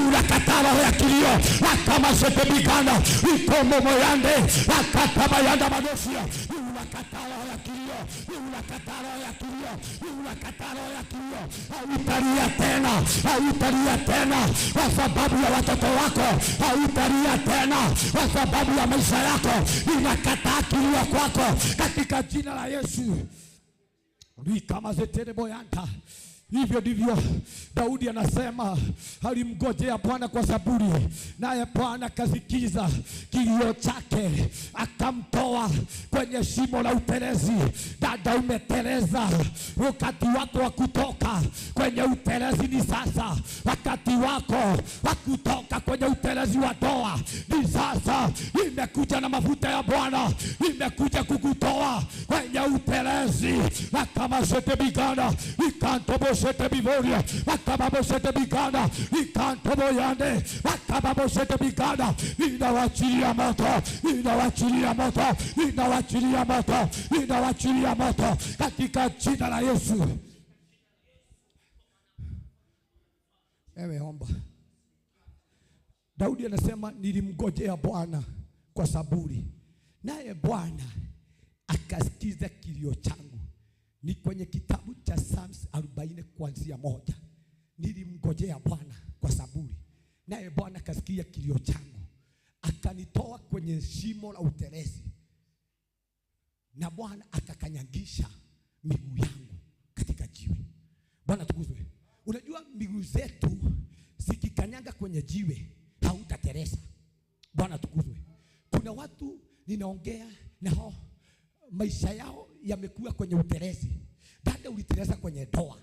Unakataa roho ya kilio akamasepebigana ikomomoyande akatabayanda madosia. Unakataa roho ya kilio, unakataa roho ya kilio, unakataa roho ya kilio. Hautalia tena, hautalia tena kwa sababu ya watoto wako, hautalia tena kwa sababu ya maisha yako. Ninakataa kilio kwako katika jina la Yesu. Rikamazetereboyanta. Hivyo ndivyo Daudi anasema, alimgojea Bwana kwa saburi, naye Bwana akasikiza kilio chake, akamtoa kwenye shimo la utelezi. Dada, umeteleza. Wakati wako wa kutoka kwenye utelezi ni sasa. Wakati wako wa kutoka kwenye utelezi wa ndoa ni sasa. Nimekuja na mafuta ya Bwana, nimekuja kukutoa kwenye utelezi. Akamasete bigana ikantobosete bivoria akababosete bigana ikantoboyande akababosete bigana. Ninawachilia moto, ninawachilia moto, ninawachilia moto, ninawachilia moto katika jina la Yesu. Ewe omba. Daudi anasema nilimgojea Bwana kwa saburi, naye Bwana akasikiza kilio changu. Ni kwenye kitabu cha Psalms 40 kuanzia 1. Nilimgojea Bwana kwa saburi, naye Bwana akasikia kilio changu, akanitoa kwenye shimo la utelezi, na Bwana akakanyagisha miguu yangu katika jiwe. Bwana tukuzwe. Unajua miguu zetu zikikanyaga kwenye jiwe hautateleza. Bwana tukuzwe. Kuna watu ninaongea nao maisha yao yamekuwa kwenye utelezi. Dada, uliteleza kwenye ndoa,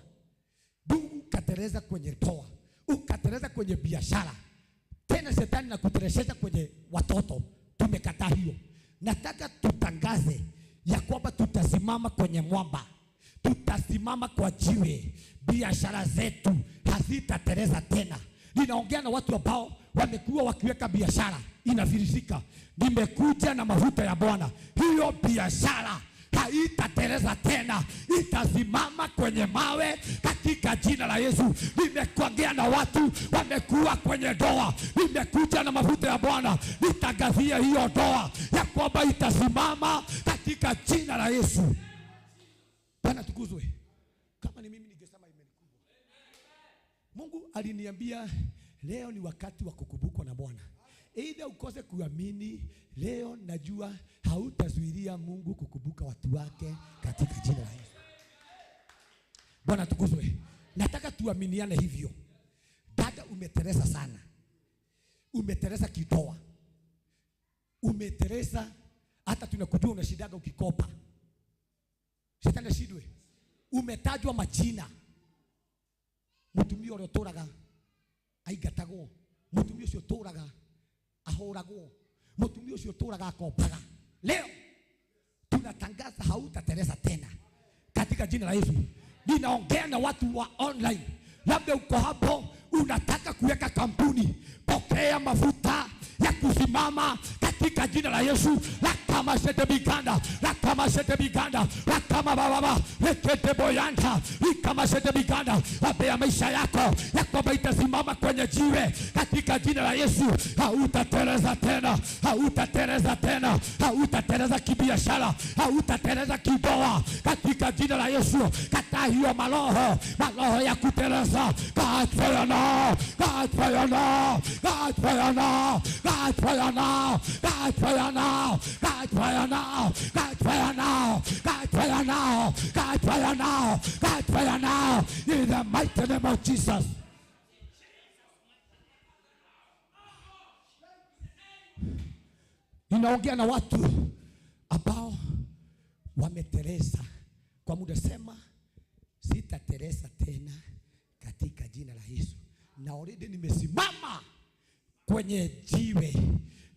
ndugu ukateleza kwenye ndoa, ukateleza kwenye biashara, tena shetani na kutelezesha kwenye watoto. Tumekataa hiyo. Nataka tutangaze ya kwamba tutasimama kwenye mwamba, tutasimama kwa jiwe. Biashara zetu hazitateleza tena. Ninaongea na watu ambao wamekuwa wakiweka biashara inafilisika. Nimekuja na mafuta ya Bwana, hiyo biashara haitateleza tena, itasimama kwenye mawe katika jina la Yesu. Nimekuongea na watu wamekuwa kwenye ndoa, nimekuja na mafuta ya Bwana, nitangazia hiyo ndoa ya kwamba itasimama katika jina la Yesu. Bwana tukuzwe. Kama ni mimi ningesema amen kubwa. Mungu aliniambia leo ni wakati wa kukumbukwa na Bwana. Either ukose kuamini leo, najua hautazuilia Mungu kukumbuka watu wake katika jina la Yesu. Bwana tukuzwe. Nataka tuaminiane hivyo. Dada, umeteleza sana, umeteleza kitoa, umeteleza hata tunakujua unashindaga ukikopa. Shetani ashindwe. Umetajwa majina, mutumia uria uturaga aingatagwo, mutumia ucio uturaga ahuragwo, mutumia ucio uturaga akombaga. Leo tunatangaza hautateleza tena katika jina la Yesu. Ninaongea na watu wa online, labda uko hapo unataka kuweka kampuni, pokea mafuta ya kusimama katika jina la Yesu. Lakamashete biganda, lakamashete biganda, lakama baba lekete boyanta ikamashete biganda. Apea maisha yako ya kwamba itasimama kwenye jiwe katika jina la Yesu. Hautateleza tena, hautateleza tena, hautateleza kibiashara, hautateleza kidoa katika jina la Yesu. Kataa hiyo maroho, maroho ya kuteleza. God fire now, God fire now, God fire now, God fire now, God fire now, God fire now, God fire now, God fire now, God fire now, God fire now, in the mighty name of Jesus. Ninaongea na watu ambao wameteleza kwa muda. Sema, sitateleza tena katika jina la Yesu. Na already nimesimama kwenye jiwe,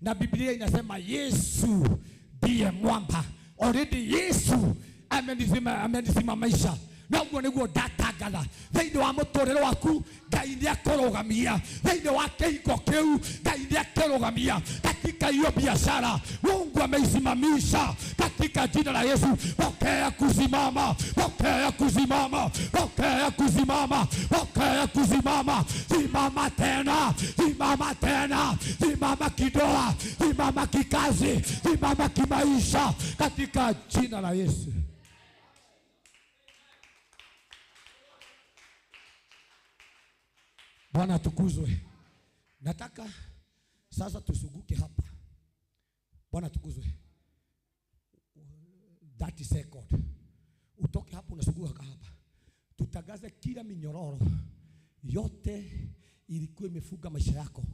na Biblia inasema Yesu ndiye mwamba. Already Yesu amenisimamisha. Na uguo niguo ndatangatha thiini wa muturire waku, Ngai niakurugamia thiini wa kihingo kiu, Ngai niakurugamia katika hiyo biashara. Mungu ameisimamisha katika jina la Yesu. Pokea kusimama, pokea kusimama, pokea kusimama, pokea kusimama. Simama tena, simama tena, simama kidoa, simama kikazi, simama kimaisha katika jina la Yesu. Bwana atukuzwe. Nataka sasa tusuguke hapa. Bwana atukuzwe. 30 second. Utoke hapo unasuguka hapa. Tutangaze kila minyororo yote ilikuwa imefuga maisha yako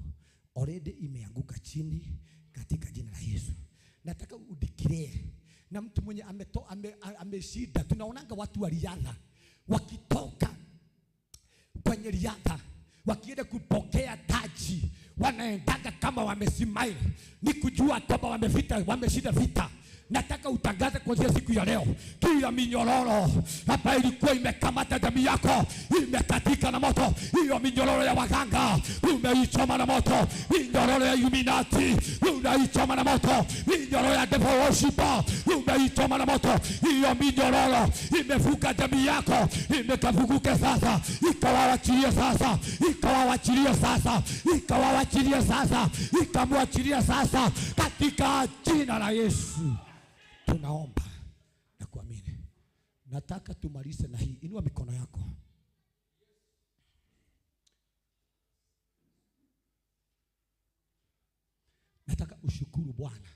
already imeanguka chini katika jina la Yesu. Nataka udikirie. Na mtu mwenye ameshida, tunaonanga watu wa riadha wakitoka kwenye riadha wakienda kupokea taji wanaendaga kama wamesimama, ni kujua kwamba wameshinda vita. Nataka utangaze kuanzia siku ya leo, kila minyororo ambayo ilikuwa imekamata jamii yako imekatika na moto. Hiyo minyororo ya waganga umeichoma na moto, minyororo ya Illuminati unaichoma na moto, minyororo ya devil worshiper umeichoma na moto. Hiyo minyororo imevuka jamii yako, imekavuguke sasa, ikawawachilia sasa, ikawawachilia sasa, ikawawachilia sasa, ikamwachilia sasa katika jina la Yesu. Tunaomba na kuamini. Nataka tumalize na hii. Inua mikono yako. Nataka ushukuru Bwana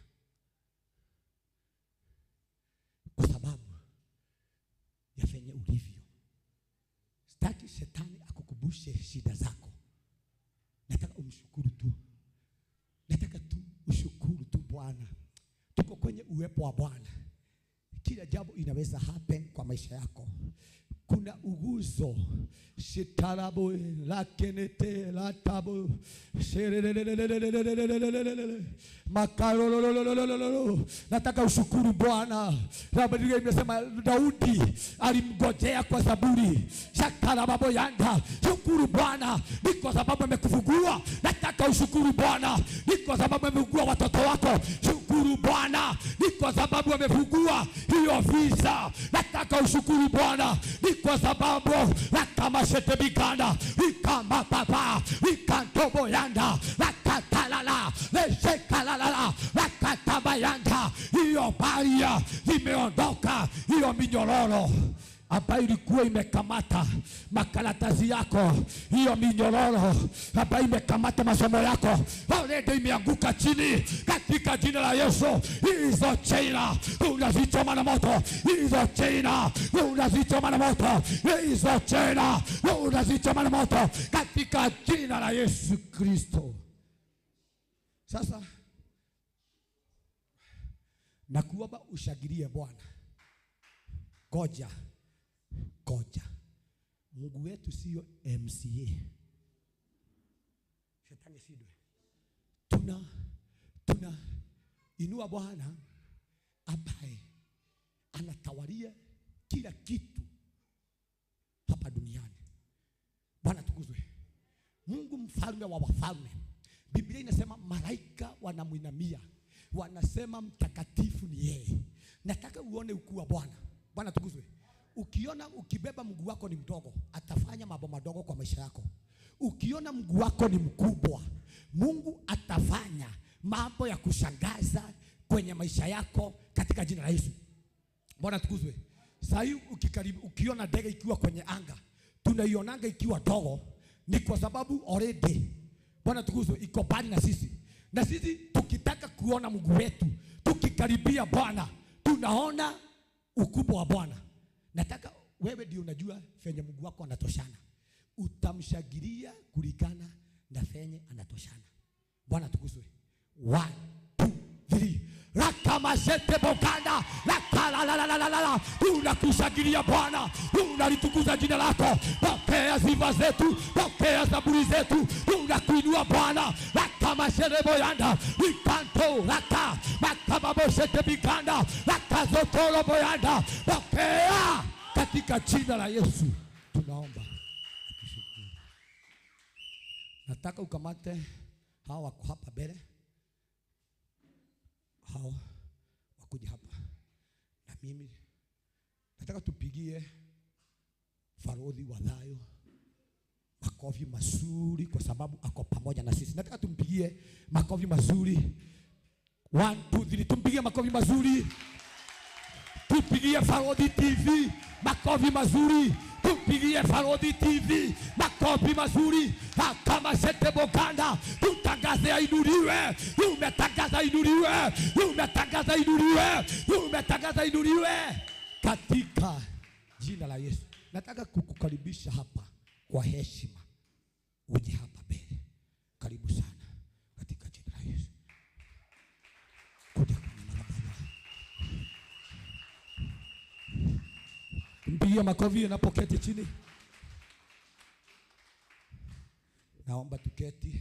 kwa sababu ya venye ulivyo. Sitaki shetani akukubushe shida zako. Nataka umshukuru tu. Nataka tu ushukuru tu Bwana. Tuko kwenye uwepo wa Bwana. Kila jambo inaweza happen kwa maisha yako. Kuna uguzo shitarabo lakenete latabo sherelelelelelelelelelelele makarololololololo. Nataka ushukuru Bwana. Biblia imesema Daudi alimgojea kwa saburi. Shakarababo yanda. Shukuru Bwana ni kwa sababu amekufungua. Nataka ushukuru Bwana ni kwa sababu amefungua watoto wako. Shukuru Bwana ni kwa sababu amefungua hiyo visa. Nataka ushukuru Bwana ni kwa sababu lakamashetebigana ikamapapa ikantoboyanda lakatalala leshekalala lakatabayanda. Hiyo baria imeondoka, hiyo minyororo ambayo ilikuwa imekamata makaratasi yako, hiyo minyororo ambayo imekamata masomo yako already imeanguka chini katika jina la Yesu. Hizo chaina unazichoma na moto, hizo chaina unazichoma na moto, hizo chaina unazichoma na moto katika jina la Yesu Kristo. Sasa nakuomba ushangilie Bwana. Goja, goja. Mungu wetu sio MCA. Shetani sidwe. Tuna inua Bwana ambaye anatawalia kila kitu hapa duniani. Bwana tukuzwe. Mungu mfalme wa wafalme. Biblia inasema malaika wanamuinamia, wanasema mtakatifu ni yeye. Nataka uone ukuu wa Bwana. Bwana tukuzwe. Ukiona ukibeba mguu wako ni mdogo, atafanya mambo madogo kwa maisha yako. Ukiona mguu wako ni mkubwa, Mungu atafanya mambo ya kushangaza kwenye maisha yako katika jina la Yesu. Bwana tukuzwe. Sasa ukiona ndege ikiwa kwenye anga, tunaionanga ikiwa dogo, ni kwa sababu already Bwana tukuzwe iko mbali na sisi. Na sisi tukitaka kuona Mungu wetu, tukikaribia Bwana, tunaona ukubwa wa Bwana. Nataka wewe ndio unajua fenye Mungu wako anatoshana. Utamshangilia kulingana na fenye anatoshana. Bwana tukuzwe. 1 2 3. Rakamashete boganda la. Tunakushangilia Bwana, tunalitukuza jina lako. Pokea sifa zetu, pokea zaburi zetu. Tunakuinua Bwana. Rakamashete boyanda ikanto raka makababoshete biganda rakazotoro boyanda. Pokea katika jina la Yesu tunaomba. Nataka ukamate hawa wako hapa mbele, hao wakuja hapa na mimi nataka tupigie Farodhi wa Thayo makofi mazuri kwa sababu ako pamoja na sisi. Nataka tumpigie makofi mazuri. 1 2 3, tumpigie makofi mazuri. Tupigie Farodhi TV makofi mazuri. Tupigie Farodhi TV makofi mazuri. Kama sete boganda, tutangaze ainuliwe. Tumetangaza ainuliwe. Tumetangaza ainuliwe. Tumetangaza ainuliwe katika jina la Yesu. Nataka kukukaribisha hapa kwa heshima. Uje hapa mbele. Karibu sana katika jina la Yesu. Kuja kwenye madhabahu. Mpigie makofi unapoketi chini. Naomba tuketi.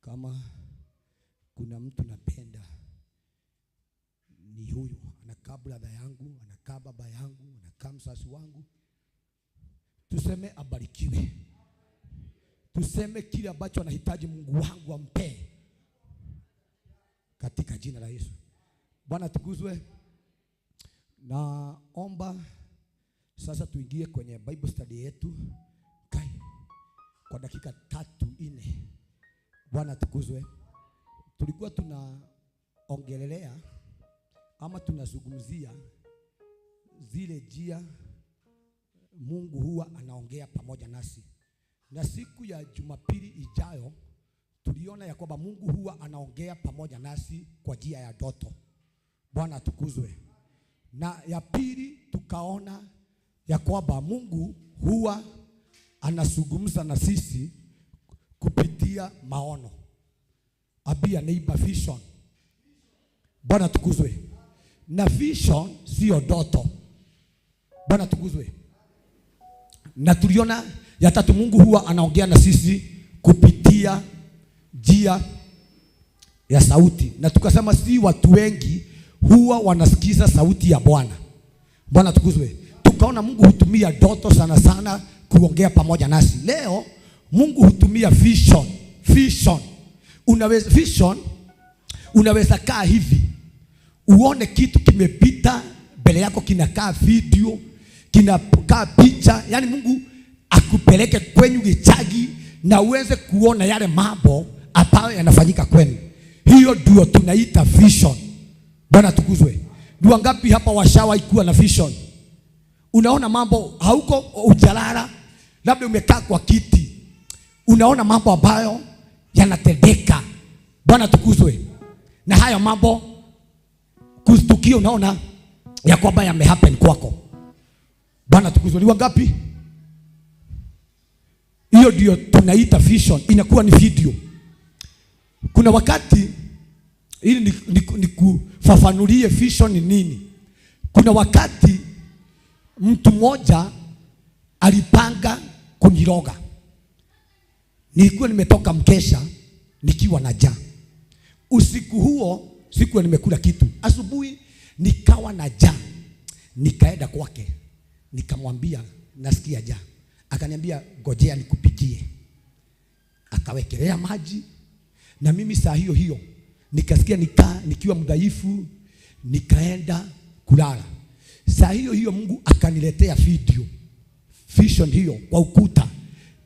Kama kuna mtu napenda ni huyu. Anakaa brother yangu, anakaa baba yangu, anakaa msasi wangu. Tuseme abarikiwe. Tuseme kile ambacho anahitaji Mungu wangu ampe katika jina la Yesu. Bwana tukuzwe. Naomba sasa tuingie kwenye Bible study yetu kai kwa dakika 3 4. Bwana tukuzwe. Tulikuwa tunaongelelea ama tunazungumzia zile njia Mungu huwa anaongea pamoja nasi. Na siku ya Jumapili ijayo tuliona ya kwamba Mungu huwa anaongea pamoja nasi kwa njia ya ndoto. Bwana tukuzwe. Na ya pili tukaona ya kwamba Mungu huwa anazungumza na sisi kupitia maono. Abia neighbor vision. Bwana tukuzwe. Na vision sio ndoto. Bwana tukuzwe. Na tuliona ya tatu, Mungu huwa anaongea na sisi kupitia njia ya sauti. Na tukasema si watu wengi huwa wanasikiza sauti ya Bwana. Bwana tukuzwe. Tukaona Mungu hutumia ndoto sana sana kuongea pamoja nasi. Leo Mungu hutumia vision. Vision. Unaweza vision, unaweza kaa hivi uone kitu kimepita mbele yako, kinakaa video, kinakaa picha. Yani Mungu akupeleke kwenye gichagi na uweze kuona yale mambo ambayo yanafanyika kwenu. Hiyo ndio tunaita vision. Bwana tukuzwe. Ni wangapi hapa washawahi kuwa na vision? Unaona mambo, hauko ujalala, labda umekaa kwa kiti, unaona mambo ambayo yanatendeka. Bwana tukuzwe. Na hayo mambo kustukia, unaona ya kwamba yamehappen kwako. Bwana tukuzwe. Ni wangapi? Hiyo ndio tunaita vision, inakuwa ni video. Kuna wakati, ili nikufafanulie vision ni nini. Kuna wakati mtu mmoja alipanga kuniroga. Nilikuwa nimetoka mkesha nikiwa na njaa. Usiku huo sikuwa nimekula kitu. Asubuhi nikawa na njaa. Nikaenda kwake. Nikamwambia nasikia njaa. Akaniambia ngojea nikupikie. Akawekelea maji na mimi saa hiyo hiyo nikasikia nikiwa mdhaifu, nikaenda kulala. Saa hiyo hiyo Mungu akaniletea video, vision hiyo kwa ukuta.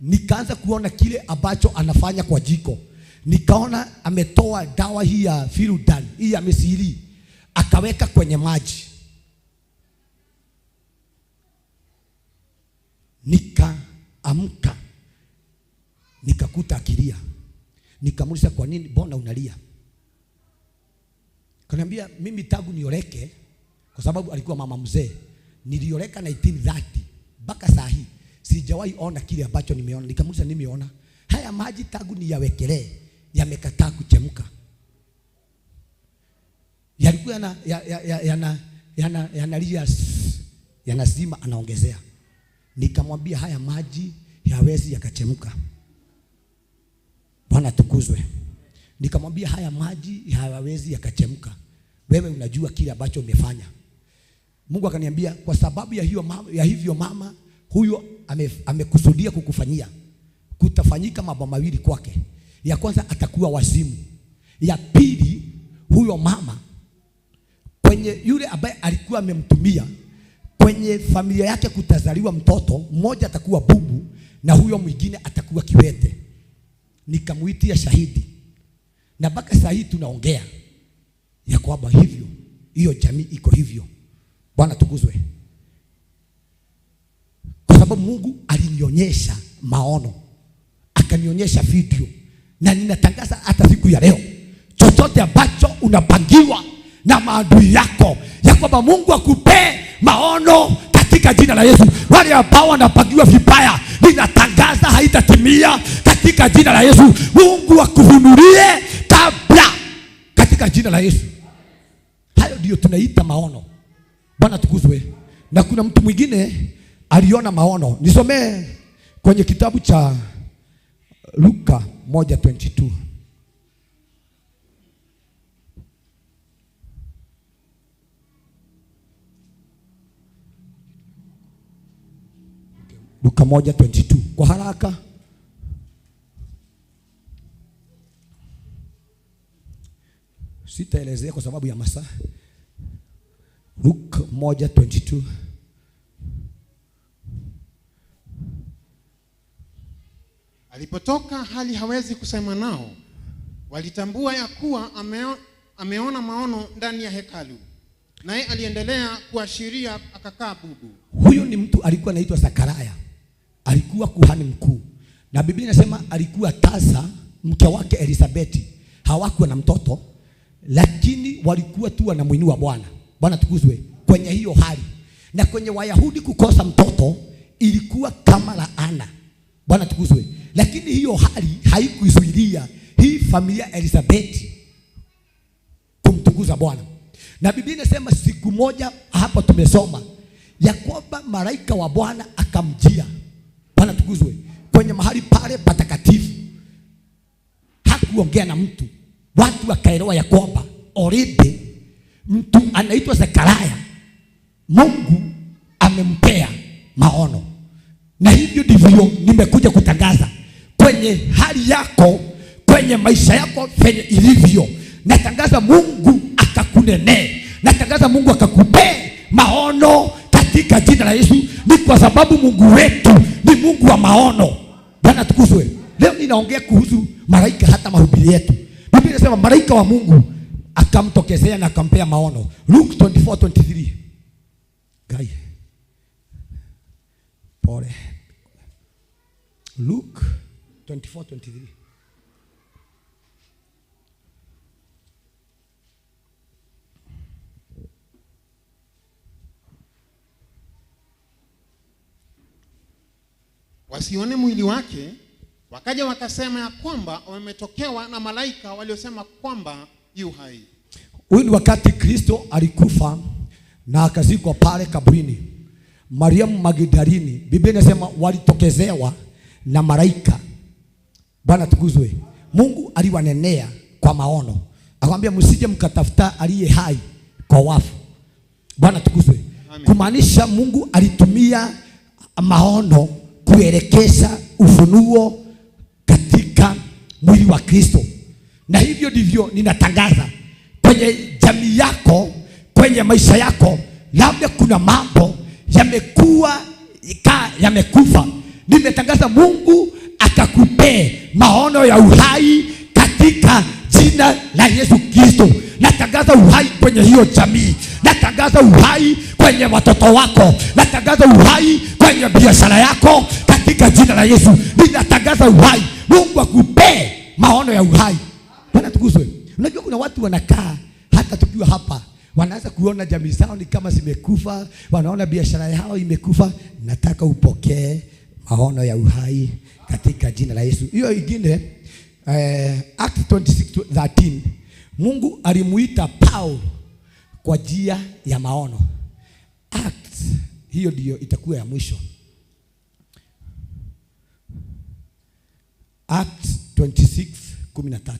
Nikaanza kuona kile ambacho anafanya kwa jiko. Nikaona ametoa dawa hii ya Firudan, hii ya misiri, akaweka kwenye maji. Nikaamka, nikakuta akilia. Nikamuuliza kwa nini mbona unalia? Kaniambia mimi tangu nioleke, kwa sababu alikuwa mama mzee, nilioleka 1930 mpaka saa hii sijawahi ona kile ambacho nimeona. Nikamuuliza nimeona? Haya maji tangu niyawekelee yamekataa kuchemka. Yalikuwa yanalia, yanazima, anaongezea. Nikamwambia haya maji hayawezi yakachemka. Bwana tukuzwe. Nikamwambia haya maji hayawezi yakachemka. Wewe unajua kile ambacho umefanya. Mungu akaniambia kwa sababu ya hiyo mama, ya hivyo mama huyo amekusudia kukufanyia, kutafanyika mambo mawili kwake. Ya kwanza atakuwa wazimu. Ya pili, huyo mama kwenye yule ambaye alikuwa amemtumia kwenye familia yake kutazaliwa mtoto mmoja atakuwa bubu na huyo mwingine atakuwa kiwete. Nikamuitia shahidi. Na mpaka saa hii tunaongea ya kwamba hivyo hiyo jamii iko hivyo. Bwana tukuzwe. Kwa sababu Mungu alinionyesha maono, akanionyesha video, na ninatangaza hata siku ya leo, chochote ambacho unapangiwa na maadui yako, ya kwamba Mungu akupee maono katika jina la Yesu. Wale ambao wanapangiwa vibaya, ninatangaza haitatimia katika jina la Yesu. Mungu akufunulie kabla katika jina la Yesu. Hayo ndio tunaita maono. Bwana tukuzwe. Na kuna mtu mwingine aliona maono. Nisomee kwenye kitabu cha Luka 1:22. Luka 1:22 kwa haraka. Sitaelezea kwa sababu ya masaa. Luka 1:22. Alipotoka hali hawezi kusema nao, walitambua ya kuwa ameona maono ndani ya hekalu. Naye aliendelea kuashiria akakaa bubu. Huyu ni mtu alikuwa anaitwa Zakaria. Alikuwa kuhani mkuu. Na Biblia inasema alikuwa tasa, mke wake Elizabeti. Hawakuwa na mtoto, lakini walikuwa tu wanamuinua Bwana. Bwana tukuzwe. Kwenye hiyo hali. Na kwenye Wayahudi kukosa mtoto ilikuwa kama laana. Bwana tukuzwe. Lakini hiyo hali haikuizuilia hii familia Elizabeti kumtukuza Bwana. Na Biblia inasema siku moja hapa tumesoma ya kwamba malaika wa Bwana akamjia. Bwana tukuzwe. Kwenye mahali pale patakatifu. Hakuongea na mtu. Watu wakaelewa ya kwamba already mtu anaitwa Zakaria, Mungu amempea maono. Na hivyo ndivyo nimekuja kutangaza kwenye hali yako, kwenye maisha yako venye ilivyo. Natangaza Mungu akakunenee. Natangaza Mungu akakupee maono katika jina la Yesu. Ni kwa sababu Mungu wetu ni Mungu wa maono. Bwana tukuzwe. Leo ninaongea kuhusu malaika hata mahubiri yetu. Biblia inasema malaika wa Mungu akamtokezea na akampea maono. Luke 24:23. Gai. Pole. Luke 24:23. Wasione mwili wake, wakaja wakasema ya kwamba wametokewa na malaika waliosema kwamba yu hai. Huyu ni wakati Kristo alikufa na akazikwa pale kaburini. Mariamu Magdalini, Biblia inasema walitokezewa na malaika. Bwana tukuzwe. Mungu aliwanenea kwa maono. Akamwambia msije mkatafuta aliye hai kwa wafu. Bwana tukuzwe. Kumaanisha Mungu alitumia maono kuelekeza ufunuo katika mwili wa Kristo. Na hivyo ndivyo ninatangaza kwenye jamii yako, kwenye maisha yako, labda kuna mambo yamekuwa yamekufa. Nimetangaza Mungu akakupee maono ya uhai katika jina la Yesu Kristo. Natangaza uhai kwenye hiyo jamii. Natangaza uhai kwenye watoto wako. Natangaza uhai kwenye biashara yako katika jina la Yesu. Ninatangaza uhai. Mungu akupee maono ya uhai. Bwana tukuzwe. Unajua kuna watu wanakaa hata tukiwa hapa wanaanza kuona jamii zao ni kama zimekufa, wanaona biashara yao imekufa. Nataka upokee maono ya uhai katika jina la Yesu. Hiyo ingine Acts 26:13, Mungu alimuita Paulo kwa njia ya maono. Acts, hiyo ndio itakuwa ya mwisho. Acts 26:13.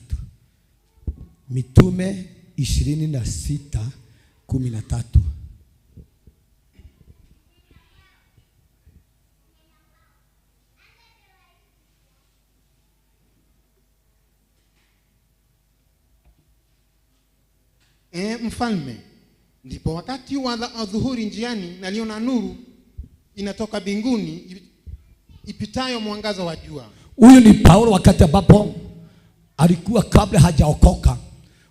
Mitume 26:13. Mfalme, ndipo wakati wa adhuhuri njiani naliona nuru inatoka mbinguni ipitayo mwangaza wa jua. Huyu ni Paulo wakati ambapo alikuwa kabla hajaokoka.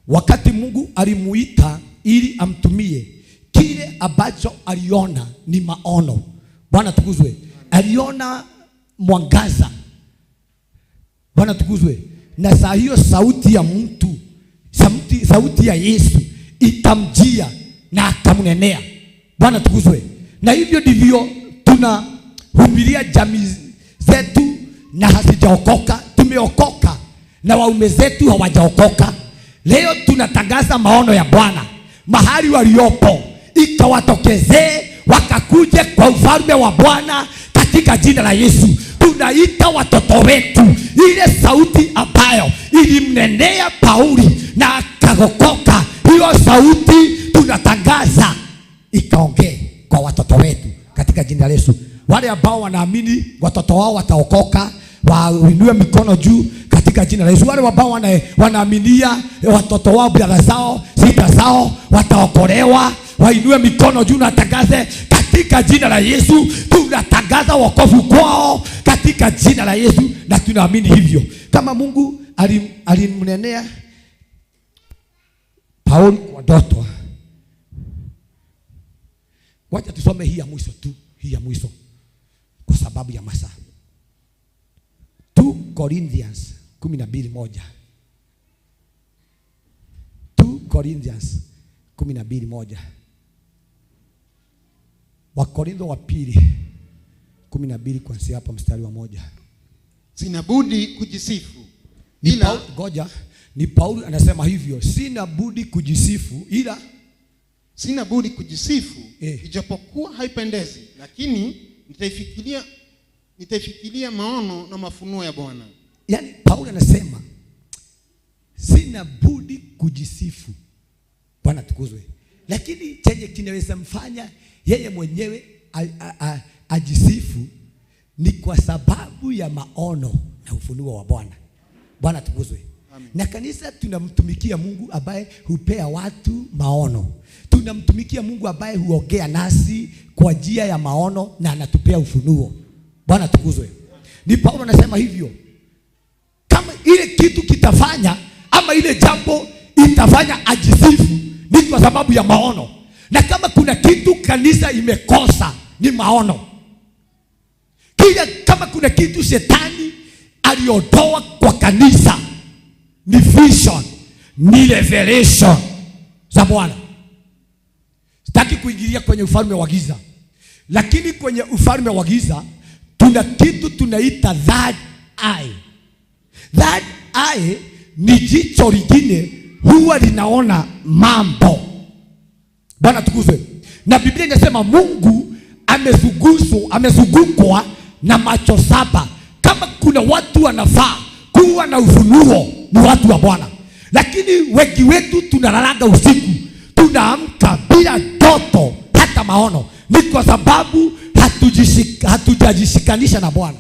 Wakati Mungu alimuita ili amtumie, kile ambacho aliona ni maono. Bwana tukuzwe. Aliona mwangaza. Bwana tukuzwe. Na saa hiyo sauti ya mtu, sauti ya Yesu itamjia na akamnenea. Bwana tukuzwe. Na hivyo ndivyo tunahubiria jamii zetu na hazijaokoka. Tumeokoka na waume zetu hawajaokoka. Leo tunatangaza maono ya Bwana mahali waliopo, ikawatokezee wakakuje kwa ufalme wa Bwana katika jina la Yesu. Tunaita watoto wetu ile sauti ambayo ilimnenea Pauli na akaokoka, hiyo sauti tunatangaza ikaongee kwa watoto wetu katika jina la Yesu. Wale ambao wanaamini watoto wao wataokoka wainue mikono juu katika jina la Yesu. Wale ambao wanaaminia watoto wao, brother zao, sita zao wataokolewa, wainue mikono juu na tangaze katika jina la Yesu. Tunatangaza wokovu kwao katika jina la Yesu, na tunaamini hivyo. Kama Mungu alimnenea Paulo kwa ndoto. Wacha tusome hii ya mwisho tu, hii ya mwisho kwa sababu ya masaa. 2 Corinthians 12:1. 2 Corinthians 12:1. Wakorintho wa pili 12 kuanzia hapa mstari wa 1. Sina budi kujisifu. Ila ngoja, ni Paulo anasema hivyo, sina budi kujisifu ila sina budi kujisifu ijapokuwa haipendezi, lakini nitaifikiria maono na mafunuo ya Bwana. Yaani Paulo anasema sina budi kujisifu. Bwana tukuzwe. Lakini chenye kinaweza mfanya yeye mwenyewe ajisifu ni kwa sababu ya maono na ufunuo wa Bwana. Bwana tukuzwe. Amen. Na kanisa tunamtumikia Mungu ambaye hupea watu maono. Tunamtumikia Mungu ambaye huongea nasi kwa njia ya maono na anatupea ufunuo. Bwana tukuzwe. Ni Paulo anasema hivyo. Kama ile kitu kitafanya ama ile jambo itafanya ajisifu ni kwa sababu ya maono. Na kama kuna kitu kanisa imekosa ni maono. Kila kama kuna kitu shetani aliondoa kwa kanisa ni vision, ni revelation za Bwana. Sitaki kuingilia kwenye ufalme wa giza, lakini kwenye ufalme wa giza tuna kitu tunaita third eye. Third eye ni jicho lingine huwa linaona mambo. Bwana tukuzwe. Na Biblia inasema Mungu amezungukwa na macho saba. Kama kuna watu wanafaa kuwa na ufunuo ni watu wa Bwana. Lakini wengi wetu tunalalaga usiku, tunaamka bila ndoto hata maono. Ni kwa sababu hatujajishikanisha na Bwana.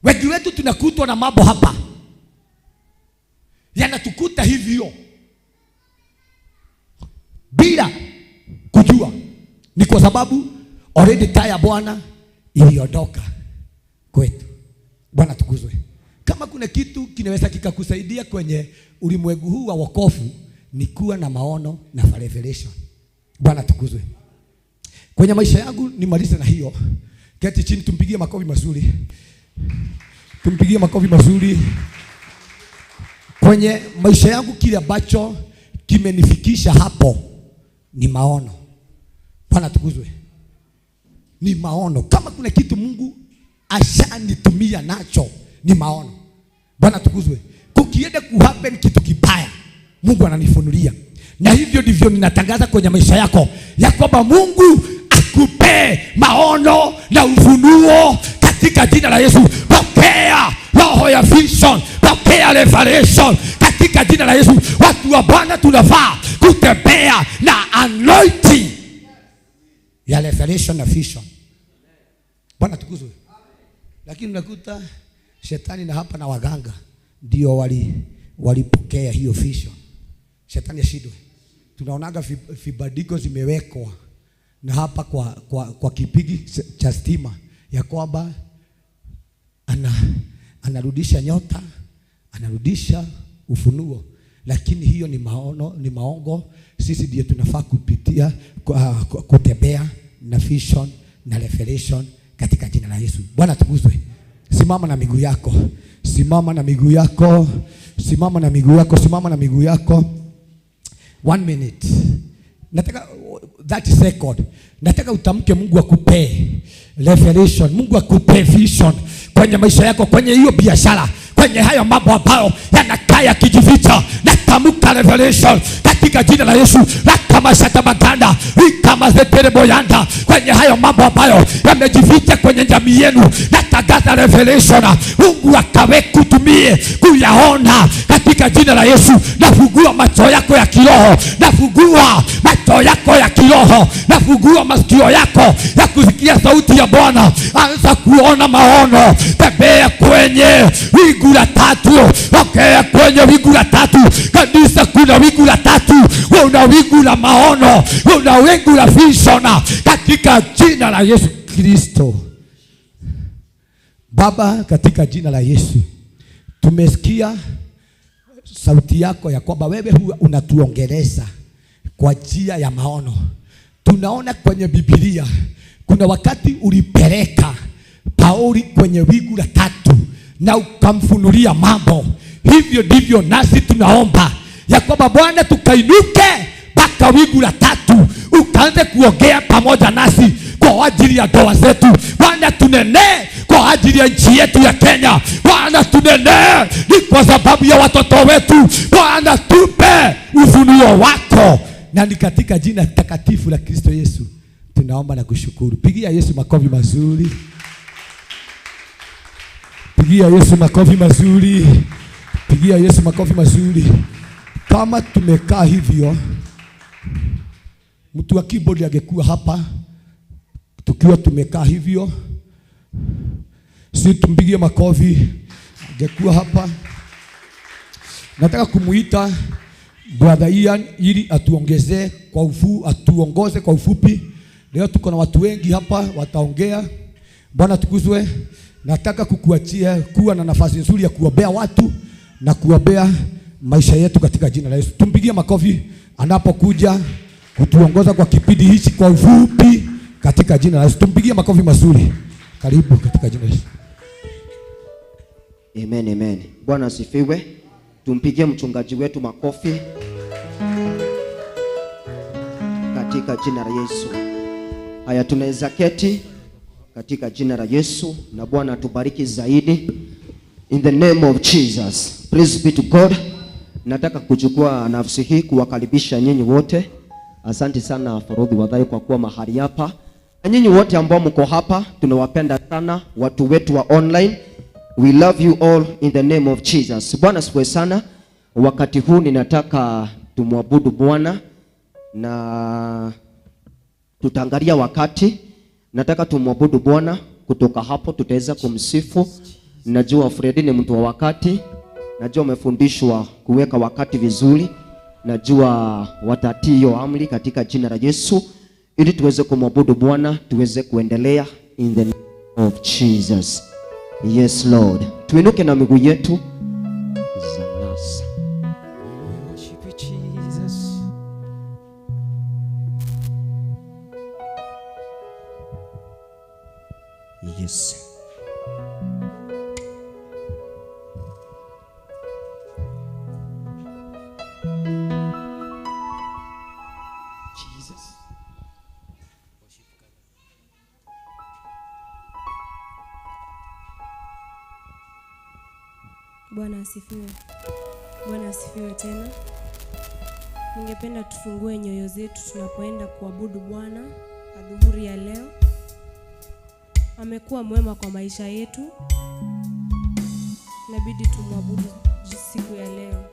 Wengi wetu tunakutwa na mambo hapa, yanatukuta hivyo bila kujua. Ni kwa sababu already taa ya Bwana iliondoka kwetu. Bwana tukuzwe. Kama kuna kitu kinaweza kikakusaidia kwenye ulimwengu huu wa wokovu ni kuwa na maono na revelation. Bwana tukuzwe. Kwenye maisha yangu nimalize na hiyo. Keti chini tumpigie makofi mazuri. Tumpigie makofi mazuri. Kwenye maisha yangu kile ambacho kimenifikisha hapo ni maono. Bwana tukuzwe. Ni maono. Kama kuna kitu Mungu ashanitumia nacho ni maono. Bwana tukuzwe. Kukienda kuhappen kitu kibaya, Mungu ananifunulia. Na hivyo ndivyo ninatangaza kwenye maisha yako ya kwamba Mungu akupe maono na ufunuo katika jina la Yesu. Pokea roho ya vision, pokea revelation katika jina la Yesu. Watu wa Bwana tunafaa kutembea na anointing ya revelation na vision. Bwana tukuzwe. Lakini unakuta shetani na hapa na waganga ndio walipokea hiyo vision. Shetani ashindwe. Tunaonaga vibandiko zimewekwa na hapa kwa kipigi cha stima ya kwamba anarudisha nyota, anarudisha ufunuo. Lakini hiyo ni maono, ni maongo. Sisi ndiyo tunafaa kupitia kutembea na vision na revelation katika jina la Yesu. Bwana tukuzwe. Simama na miguu yako. Simama na miguu yako. Simama na miguu yako. Simama na miguu yako. 1 minute. Nataka 30 second. Nataka utamke Mungu akupe revelation, Mungu akupe vision kwenye maisha yako, kwenye hiyo biashara, kwenye hayo mambo ambayo yanakaa yakijificha. Natamka revelation katika jina la Yesu. Rakamashatabaganda ikamazetereboyanda, kwenye hayo mambo ambayo yamejificha kwenye jamii yenu, natangaza revelation. Mungu akawe kutumie kuyaona katika jina la Yesu. Nafungua macho yako ya kiroho, nafungua macho yako ya kiroho, nafungua masikio yako ya kusikia sauti ya Bwana. Anza kuona maono. Tembea kwenye wingu la tatu. Ongea kwenye wingu la tatu. Kanisa, kuna wingu la tatu. Kuna wingu la maono, kuna wingu la vision katika jina la Yesu Kristo. Baba, katika jina la Yesu, tumesikia sauti yako ya kwamba wewe huwa unatuongeleza kwa njia ya maono. Tunaona kwenye Biblia kuna wakati ulipeleka Pauli kwenye wingu la tatu na ukamfunulia mambo. Hivyo ndivyo nasi tunaomba ya kwamba Bwana tukainuke mpaka wingu la tatu, ukaanze kuongea pamoja nasi kwa ajili ya ndoa zetu. Bwana tunenee kwa ajili ya nchi yetu ya Kenya. Bwana tunenee ni kwa sababu ya watoto wetu. Bwana tupe ufunuo wako, na ni katika jina takatifu la Kristo Yesu tunaomba na kushukuru. Pigia Yesu makofi mazuri. Pigia Yesu makofi mazuri. Pigia Yesu makofi mazuri. Kama tumekaa hivyo, mtu wa keyboard angekuwa hapa tukiwa tumekaa hivyo, si tumpigie makofi, angekuwa hapa. Nataka kumuita Brother Ian ili atuongezee kwa atuongoze kwa ufupi. Leo tuko na watu wengi hapa wataongea. Bwana tukuzwe. Nataka kukuachia kuwa na nafasi nzuri ya kuombea watu na kuombea maisha yetu katika jina la Yesu. Tumpigie makofi anapokuja kutuongoza kwa kipindi hichi kwa ufupi katika jina la Yesu. Tumpigie makofi mazuri. Karibu katika jina la Yesu. Amen, amen. Bwana asifiwe. Tumpigie mchungaji wetu makofi katika jina la Yesu. Haya, tunaweza keti katika jina la Yesu, na Bwana atubariki zaidi. In the name of Jesus. Praise be to God. Nataka kuchukua nafsi hii kuwakaribisha nyinyi wote. Asante sana Farodhi Wadhai kwa kuwa mahali hapa. Na nyinyi wote ambao mko hapa, tunawapenda sana watu wetu wa online. We love you all in the name of Jesus. Bwana asifiwe sana. Wakati huu ninataka tumwabudu Bwana na tutaangalia wakati. Nataka tumwabudu Bwana, kutoka hapo tutaweza kumsifu. Najua Fredi ni mtu wa wakati. Najua umefundishwa kuweka wakati vizuri. Najua watatii hiyo amri katika jina la Yesu, ili tuweze kumwabudu Bwana, tuweze kuendelea in the name of Jesus. Yes Lord. Tuinuke na miguu yetu. Zanasa. We worship you, Jesus. Yes. Jesus. Bwana asifiwe. Bwana asifiwe tena. Ningependa tufungue nyoyo zetu tunapoenda kuabudu Bwana adhuhuri ya leo. Amekuwa mwema kwa maisha yetu. Inabidi tumwabudu siku ya leo.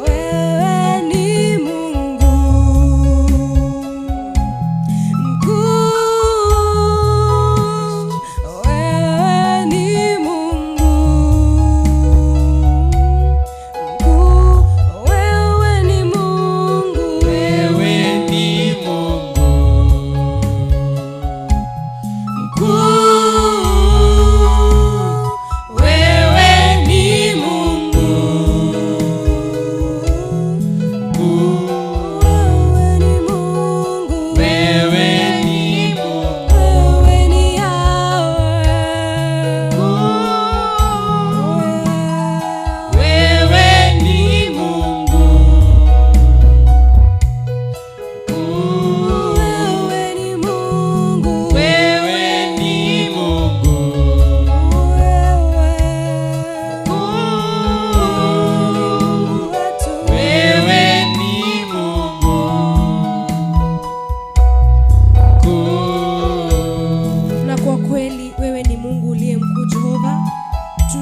Wewe ni Mungu.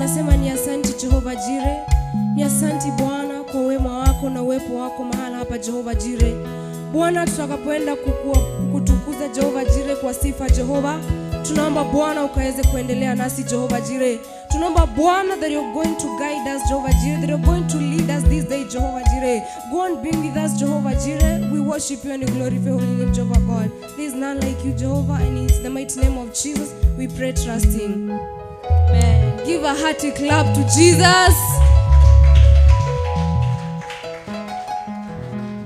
Tunasema ni asanti Jehova Jireh, ni asanti Bwana kwa wema wako na uwepo wako mahala hapa Jehova Jireh. Bwana, tutakapoenda kutukuza Jehova Jireh kwa sifa Jehova, tunaomba Bwana ukaweze kuendelea nasi Jehova Jireh. Tunaomba Bwana that you're going to guide us Jehovah Jireh, that you're going to lead us this day Jehovah Jireh. Go and be with us Jehovah Jireh. We worship you and we glorify your holy name Jehovah God. There is none like you Jehovah, and it's the mighty name of Jesus we pray trusting. Amen. Give a hearty clap to Jesus.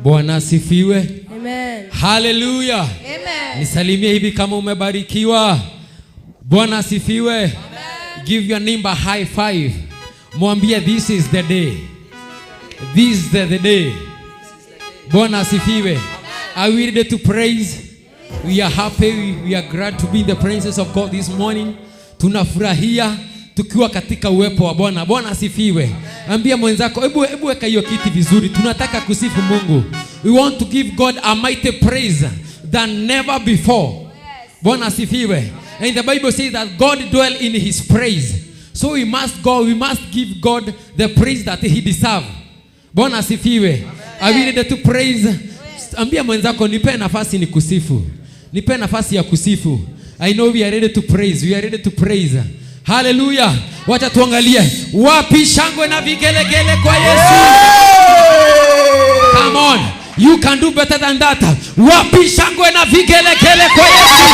Bwana asifiwe. Amen. Hallelujah. Amen. Nisalimie hivi kama umebarikiwa. Bwana asifiwe. Amen. Give your neighbor high five. Mwambie this is the day. This is the day. Bwana asifiwe. Are we ready to praise? We are happy. We are glad to be in the presence of God this morning. Tunafurahia tukiwa katika uwepo wa Bwana. Bwana asifiwe. Ambia mwenzako, hebu weka hiyo kiti vizuri. Tunataka kusifu Mungu. We want to give God a mighty praise than never before. Bwana asifiwe. And the Bible says that God dwell in his praise. So we must go, we must give God the praise that he deserves. Bwana asifiwe. Are we ready to praise? Ambia mwenzako, nipe nafasi ni kusifu. Nipe nafasi ya kusifu. I know we are ready to praise. We are ready to praise. Hallelujah. Wacha tuangalie wapi shangwe na vigelegele kwa Yesu. Come on. You can do better than that. Wapi shangwe na vigelegele kwa Yesu.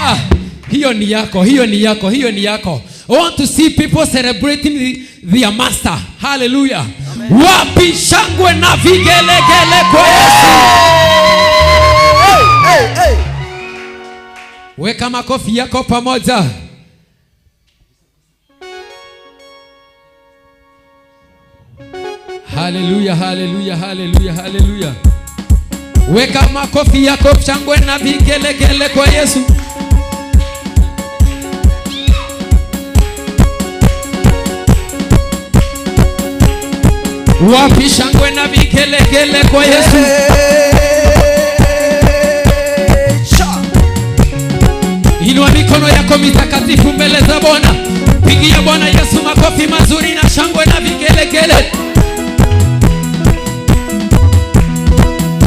Ah, hiyo ni yako, hiyo ni yako, hiyo ni yako. I want to see people celebrating their master. Hallelujah. Amen. Wapi shangwe na vigelegele kwa Yesu. Hey, hey, hey. Weka makofi yako pamoja. Hallelujah, hallelujah, hallelujah, hallelujah. Weka makofi yako, shangwe na vigelegele kwa Yesu. Wapi shangwe na vigelegele kwa Yesu. Inua mikono yako mitakatifu mbele za Bwana. Pigia Bwana Yesu makofi mazuri na shangwe na vigelegele.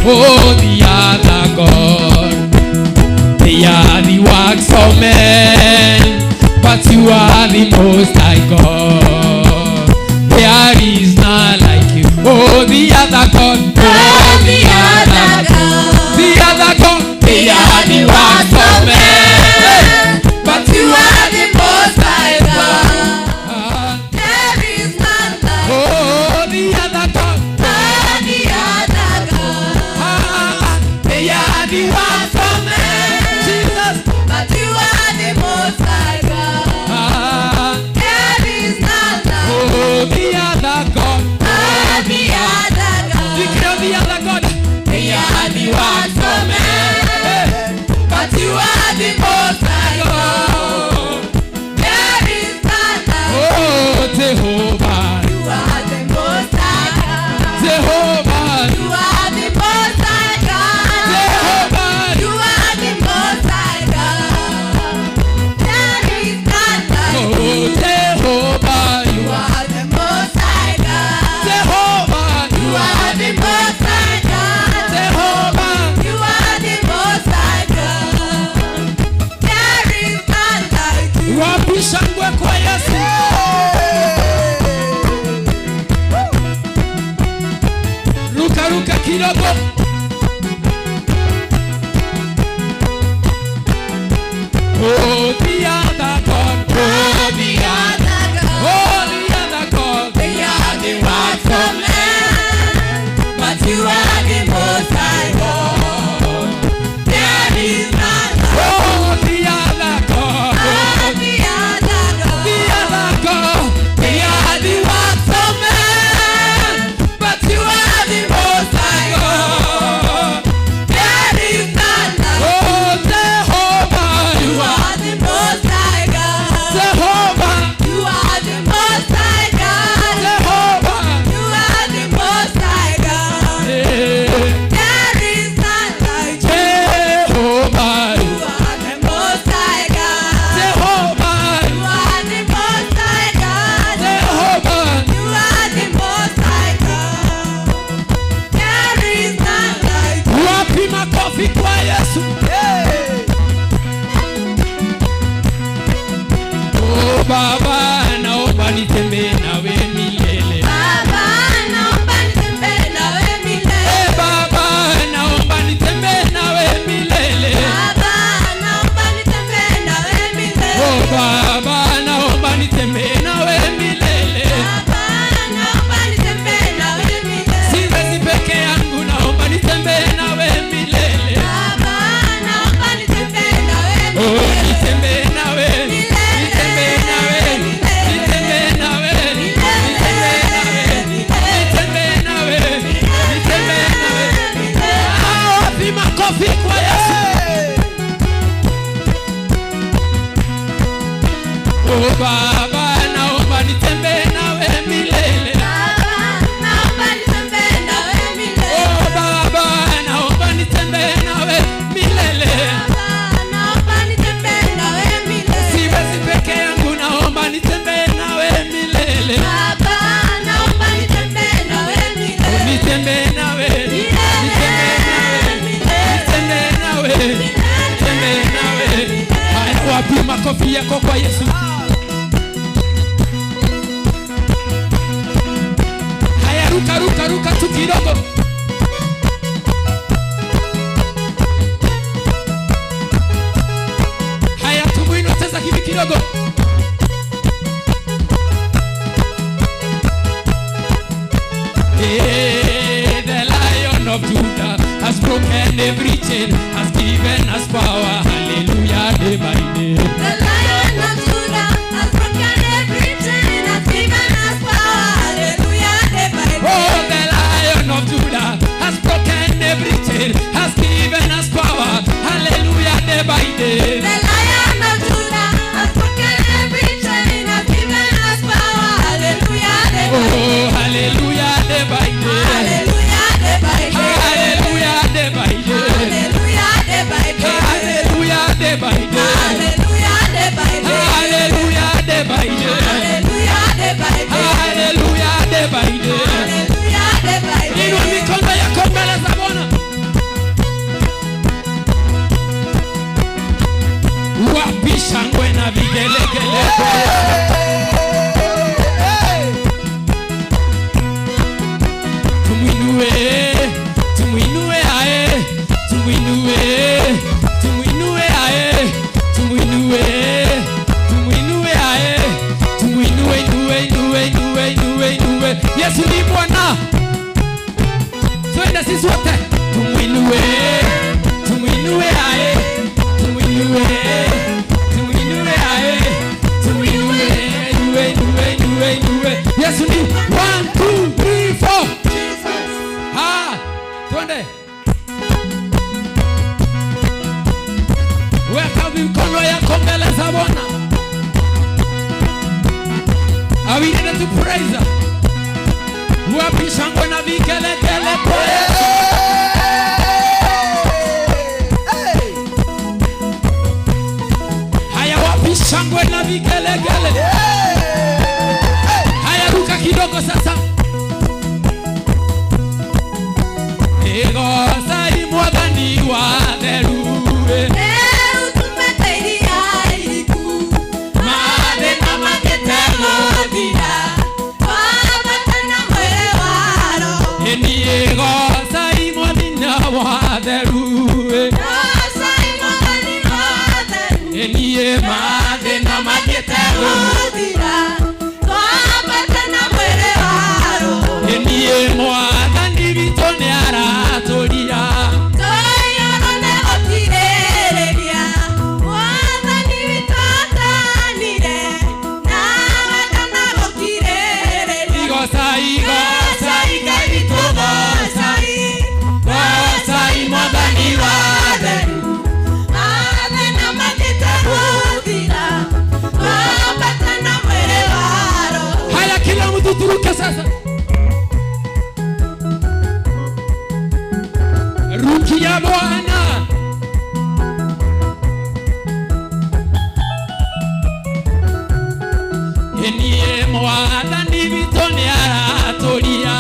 Oh, the other God, they are the works of men, but you are the most high God. There is none like you. Oh, the other God, oh, the other God, the other God, they are the works of men, but you are the most high God. There is none like you. Oh, the other God, Oh, the other God, they are the works of men, Jesus, but you are the most high God. There is none like you. Oh, the other God, Oh, the other God, declare the other God, they are the works of men, but you are the most high God. There is none like you. Oh, Jehovah, You are the most high God. Jehovah, You are the most high God. Jehovah, You are the most high God. There is none like you. oh, Jehovah, you You are are the most high God. Jehovah, You are the most high God. Jehovah, You are the most high God. There is none like you. wapi shangwe kwa Yesu? Ruka ruka kidogo. Oh, the other God, oh, the other, oh, the other God, They are the works of men, but you are the most high God. There is none like oh, the other God, oh, the other God. the other God, they are the works of men, but you are the most high God. There is none like Oh, Jehovah, you you are are the most high God. Jehovah, You are the most high God. Jehovah. You are the most high God. Yeah. There is none Baba, naomba nitembee nawe milele. Oh Baba, naomba nitembee nawe milele. Siwezi peke yangu, naomba nitembee nawe milele. Nitembee nawe, nitembee nawe, nitembee nawe, nitembee nawe. Haya, wapi makofi yako kwa Yesu? Haya, ruka ruka ruka tu kidogo. Haya, tumuinue cheza hivi kidogo. Hey, the Lion of Judah has broken every chain, has given us power. Hallelujah, day by day. The Lion of Judah has broken every chain, has given us power. Hallelujah, day by day. Oh, the Lion of Judah has broken every chain, has given us power. Hallelujah, day by day. The Lion of Judah has broken every chain, has given us power. Hallelujah, day by day. Oh, hallelujah, day by day. Hallelujah, day by day. Hallelujah, day by day. Hallelujah, day by day. Hallelujah, day by day. Hallelujah, day by day. Hallelujah, day by day. Hallelujah, day by day. Hallelujah, day by day. Hallelujah, day by day. Inua mikono yako mbele za Bwana. Wapi shangwe na vigelegele? Tumuinue, tumuinue ae, tumuinue, tumuinue ae, tumuinue, tumuinue ae, tumuinue, inue, inue, inue, inue, inue. Yesu ni Bwana. Twende sisi wote. Tumuinue, tumuinue ae, tumuinue, tumuinue ae, tumuinue, inue, inue, inue, inue. Yesu ni 1 2 3 4. Ha, twende. Weka mikono yako mbele za Bwana. Are we ready to praise? Wapi shangwe na vigelegele kwa Yesu? Haya, wapi shangwe na vigelegele? Haya, ruka kidogo sasa. Egosai mwathani wa theruwe. Eni egosai mwathani wa theruwe. Eni mathĩna mathiĩte Eni mwathani witũ nĩaratũria. Igosai, gosai, Ngai witũ gosai. Gosai mwathani wa theru. Haya, kila mtu turuke sasa. Rukia Bwana. Enie mwathani witũ nĩaratũria.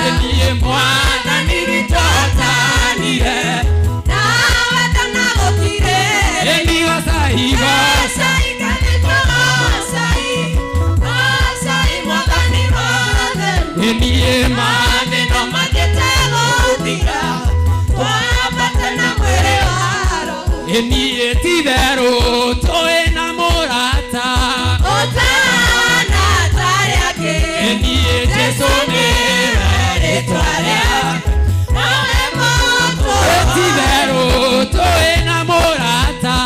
Enie mwathani witũ atanire. Eni gosai, gosai. Enie mathĩna Enie ti-itherũ tũĩ na mũrata. Enie Jesũ nĩwe rĩtwa rĩake. Ti-itherũ tũĩ na mũrata.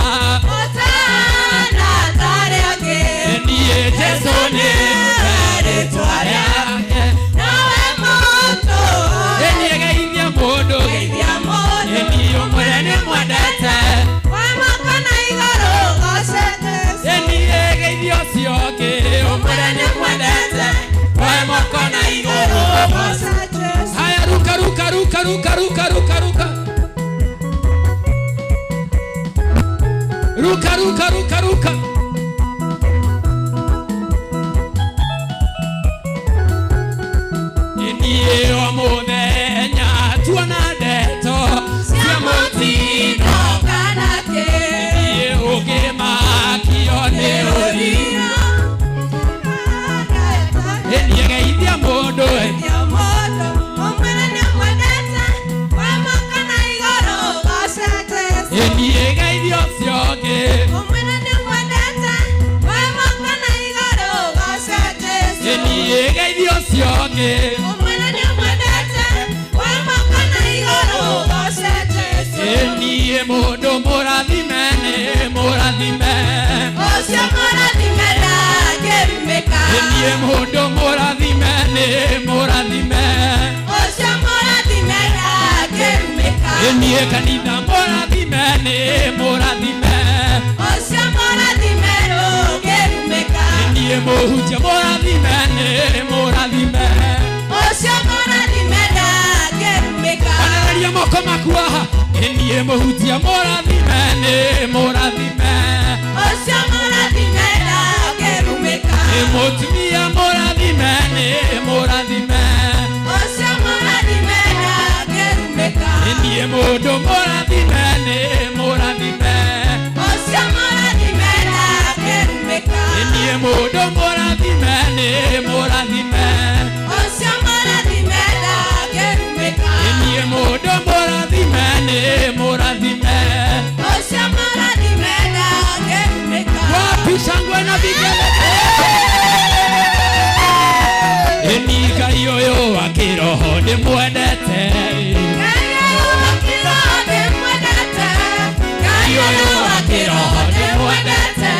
Enie Jesũ nĩwe rĩtwa rĩake. Enie geithia mũndũ. Enie ũmwĩre nĩmwendete. Ruka, ruka, ruka, ruka. Niĩ o mũthenya tuona ndeto cia mũtino kana kĩ. Niĩ ũngĩmakio nĩ ũriro. Niĩ geithia mũndũ. Niĩ geithia ũcio ũngĩ. Niĩ geithia ũcio ũngĩ. Niĩ mũndũ mũrathime nĩ mũrathime. Ũcio mũrathime ndangĩrumĩka. Niĩ mũndũ mũrathime nĩ mũrathime. Ũcio mũrathime ndangĩrumĩka. Niĩ kanitha mũrathime nĩ mũrathime. Ũcio mũrathime ndũngĩrumĩka. Niĩ mũhunjia mũrathime nĩ mũrathime. Ũcio mũrathime ndangĩrumĩka. Anĩrĩria moko maku haha. Niĩ mũhunjia mũrathime nĩ mũrathime. Ũcio mũrathime ndangĩrumĩka. Mũtumia mũrathime nĩ mũrathime. Ũcio mũrathime ndangĩrumĩka. Niĩ mũndũ mũrathime nĩ mũrathime. Ũcio mũrathime ndangĩrumĩka. Niĩ mũndũ mũrathime nĩ mũrathime. Ũcio mũrathime ndangĩrumĩka. Niĩ mũndũ mũrathime nĩ mũrathime. Ũcio mũrathime ndangĩrumĩka. Wapi shangwe na vigelegele? Ni Ngai ũyũ wa kĩroho ndĩmwendete. Ngai ũyũ wa kĩroho ndĩmwendete. Ngai ũyũ wa kĩroho ndĩmwendete.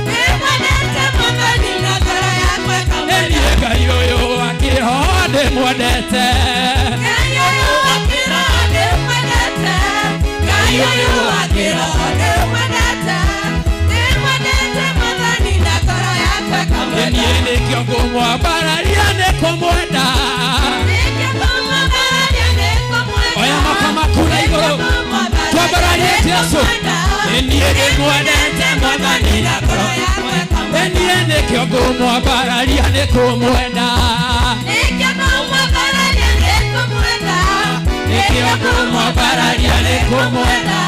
Ndĩmwendete Mwathani na ngoro yakwa ĩkamwenda. Niĩ Ngai ũyũ wa kĩroho ndĩmwendete. Ngai ũyũ wa kĩroho ndĩmwendete. Ngai ũyũ wa kĩroho ndĩmwendete. Ndĩmwendete Mwathani na ngoro yakwa ĩkamwenda. Niĩ nĩkĩo ngũmwambararia nĩ kũmwenda. Nĩkĩo ngũmwambararia nĩ kũmwenda. Oya moko maku na igũrũ. Twambararie Jesũ. Niĩ ndĩmwendete Mwathani na ngoro yakwa ĩkamwenda. Niĩ nĩkĩo ngũmwambararia nĩ kũmwenda. Nĩkĩo ngũmwambararia nĩ kũmwenda. Nĩkĩo ngũmwambararia nĩ kũmwenda.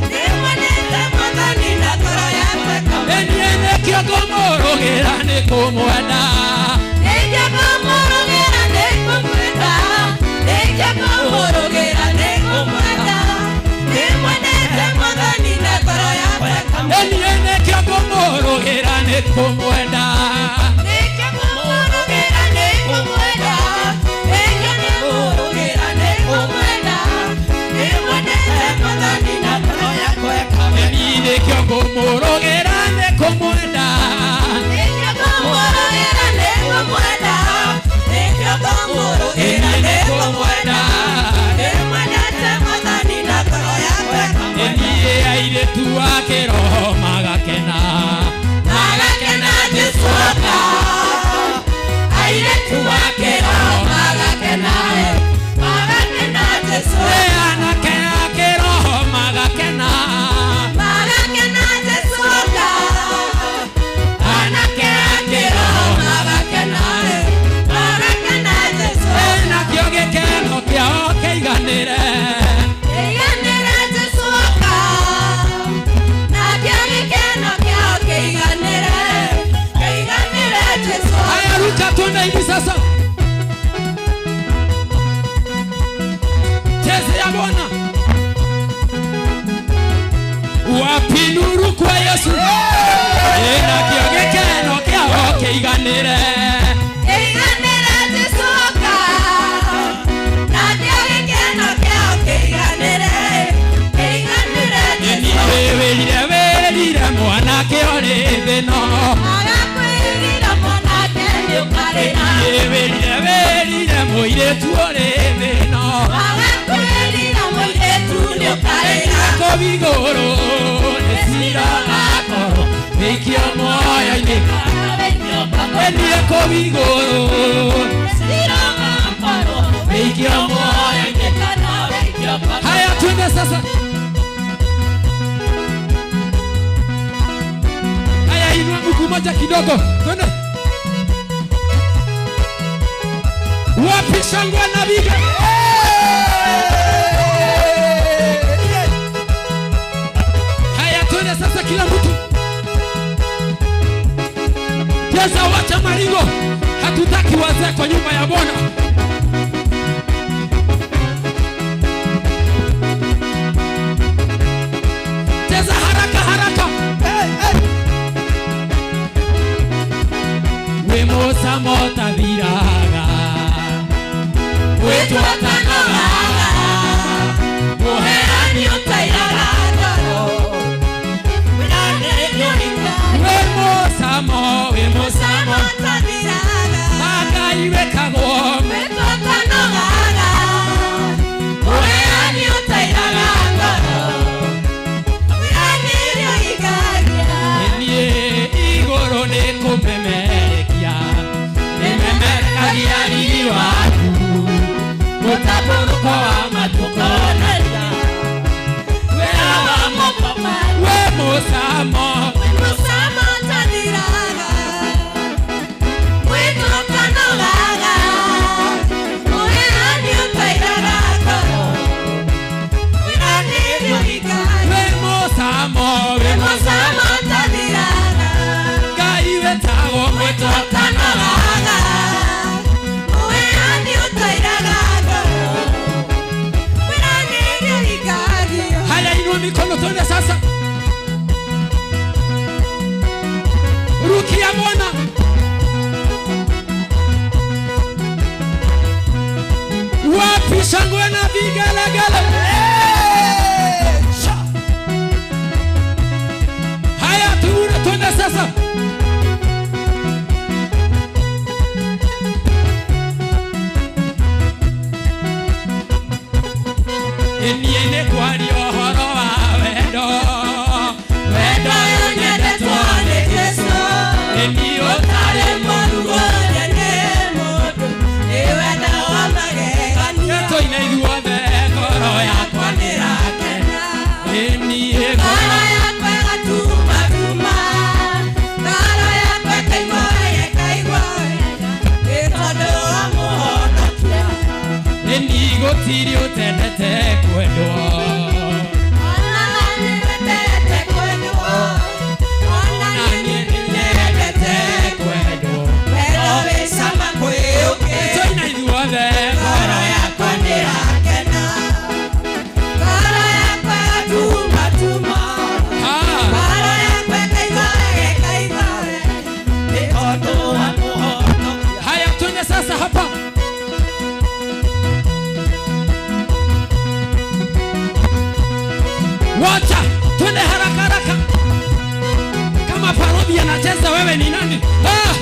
Ndĩmwendete Mwathani na ngoro yakwa ĩkamwenda. Niĩ nĩkĩo ngũmũrũgĩra nĩ kũmwenda. Nĩkĩo ngũmũrũgĩra nĩ kũmwenda. Nĩkĩo ngũmũrũgĩra nĩ kũmwenda. Ndĩmwendete Mwathani na ngoro yakwa ĩkamwenda. Niĩ nĩkĩo ngũmũrũgĩra nĩ kũmwenda. Nĩkĩo ngũmũrũgĩra nĩ kũmwenda. Nĩkĩo ngũmũrũgĩra nĩ kũmwenda. Ndĩmwendete Mwathani na ngoro yakwa ĩkamwenda. Niĩ nĩkĩo ngũmũrũgĩra nĩ kũmwenda. Nĩkĩo ngũmũrũgĩra nĩ kũmwenda. Nĩkĩo ngũmũrũgĩra nĩ kũmwenda. Ndĩmwendete Mwathani na ngoro yakwa ĩkamwenda. Niĩ airĩtu a kĩroho magakena. Magakena Jesũ oka. Airĩtu a kĩroho magakena. Magakena Jesũ Ĩ anake a kĩroho magakena. Magakena Jesũ oka. Anake a kĩroho magakena. Magakena Jesũ Ĩ nakĩo gĩkeno kĩao kĩiganĩre. Kĩiganĩre Jesũ oka. Nakĩo gĩkeno kĩao kĩiganĩre. Kĩiganĩre Jesũ Haya, ruka tuende hivi sasa. Cheze ya Bwana. Wapi nuru kwa Yesu? Ĩ nakĩo gĩkeno kĩao kĩiganĩre. Kĩiganĩre Jesũ oka. Nakĩo gĩkeno kĩao kĩiganĩre. Kĩiganĩre Jesũ Niĩ wĩrire wĩrire mwanake ũrĩ thĩ no. Agakwĩrira mwanake nĩũkarĩra. Niĩ wĩrire wĩrire mũirĩtu ũrĩ thĩ no. Agakwĩrira mũirĩtu nĩũkarĩra. Kũu igũrũ nĩ cira ũgakorwo wĩikio muoyo-inĩ. Niĩ kũu igũrũ wĩikio muoyo-inĩ. Haya, twende sasa. pamoja kidogo. Twende. Wapi shangwe na vigelegele? Haya, twende sasa kila mtu. Cheza, wacha maringo. Hatutaki wazee kwa nyumba ya Bwana. Cheza haraka haraka. We mosa mota viraga. Wetu watanogaga. Muheani utairaga ngoro. We mosa mo, we mosa mo. Magai wekagwo. Wetu watanogaga. Muheani utairaga ngoro. Niĩ igũrũ nĩkũmemerekia. Nĩmemerekagia riri waku. Mũtambũrũko wa matu ũkonaria. Wĩra wa moko maku. We mũcamo. We mũcamo, we mũcamo. Ngai wetagwo mwĩtũkanogaga. Haya, inua mikono twende sasa. Rukia Bwana. Wapi shangwe na vigelegele? Haya, tuone twende sasa. Niĩ nĩ kwaria ũhoro wa wendo. Wendo ũyũ nyendetwo nĩ Jesũ. Niĩ ũtarĩ mũrugo. Tũine ithuothe ngoro yakwa nĩrakena. Niĩ ngoro Niĩ gũtirĩ ũtendete kwendwo. Na niĩ nĩnyendete kwendwo. Tũine ithuothe ngoro yakwa Ah. Haya, twende sasa hapa. Wacha twende haraka haraka. Kama parodi anacheza, wewe ni nani? Ah,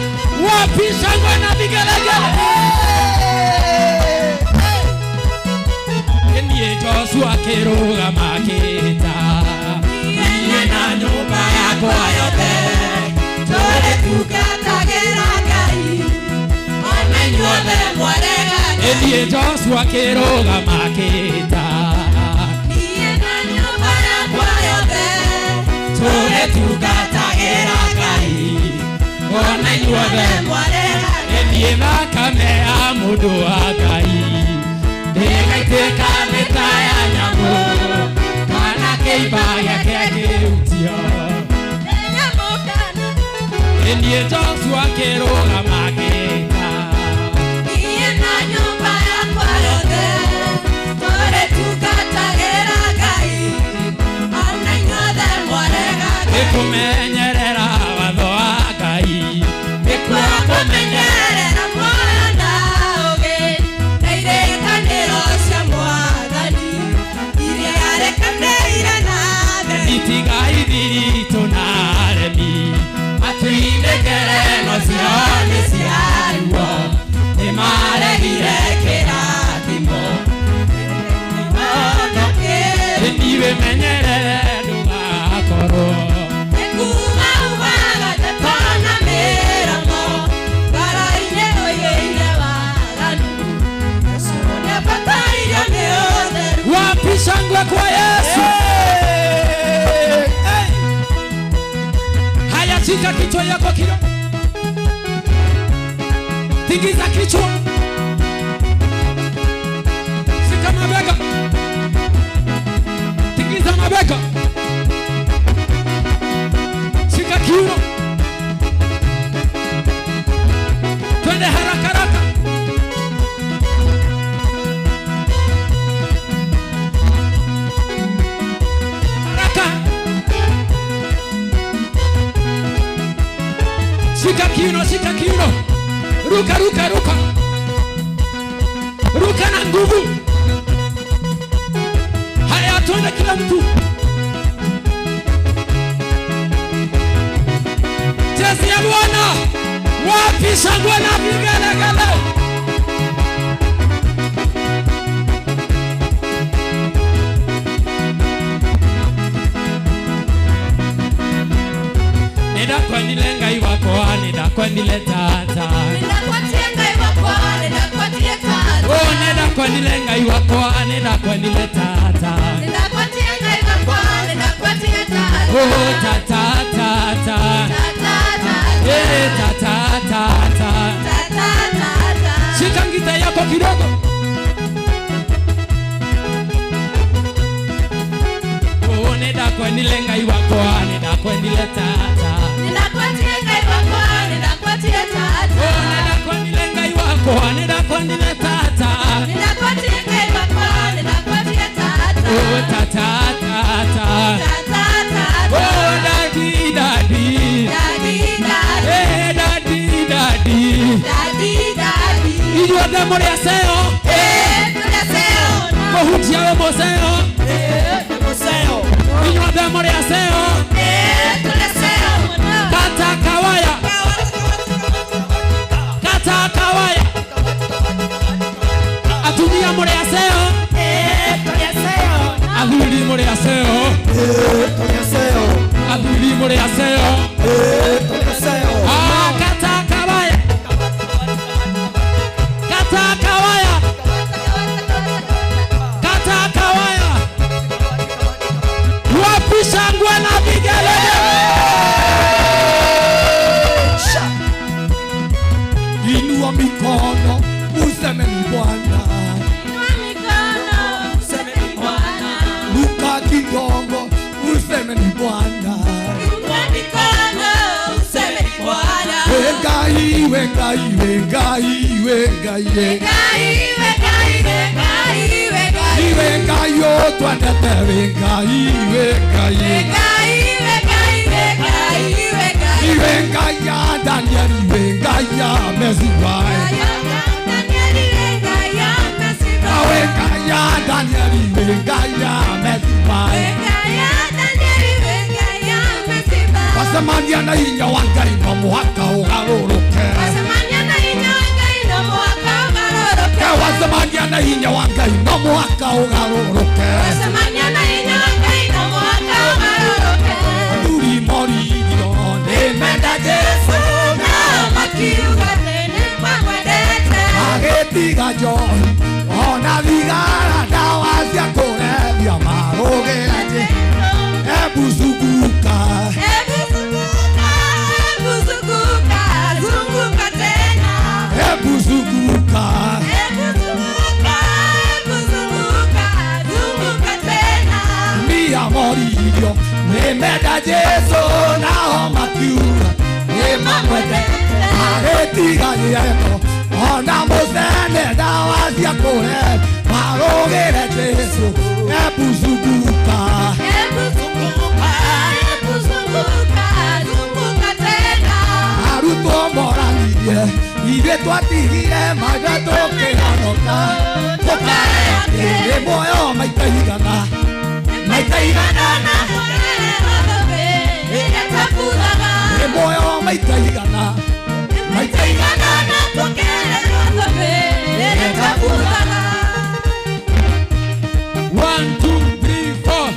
wapi shangwe na vigelegele? Niĩ Joshua akĩrũgama akĩĩta. Niĩ na nyũmba yakwa yothe Niĩ Joshua akĩrũgama akĩĩta. Tũrĩtungatagĩra Ngai ona inyuothe. Niĩ thakame ya mũndũ wa Ngai ndĩgaitĩka nĩ ta ya nyamũ kana kĩimba gĩake kĩrutio. Niĩ Joshua akĩrũgama akĩĩta. Nĩkũmenyerera watho wa Ngai. Nĩkuo kũmenyerera Mwana ũgĩ na irĩkanĩro cia Mwathani iria arekanĩire na thĩ. Itigai thiritũ na aremi matuindĩkĩre no cio nĩ ciaruo nĩmaregire kĩrathimo. Niĩ wĩmenyerere ndũgakorwo Nĩkuuga ugaga ndeto na mĩromo, ngoro-inĩ ũiyũire waganu. Jesũ nĩabatairio nĩ ũtheru. Wapi shangwe kwa Yesu? Haya, shika kijiti. kichwa yako kidogo. Tingiza kichwa. Shika mabega. Tingiza mabega. Shika kiuno. Twende haraka haraka. Haraka. Shika kiuno, shika kiuno. Ruka, ruka, ruka. Ruka na nguvu. Haya, twende kila mtu. Jezi ya Bwana. Wapi shangwe na vigelegele? Nenda kwa nilenga iwako, nenda kwa niletata. Oh, nenda kwa nilenga iwako, nenda kwa niletata. Oh, ta ta ta ta. Eh, ta ta ta ta. Shika ngita yako kidogo. Oh, nenda kwa nilenga iwako, nenda kwa niletata. Oh, nenda kwa nilenga iwako, nenda kwa niletata. Oh, ta ta ta ta. Oh, daddy, daddy. Hey, daddy, daddy. Ijuathe muri aseo. Mũhunjia wĩ mũceo. Inyuothe mũrĩ aseo. Kata kawaya. Kata kawaya. Atumia mũrĩ aseo. Athuri mũrĩ aseo. Athuri mũrĩ aseo. Ah, kata kawaya. Kata kawaya. Kata kawaya. Wapi shangwe na vigelegele? Inua mikono useme ni Bwana. Luka kidogo useme ni Bwana. Wengai, wengai, wengai, wengai. Wengai yo twendete wengai, wengai. Wengai ya Daniel, wengai ya Meziwai. Wengai ya Daniel, wengai ya Meziwai. Wasemania na hinya wa Ngai no mũhaka ũgarũrũke. Wasemania na hinya wa Ngai no mũhaka ũgarũrũke. Athuri moririo nĩmenda Jesũ agĩtiga njohi ona thigara ndawa cia kũrebia marũgĩra Jesũ. Ebu zunguka. Ebu zunguka. Mia moririo nĩmenda Jesũ nao makiuga nĩmamwendete. Agĩtiga gĩeko ona mũcene ndawa cia kũrebia marũgĩre Jesũ. Ebu zunguka. Arutwo moranirie ithuĩ twatigire maitho tũkĩhonoka. Tũkae muoyo maita igana, maita igana. Nĩ muoyo maita igana, maita igana. 1, 2, 3, 4.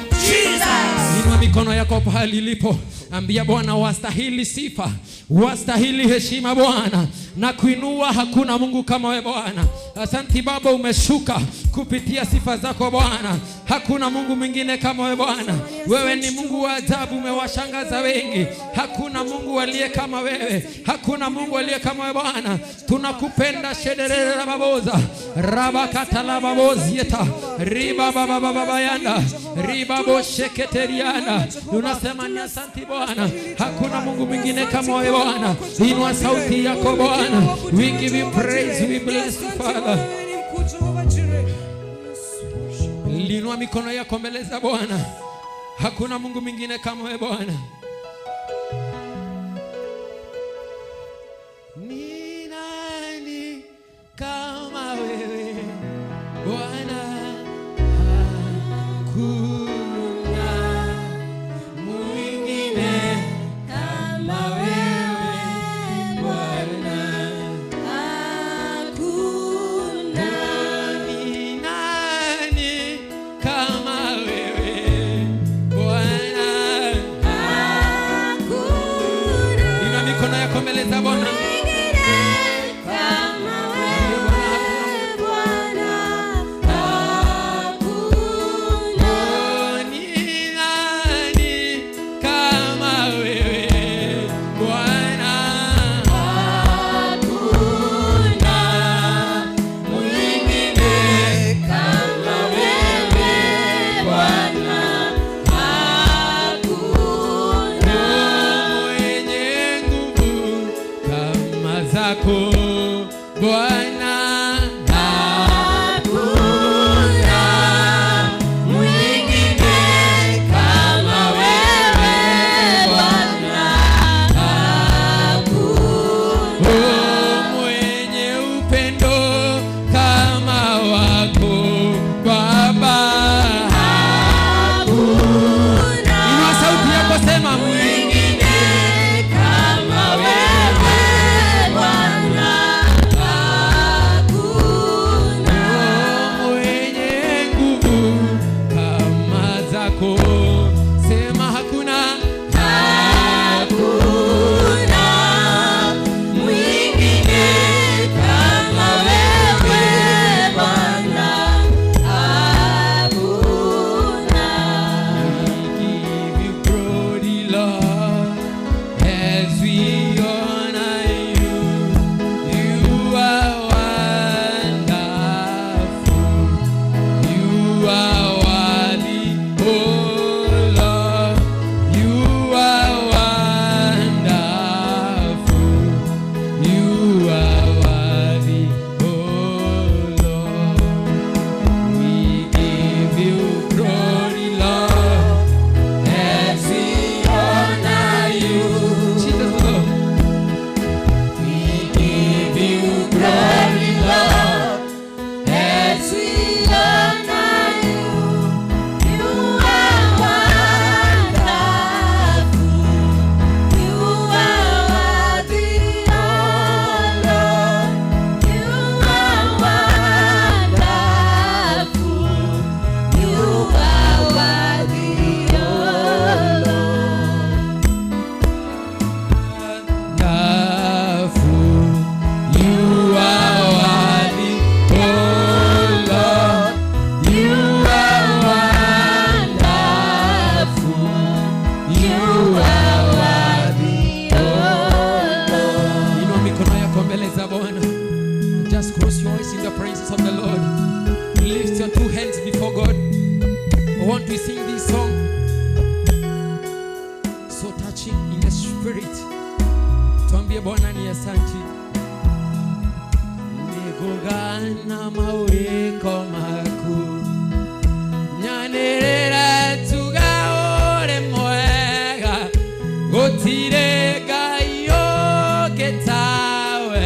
Inua mikono yako pahali ilipo. Ambia Bwana, wastahili sifa, wastahili heshima Bwana, na kuinua hakuna Mungu kama wewe Bwana. Asante Baba, umeshuka kupitia sifa zako Bwana. Hakuna Mungu mwingine kama wewe Bwana. Wewe ni Mungu wa ajabu, umewashangaza wengi. Hakuna Mungu aliye kama wewe, hakuna Mungu aliye kama wewe Bwana. Tunakupenda shederere rababoza rabakatalababozieta ribababababayanda ribabosheketeriana. Tunasema ni asanti Bwana, hakuna Mungu mwingine kama wewe Bwana. Inua sauti yako Bwana, we give you praise, we bless you Father. Linua mikono yako mbele za Bwana. Hakuna Mungu mwingine kama wewe Bwana. Ni nani kama wewe Bwana? Hakuna mwingine kama wewe Bwana. Hakuna. Ni nani kama wewe Bwana? Hakuna. Inua mikono yako mbele za Bwana. Mwingine kama wewe Bwana. Hakuna. Ni nani kama wewe Bwana? Hakuna mwingine kama wewe Bwana. Hakuna. Mwenye nguvu kama zako Bwana. Hakuna mwingine kama wewe Bwana. Hakuna. Mwenye upendo kama wako Baba. Hakuna. Inua sauti yako, sema Mwingine kama wewe Bwana. Hakuna. Mwenye nguvu kama zako, sema hakuna. Hakuna mwingine kama wewe Bwana. Hakuna. We give you glory, Lord, as we honor you. You are wonderful. You are worthy, oh Lord. You are wonderful. You are worthy, oh Lord. We give you glory, Lord, as we honor you. Jesus, Lord. We give you glory, Lord, as we Honor you. You are wonderful. You are worthy, oh Lord. You are wonderful. You are worthy, oh Lord. Wonderful. You are worthy, oh Lord. You are wonderful. You are worthy, oh Lord. Inua mikono yako mbele za Bwana. Just close your eyes in the presence of the Lord. Lift your two hands before God. I want to sing this song. So touching in the spirit. Tuambie Bwana ni asanti. Nĩngũgana mawĩko maku, nyanĩrĩre tuga ũrĩ mwega, gũtirĩ Ngai ũngĩ tawe,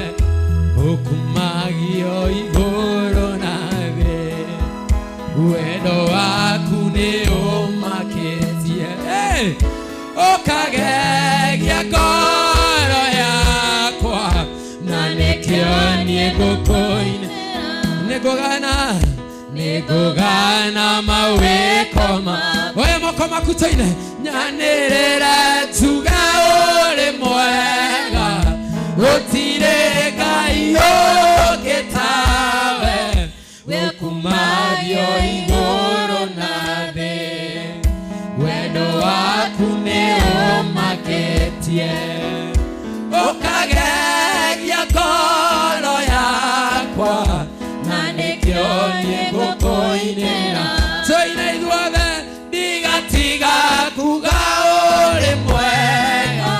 ũkumagio igũrũ na thĩ, wendo waku nĩ ũmakĩtie. Hey! Ũkagegia ngoro yakwa, na nĩkĩo niĩ ngũkũina. Nĩngũgana, nĩngũgana mawĩko ma oya moko maku tũine, nyanĩrĩre tuga ũrĩ mwega, gũtirĩ Ngai ũngĩ tawe, ũkumagio igũrũ na Wendo waku nĩ ũmakĩtie ũkagegia ngoro yakwa na nĩkĩo niĩ ngũkũinĩra tũine ithuothe ndigatiga kuga ũrĩ mwega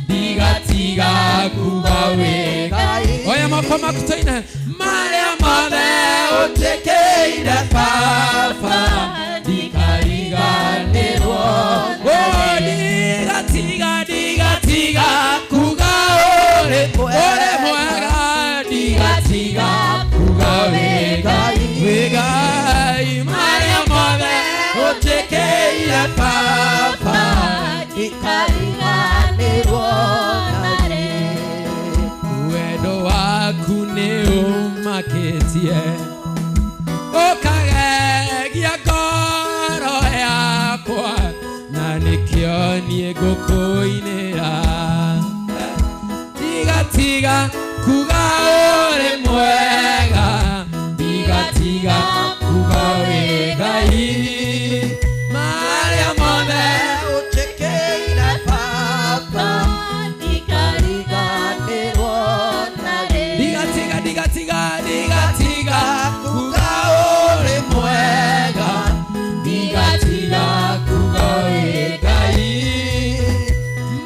ndigatiga kuga wĩ Ngai. Oya moko maku tũine marĩa mothe ũnjĩkĩire Baba ndikariganĩrwo. Oh, ndigatiga ndigatiga kuga ũrĩ mwega ndigatiga kuga wĩ Ngai wĩ Ngai marĩa mothe ũnjĩkĩire Baba ndikariganĩrwo narĩ. Wendo waku nĩ ũmakĩtie ũkagegia ngoro yakwa na nĩkĩo niĩ ngũkũinĩra ndigatiga kuga ũrĩ mwega ndigatiga kuga wĩ Ngai marĩa mothe ũnjĩkĩire Baba ndikariganĩrwo narĩ. Ndigatiga ndigatiga ndigatiga kuga ũrĩ mwega ndigatiga kuga wĩ Ngai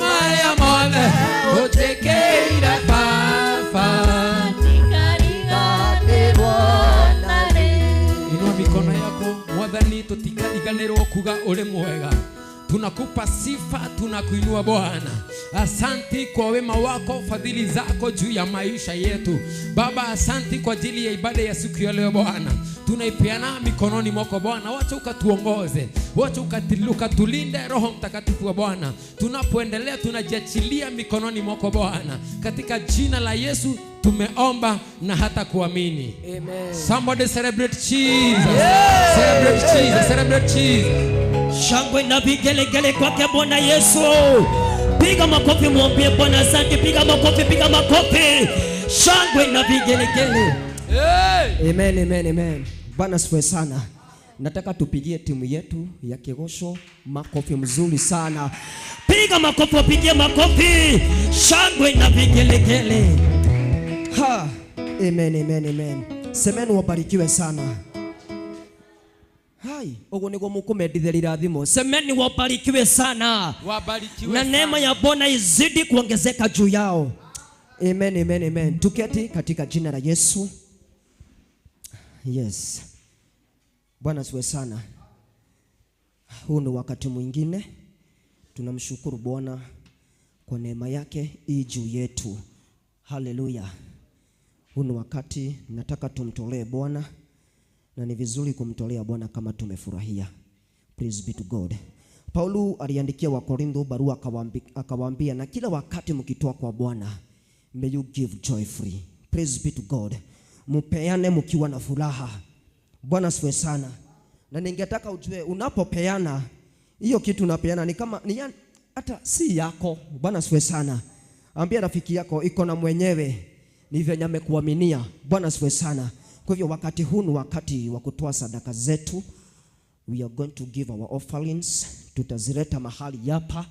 marĩa mothe ũnjĩkĩire Baba ndikariganĩrwo narĩ. Inua mikono yako Mwathani, tutikariganĩrwo kuga ũrĩ mwega. Tunakupa sifa, tunakuinua Bwana. Asanti kwa wema wako, fadhili zako juu ya maisha yetu Baba. Asanti kwa ajili ya ibada ya siku ya leo Bwana, tunaipeana mikononi mwako Bwana. Wacha ukatuongoze, wacha ukatulinde, Roho Mtakatifu wa Bwana. Tunapoendelea tunajiachilia mikononi mwako Bwana, katika jina la Yesu tumeomba na hata kuamini. Amen. Somebody celebrate Jesus. Celebrate Jesus. Celebrate Jesus. Shangwe na vigelegele kwake Bwana Yesu. Piga makofi, mwambie Bwana asante. Piga makofi, piga makofi. Shangwe na vigelegele. Amen, amen, amen. Bwana asifiwe sana. Nataka tupigie timu yetu ya Kigosho makofi mzuri sana. Piga makofi, wapigie makofi. Shangwe na vigelegele. Ha. Amen, amen, amen. Semeni wabarikiwe sana. Hai, ugo niguo mukumenditherira thimo. Semeni wabarikiwe sana. Wabarikiwe Na neema ya Bwana izidi kuongezeka juu yao. Amen, amen, amen. Tuketi katika jina la Yesu. Yes. Bwana asifiwe sana. Huu ni wakati mwingine tunamshukuru Bwana kwa neema yake ii juu yetu. Haleluya. Huu ni wakati nataka tumtolee Bwana, na ni vizuri kumtolea Bwana kama tumefurahia. Praise be to God. Paulo aliandikia Wakorintho barua akawaambia, na kila wakati mkitoa kwa Bwana, may you give joyfully. Praise be to God. Mpeane mkiwa na furaha. Bwana asifiwe sana. Na ningetaka ujue unapopeana hiyo kitu unapeana ni kama ni hata si yako. Bwana asifiwe sana. Ambia rafiki yako iko na mwenyewe, ni venye amekuaminia. Bwana asifiwe sana. Kwa hivyo wakati huu ni wakati wa kutoa sadaka zetu. We are going to give our offerings. Tutazileta mahali hapa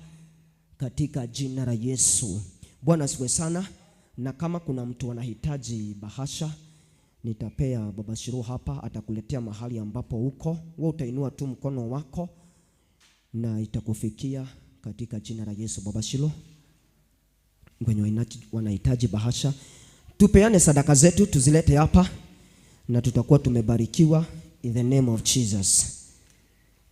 katika jina la Yesu. Bwana asifiwe sana. Na kama kuna mtu anahitaji bahasha, nitapea Baba Shiru hapa, atakuletea mahali ambapo uko. Wewe utainua tu mkono wako na itakufikia katika jina la Yesu. Baba Shiru, wenye wanahitaji bahasha, tupeane sadaka zetu tuzilete hapa na tutakuwa tumebarikiwa in the name of Jesus.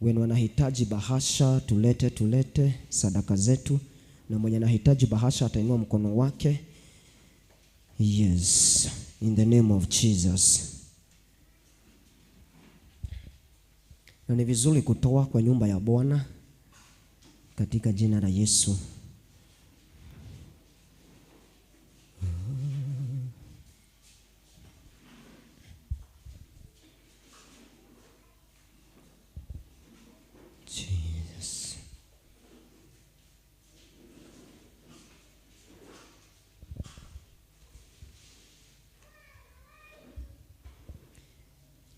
Wenye wanahitaji bahasha tulete sadaka zetu, na mwenye anahitaji bahasha atainua mkono wake. Yes, in the name of Jesus. Na ni vizuri kutoa kwa nyumba ya Bwana katika jina la Yesu. Jesus.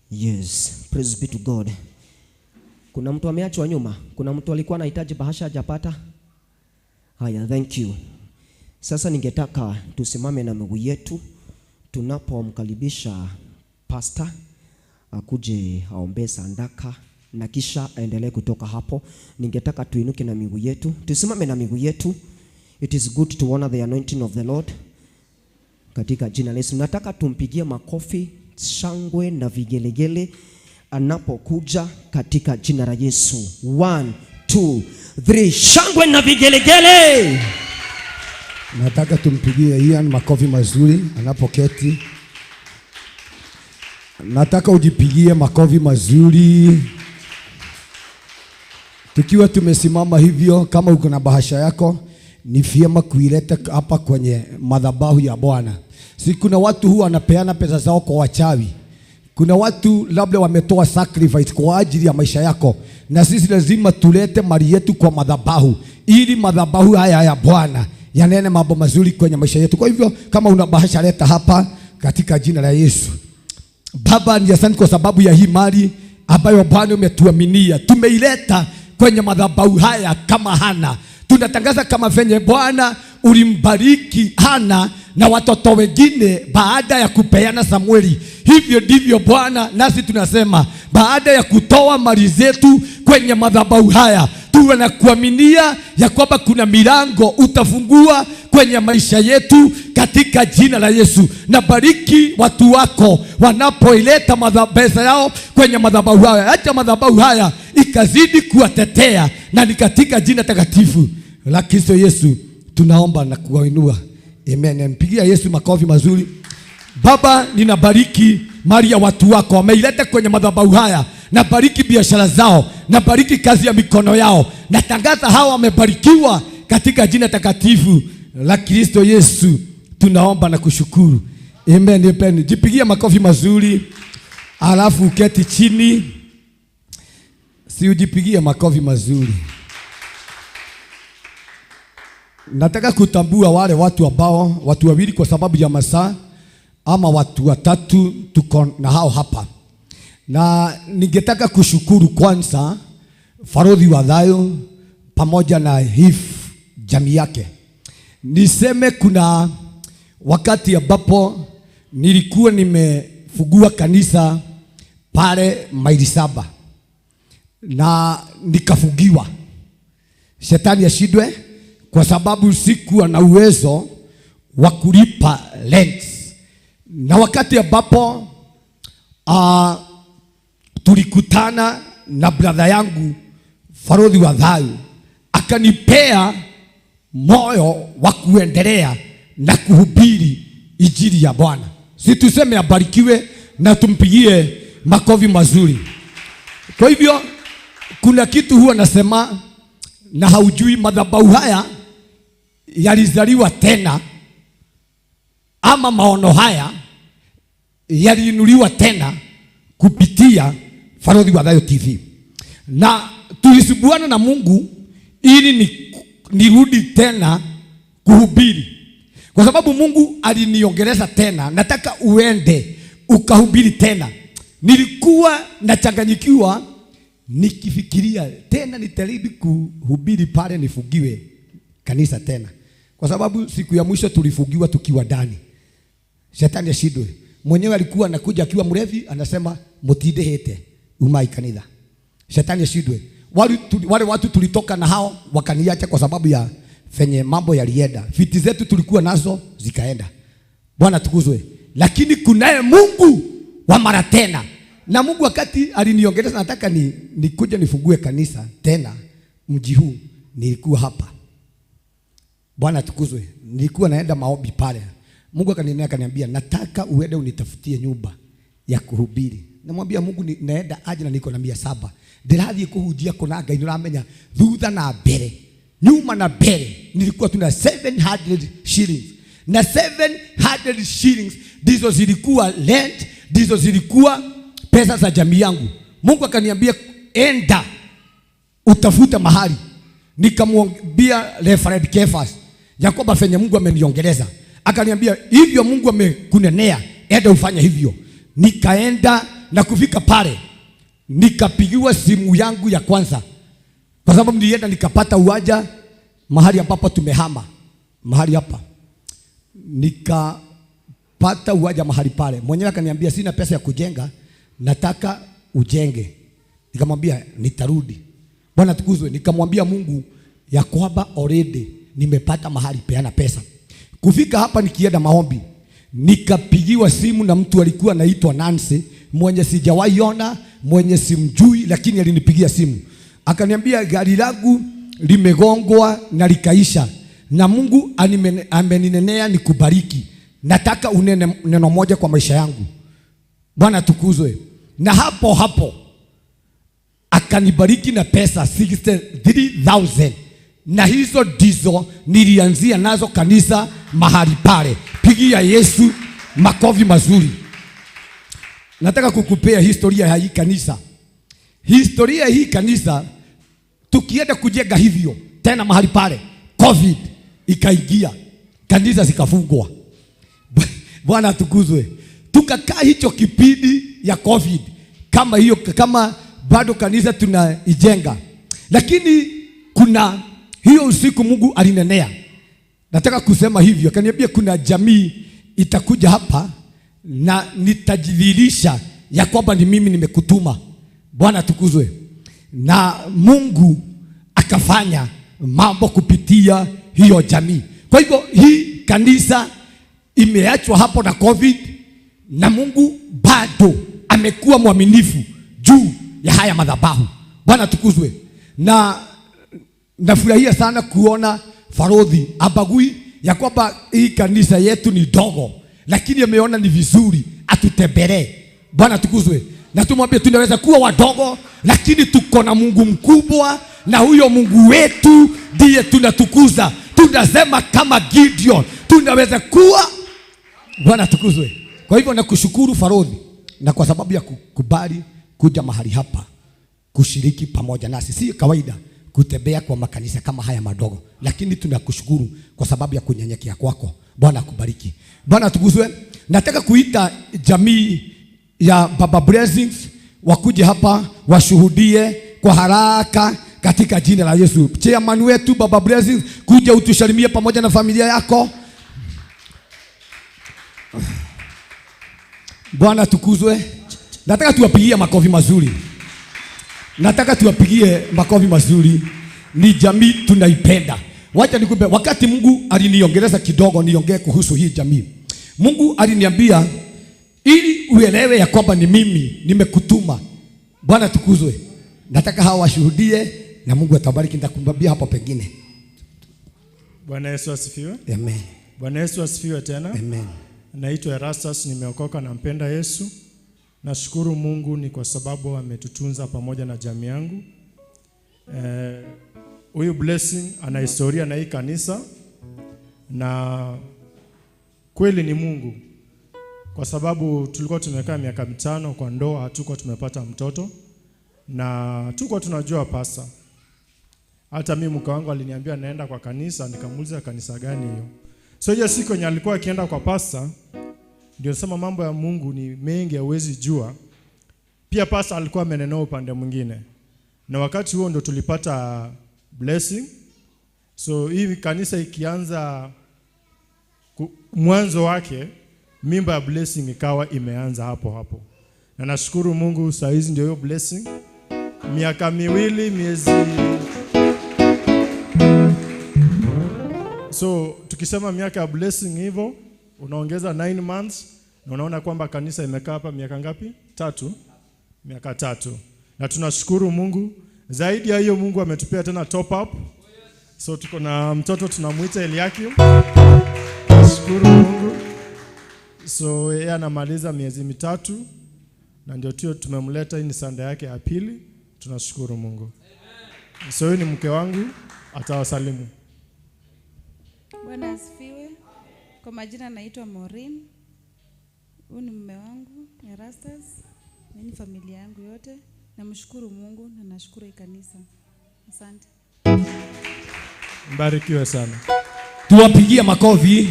Yes, praise be to God. Kuna mtu ameachwa nyuma? Kuna mtu alikuwa anahitaji bahasha hajapata? Haya, thank you. Sasa ningetaka tusimame na miguu yetu tunapomkaribisha pastor akuje aombe sadaka na kisha aendelee kutoka hapo. Ningetaka tuinuke na miguu yetu, tusimame na miguu yetu. It is good to honor the anointing of the Lord. Katika jina la Yesu nataka tumpigie makofi, shangwe na vigelegele anapokuja katika jina la Yesu. 1 2 3, shangwe na vigelegele. Nataka tumpigie Ian makofi mazuri anapoketi. Nataka ujipigie makofi mazuri. Tukiwa tumesimama hivyo, kama uko na bahasha yako, ni vyema kuileta hapa kwenye madhabahu ya Bwana. Si kuna watu huwa wanapeana pesa zao kwa wachawi. Kuna watu labda wametoa sacrifice kwa ajili ya maisha yako, na sisi lazima tulete mali yetu kwa madhabahu, ili madhabahu haya ya Bwana yanene mambo mazuri kwenye maisha yetu. Kwa hivyo kama una bahasha, leta hapa katika jina la Yesu. Baba, ni asante kwa sababu ya hii mali ambayo Bwana umetuaminia. Tumeileta kwenye madhabahu haya kama Hana. Tunatangaza kama venye Bwana ulimbariki Hana na watoto wengine baada ya kupeana Samueli. Hivyo ndivyo Bwana nasi tunasema, baada ya kutoa mali zetu kwenye madhabahu haya, tuwe na kuaminia ya kwamba kuna milango utafungua kwenye maisha yetu katika jina la Yesu. Na bariki watu wako wanapoileta pesa yao kwenye madhabahu haya. Acha madhabahu haya ikazidi kuwatetea, na ni katika jina takatifu la Kristo Yesu tunaomba na kuwainua. Amen. Mpigia Yesu makofi mazuri. Baba, ninabariki mali ya watu wako wameileta kwenye madhabahu haya. Nabariki biashara zao, nabariki kazi ya mikono yao. Natangaza hawa wamebarikiwa katika jina takatifu la Kristo Yesu tunaomba na kushukuru. Amen, amen. Jipigia makofi mazuri, alafu uketi chini. Si ujipigie makofi mazuri. Nataka kutambua wale watu ambao, watu wawili kwa sababu ya masaa, ama watu watatu tuko na hao hapa. Na ningetaka kushukuru kwanza Farodhi wa Thayo pamoja na hif jamii yake. Niseme kuna wakati ambapo nilikuwa nimefungua kanisa pale maili 7 na nikafungiwa. Shetani ashindwe kwa sababu sikuwa na uwezo wa kulipa rent. Na wakati ambapo tulikutana na brother yangu Farodhi wa Thayo, akanipea moyo wa kuendelea na kuhubiri injili ya Bwana. Si tuseme abarikiwe na tumpigie makofi mazuri. Kwa hivyo kuna kitu huwa nasema na haujui, madhabahu haya yalizaliwa tena, ama maono haya yaliinuliwa tena kupitia Farodhi wa Thayo TV. Na tulisubuana na Mungu ili nirudi tena kuhubiri, kwa sababu Mungu aliniongeleza tena, nataka uende ukahubiri tena. Nilikuwa nachanganyikiwa nikifikiria tena nitarudi kuhubiri pale nifugiwe kanisa tena, kwa sababu siku ya mwisho tulifugiwa tukiwa ndani. Shetani ashindwe. Mwenyewe alikuwa anakuja akiwa mlevi, anasema mutinde hete umai kanitha. Shetani ashindwe. Wale watu tulitoka na hao wakaniacha kwa sababu ya fenye mambo yalienda. Viti zetu tulikuwa nazo zikaenda. Bwana tukuzwe. Lakini kunaye Mungu wa mara tena. Na Mungu wakati aliniongeleza nataka nikuje nifungue kanisa tena mji huu, nilikuwa hapa. Bwana tukuzwe. Nilikuwa naenda maombi pale. Mungu akaninena akaniambia nataka uende unitafutie nyumba ya kuhubiri. Namwambia Mungu naenda aje na niko na 700. Ndirathi kuhunjia kuna Ngai nuramenya thutha na mbere, nyuma na mbere. Nilikuwa tuna 700 shillings. Na 700 shillings ndizo zilikuwa rent, ndizo zilikuwa pesa za jamii yangu. Mungu akaniambia enda utafuta mahali. Nikamwambia Reverend Kefas Jacob afenye Mungu ameniongeleza. Akaniambia hivyo Mungu amekunenea, enda ufanye hivyo. Nikaenda na kufika pale Nikapigiwa simu yangu ya kwanza, kwa sababu nilienda nikapata uwanja mahali ambapo tumehama mahali hapa, nikapata uwanja mahali pale. Mwenyewe akaniambia sina pesa ya kujenga, nataka ujenge. Nikamwambia nitarudi. Bwana tukuzwe. Nikamwambia Mungu ya kwamba already nimepata mahali, peana pesa. Kufika hapa nikienda maombi, nikapigiwa simu na mtu alikuwa anaitwa Nancy, mwenye sijawahi ona, mwenye simjui, lakini alinipigia simu. Akaniambia gari langu limegongwa na likaisha, na Mungu ameninenea nikubariki. Nataka unene neno moja kwa maisha yangu. Bwana tukuzwe. Na hapo hapo akanibariki na pesa 63,000. Na hizo ndizo nilianzia nazo kanisa mahali pale. Pigia Yesu makofi mazuri. Nataka kukupea historia ya hii kanisa. Historia hii kanisa, tukienda kujenga hivyo tena mahali pale, COVID ikaingia, kanisa zikafungwa. Bwana atukuzwe. Tukakaa hicho kipindi ya COVID kama hiyo, kama bado kanisa tunaijenga. Lakini kuna hiyo usiku Mungu alinenea. Nataka kusema hivyo, akaniambia kuna jamii itakuja hapa na nitajidhihirisha ya kwamba ni mimi nimekutuma. Bwana atukuzwe. Na Mungu akafanya mambo kupitia hiyo jamii. Kwa hivyo hii kanisa imeachwa hapo na COVID, na Mungu bado amekuwa mwaminifu juu ya haya madhabahu. Bwana atukuzwe. Na nafurahia sana kuona Farodhi abagui ya kwamba hii kanisa yetu ni dogo, lakini ameona ni vizuri atutembelee. Bwana atukuzwe. Na tumwambie tunaweza kuwa wadogo, lakini tuko na Mungu mkubwa, na huyo Mungu wetu ndiye tunatukuza. Tunasema kama Gideon, tunaweza kuwa. Bwana atukuzwe. Kwa hivyo nakushukuru Farodhi, na kwa sababu ya kukubali kuja mahali hapa kushiriki pamoja nasi. Si kawaida kutembea kwa makanisa kama haya madogo, lakini tunakushukuru kwa sababu ya kunyenyekea kwako. Bwana akubariki. Bwana atukuzwe. Nataka kuita jamii ya Baba Blessings wakuje hapa washuhudie kwa haraka katika jina la Yesu. Chairman wetu Baba Blessings, kuja utusalimie pamoja na familia yako. Bwana atukuzwe. Nataka tuwapigie makofi mazuri. Nataka tuwapigie makofi mazuri. Ni jamii tunaipenda. Wacha nikupe, wakati Mungu aliniongeleza kidogo niongee kuhusu hii jamii. Mungu aliniambia ili uelewe ya kwamba ni mimi nimekutuma. Bwana tukuzwe. Nataka hawa washuhudie na Mungu atabariki. Nitakwambia hapo pengine. Bwana Yesu asifiwe. Amen. Bwana Yesu asifiwe tena. Amen. Naitwa Erastus, nimeokoka na mpenda Yesu. Nashukuru Mungu ni kwa sababu ametutunza pamoja na jamii yangu. Huyu Blessing ana historia na hii kanisa, na kweli ni Mungu, kwa sababu tulikuwa tumekaa miaka 5 kwa ndoa, hatukuwa tumepata mtoto na tulikuwa tunajua pasa. Hata mimi mke wangu aliniambia naenda kwa kanisa, nikamuuliza kanisa gani hiyo. So hiyo siku yenye alikuwa akienda kwa pasa, ndio sema mambo ya Mungu ni mengi hauwezi jua. Pia pasa alikuwa amenena upande mwingine. Na wakati huo ndio tulipata Blessing. So hii kanisa ikianza mwanzo wake, mimba ya Blessing ikawa imeanza hapo hapo. Na nashukuru Mungu saa hizi ndio hiyo Blessing. Miaka 2 miezi. So tukisema miaka ya Blessing hivyo, unaongeza 9 months na unaona kwamba kanisa imekaa hapa miaka ngapi? 3. Miaka 3. Na tunashukuru Mungu. Zaidi ya hiyo Mungu ametupea tena top up. So tuko na mtoto tunamuita Eliakim. Tunashukuru Mungu. So yeye anamaliza miezi 3 na ndio tio tumemleta. Hii ni sanda yake ya pili. Tunashukuru Mungu. So huyu ni mke wangu, atawasalimu. Bwana asifiwe. Kwa majina naitwa Maureen. Huyu ni mume wangu Erastus. Ni familia yangu yote. Namshukuru Mungu na nashukuru kanisa. Asante. Mbarikiwe sana. Tuwapigie makofi.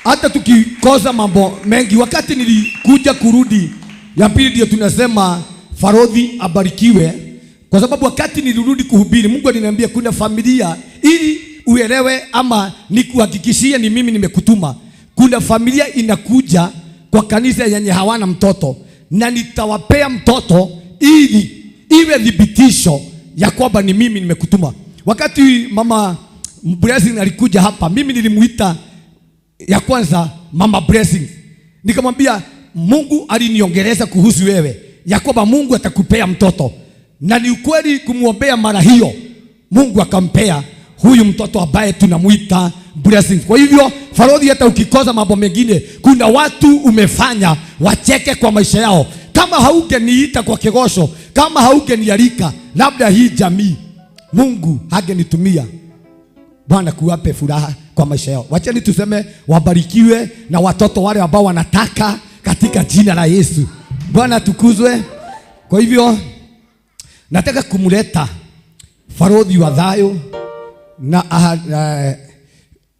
Hata tukikosa mambo mengi, wakati nilikuja kurudi ya pili ndio tunasema Farodhi abarikiwe, kwa sababu wakati nilirudi kuhubiri, Mungu aliniambia kuna familia, ili uelewe ama nikuhakikishie ni mimi nimekutuma. Kuna familia inakuja kwa kanisa yenye hawana mtoto, na nitawapea mtoto ili iwe thibitisho ya kwamba ni mimi nimekutuma. Wakati mama Blessing alikuja hapa, mimi nilimuita ya kwanza Mama Blessing, nikamwambia Mungu aliniongeleza kuhusu wewe ya kwamba Mungu atakupea mtoto, na ni ukweli kumwombea mara hiyo Mungu akampea huyu mtoto ambaye tunamuita Blessing. Kwa hivyo Farodhi, hata ukikosa mambo mengine, kuna watu umefanya wacheke kwa maisha yao. Kama haungeniita kwa kigosho, kama haungenialika, labda hii jamii Mungu hangenitumia. Bwana kuwape furaha kwa maisha yao. Wacheni tuseme wabarikiwe na watoto wale ambao wanataka katika jina la Yesu. Bwana tukuzwe. Kwa hivyo nataka kumleta Farodhi wa Thayo na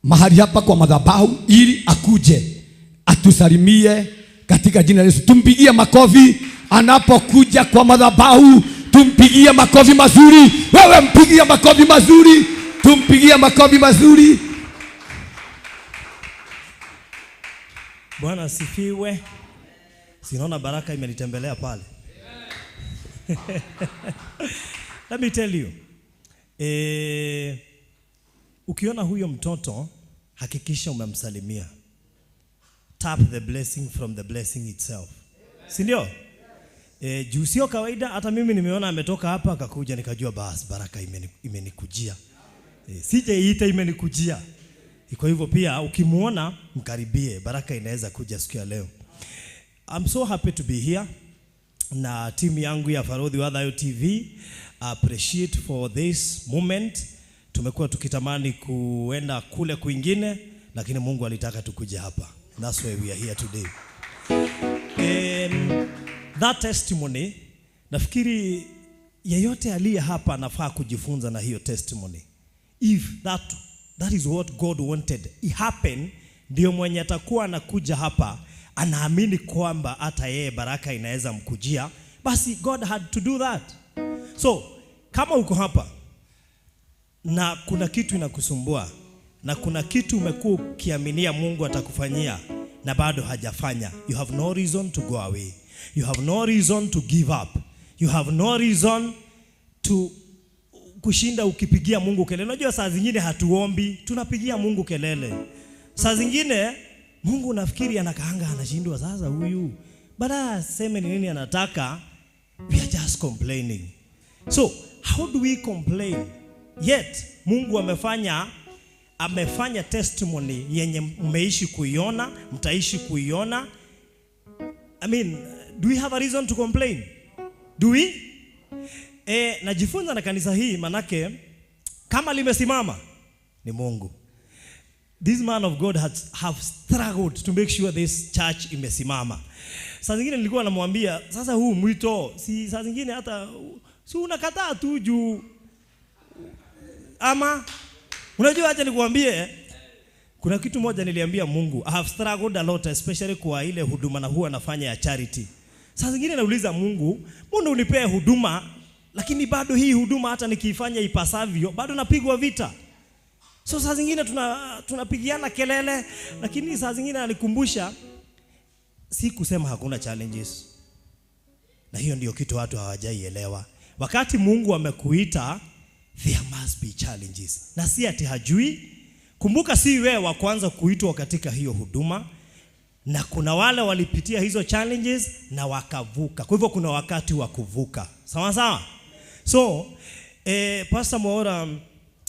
mahali hapa kwa madhabahu ili akuje atusalimie katika jina la Yesu. Tumpigie makofi anapokuja kwa madhabahu, tumpigie makofi mazuri. Wewe mpigie makofi mazuri, tumpigie makofi mazuri. Bwana asifiwe. Sinaona baraka imenitembelea pale. Let me tell you. Ukiona huyo mtoto hakikisha umemsalimia. Tap the blessing from the blessing itself. Si ndio? Juu sio kawaida, hata mimi nimeona ametoka hapa akakuja nikajua bas baraka imenikujia. Sijaiita imenikujia. Kwa hivyo pia ukimuona mkaribie, baraka inaweza kuja siku ya leo. I'm so happy to be here na timu yangu ya Farodhi wa Thayo TV. Appreciate for this moment. Tumekuwa tukitamani kuenda kule kwingine, lakini Mungu alitaka tukuje hapa. That's why we are here today. That testimony, nafikiri yeyote aliye hapa anafaa kujifunza na hiyo testimony. If that is what God wanted it happen, ndio mwenye atakuwa anakuja hapa anaamini kwamba hata yeye baraka inaweza mkujia, basi God had to do that. So kama uko hapa na kuna kitu inakusumbua na kuna kitu umekuwa ukiaminia Mungu atakufanyia na bado hajafanya, you have no reason to go away. You have no reason to give up. You have no reason to kushinda ukipigia Mungu kelele. Unajua saa zingine hatuombi, tunapigia Mungu kelele. Saa zingine Mungu nafikiri anakaanga anashindwa, sasa huyu baada aseme ni nini anataka, we are just complaining. So how do we complain? Yet Mungu amefanya testimony yenye mmeishi kuiona, mtaishi kuiona. I mean, do we have a reason to complain? Do we? Najifunza na kanisa hii, manake kama limesimama ni Mungu. This man of God have struggled to make sure this church imesimama. Saa zingine nilikuwa namwambia, sasa huu mwito, si saa zingine hata si unakataa tu juu ama unajua, acha nikuambie kuna kitu moja niliambia Mungu. I have struggled a lot, especially kwa ile huduma na huwa nafanya ya charity. Saa zingine nauliza Mungu, mbona unipee huduma lakini bado hii huduma hata nikiifanya ipasavyo bado napigwa vita. So saa zingine tunapigiana kelele, lakini saa zingine alikumbusha si kusema hakuna challenges. Na hiyo ndio kitu watu hawajaielewa. Wakati Mungu amekuita, there must be challenges. Na si ati hajui. Kumbuka si wewe wa kwanza kuitwa katika hiyo huduma, na kuna wale walipitia hizo challenges na wakavuka. Kwa hivyo kuna wakati wa kuvuka. Sawa sawa? So, Pastor Mwaura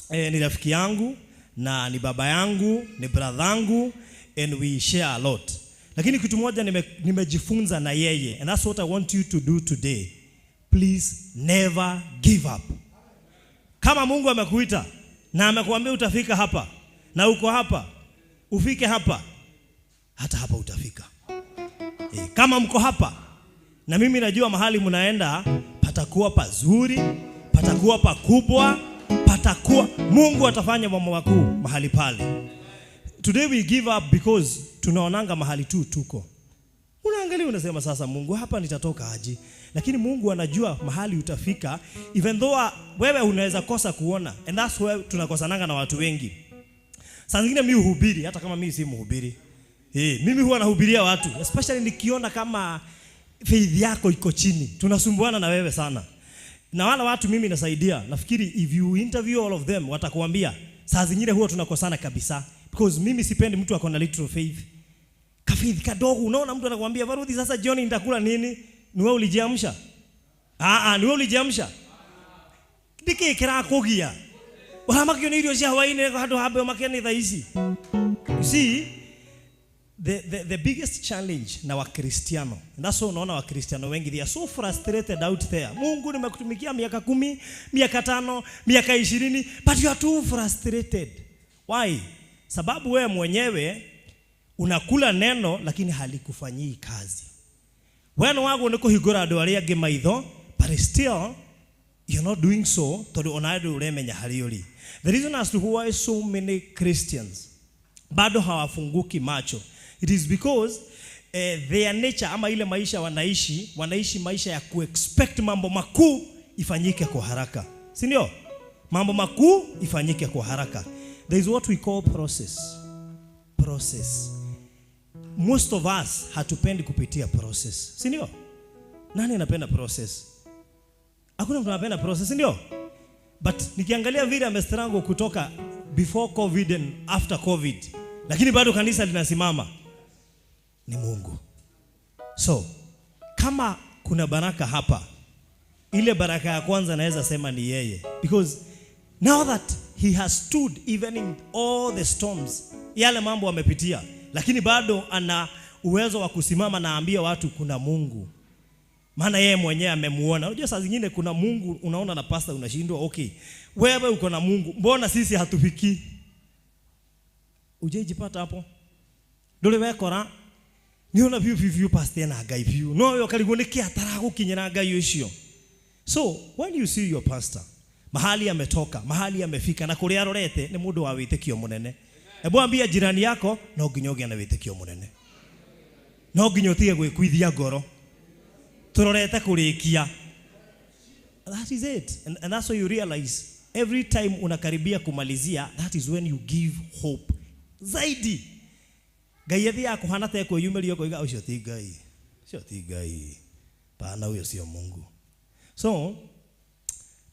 ni rafiki yangu na ni baba yangu, ni brother yangu, and we share a lot. Lakini kitu moja nimejifunza na yeye, and that's what I want you to do today. Please never give up. Kama Mungu amekuita na amekuambia utafika hapa na uko hapa, ufike hapa, hata hapa utafika. Kama mko hapa na mimi najua mahali mnaenda patakuwa pazuri, patakuwa pakubwa, patakuwa Mungu atafanya mambo makuu mahali pale. Today we give up because tunaonanga mahali tu tuko. Unaangalia Unaangalia unasema sasa Mungu hapa nitatoka aje? Lakini Mungu anajua mahali utafika, even though wewe unaweza kosa kuona. And that's where tunakosananga na watu wengi. Saa zingine mimi huhubiri, hata kama mimi si mhubiri. Mimi huwa nahubiria watu, especially nikiona kama faith yako iko chini. Tunasumbuana na wewe sana. Na wala watu mimi nasaidia. Nafikiri if you interview all of them watakuambia saa zingine huwa tunakosana kabisa, because mimi sipendi mtu akona little faith. Ka faith kadogo, unaona mtu anakuambia Varudhi, sasa jioni nitakula nini? Ni wewe ulijiamsha? Ni wewe ulijiamsha? Diki kirakugia. Wala ni irio cia hwaini handu hambe makeni thaa ici. You see, the biggest challenge na Wakristiano, and that's why unaona Wakristiano wengi they are so frustrated out there. Mungu nimekutumikia miaka 10, miaka 5, miaka 20, but you are too frustrated. Why? Sababu wewe mwenyewe unakula neno lakini halikufanyii kazi. Wewe wako ni kuhingura andu aria angi maitho, but still you're not doing so tondu ona andu uremenya hari uri. The reason as to why so many Christians bado hawafunguki macho, it is because their nature ama ile maisha wanaishi maisha ya kuexpect mambo makuu ifanyike kwa haraka. Si ndio? Mambo makuu ifanyike kwa haraka. There is what we call process. Process. Most of us hatupendi kupitia process. Si ndio? Nani anapenda process? Hakuna mtu anapenda process, si ndio? But nikiangalia vile amestrango kutoka before COVID and after COVID, lakini bado kanisa linasimama, ni Mungu. So, kama kuna baraka hapa, ile baraka ya kwanza naweza sema ni yeye. Because now that he has stood even in all the storms, yale mambo amepitia, lakini bado ana uwezo wa kusimama na ambia watu kuna Mungu. Maana yeye mwenyewe amemuona. Unajua saa zingine kuna Mungu unaona na pastor unashindwa, okay, wewe uko na Mungu, mbona sisi hatufiki? Ujejipata hapo? Nduri wekora niona biu biu biu pastor na Ngai biu. No wewe ukarigwo niki ataragukinyira Ngai ucio. So when you see your pastor, mahali ametoka, mahali amefika na kuria arorete ni mundu wa witikio munene. Hebu ambia jirani yako no nginya ugie na witikio munene. No nginya utige gwikuithia ngoro. Turorete kurikia. That is it. And that's why you realize every time unakaribia kumalizia, that is when you give hope. Zaidi. Ngai athiaga kuhana ta ekwĩyumĩria ũkoiga ũcio ti Ngai. Ũcio ti Ngai. Pana huyo sio Mungu. So,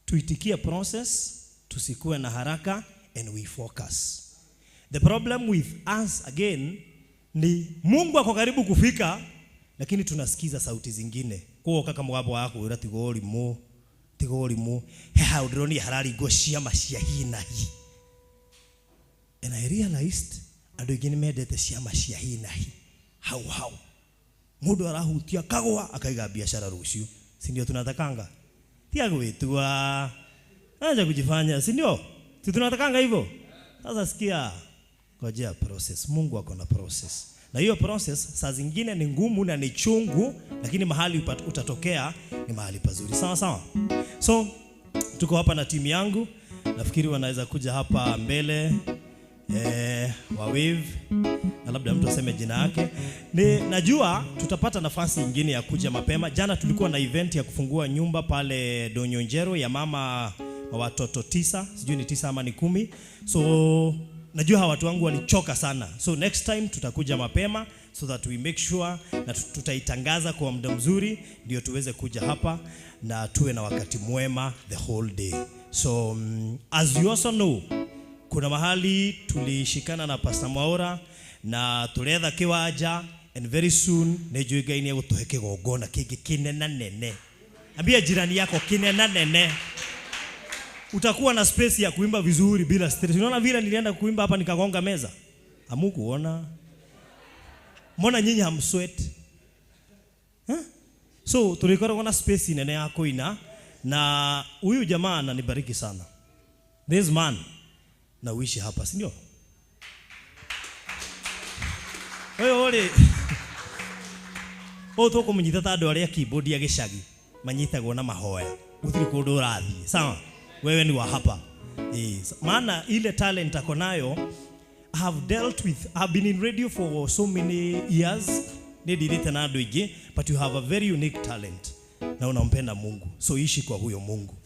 tuitikie process, tusikue na haraka, and we focus. The problem with us again ni Mungu ako karibu kufika, lakini tunasikiza sauti zingine. Kwa kaka mwabo wako ura tigo tigorimu he hau ndĩronire hararingwo ciama cia hi na hi. And I realized andũ aingĩ nĩmendete ciama cia hi na hi. Hau hau. Mũndũ arahutia kagwa akaiga biashara rũciũ. Si ndio tunatakanga? Tiga gwĩtua. Acha kujifanya, si ndio? Si tunatakanga hivyo? Sasa sikia, ngojea process. Mungu ako na process. Na hiyo process saa zingine ni ngumu na ni chungu, lakini mahali utatokea ni mahali pazuri. Sawa sawa. So tuko hapa na timu yangu. Nafikiri wanaweza kuja hapa mbele wa wave na labda mtu aseme jina yake. Ni najua tutapata nafasi nyingine ya kuja mapema. Jana tulikuwa na event ya kufungua nyumba pale Donyonjero ya mama wa watoto 9, sijui ni 9 ama ni 10. So najua hawa watu wangu walichoka sana. So next time tutakuja mapema so that we make sure na tutaitangaza kwa muda mzuri ndio tuweze kuja hapa na tuwe na wakati mwema the whole day. So as you also know, kuna mahali tulishikana na Pastor Mwaura na turetha kiwanja, and very soon nĩnjũĩ Ngai nĩegũtũhe kĩgongona kĩngĩ kĩnena nene. Ambia jirani yako kinena nene. Utakuwa na space ya kuimba vizuri bila stress. Unaona vile nilienda kuimba hapa nikagonga meza? Hamukuona? Mbona nyinyi hamsweat? Huh? So tulikuwa na space nene ya kuina, na huyu jamaa ananibariki sana. This man na uishi hapa, si ndio? Wewe ole. O tũkũmũnyita ta andũ arĩa keyboard ya gĩcagi manyitagwo na mahoya. Gũtirĩ kũndũ ũrathiĩ. Sawa? Wewe ni wa hapa. Maana ile talent ako nayo, I have dealt with, I've been in radio for so many years. Nĩ ndirĩte na andũ aingĩ, but you have a very unique talent na unampenda Mungu, so ishi kwa huyo Mungu.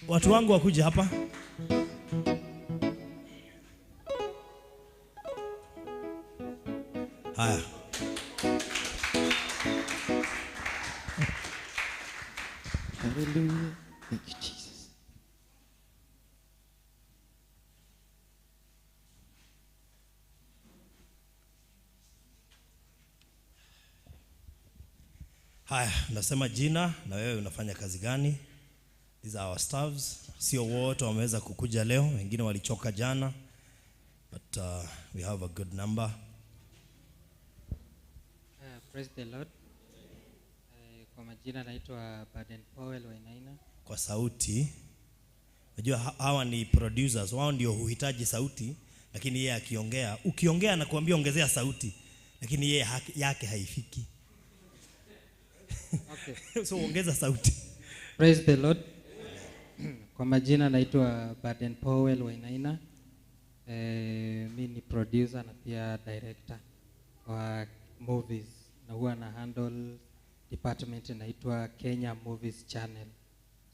Watu wangu wakuja hapa. Haya. Hallelujah. Thank you, Jesus. Haya, unasema jina na wewe unafanya kazi gani? These are our staffs. Sio wote wameweza kukuja leo, wengine walichoka jana. But we have a good number. Praise the Lord. Kwa majina naitwa Baden Powell Wainaina. Kwa sauti. Unajua hawa ni producers, wao ndio huhitaji sauti, lakini yeye akiongea, ukiongea anakuambia ongezea sauti, lakini yeye yake haifiki. Okay. So ongeza sauti. Praise the Lord. Kwa majina naitwa Baden Powell Wainaina. Mimi ni producer na pia director wa movies, na huwa na handle department inaitwa Kenya Movies Channel.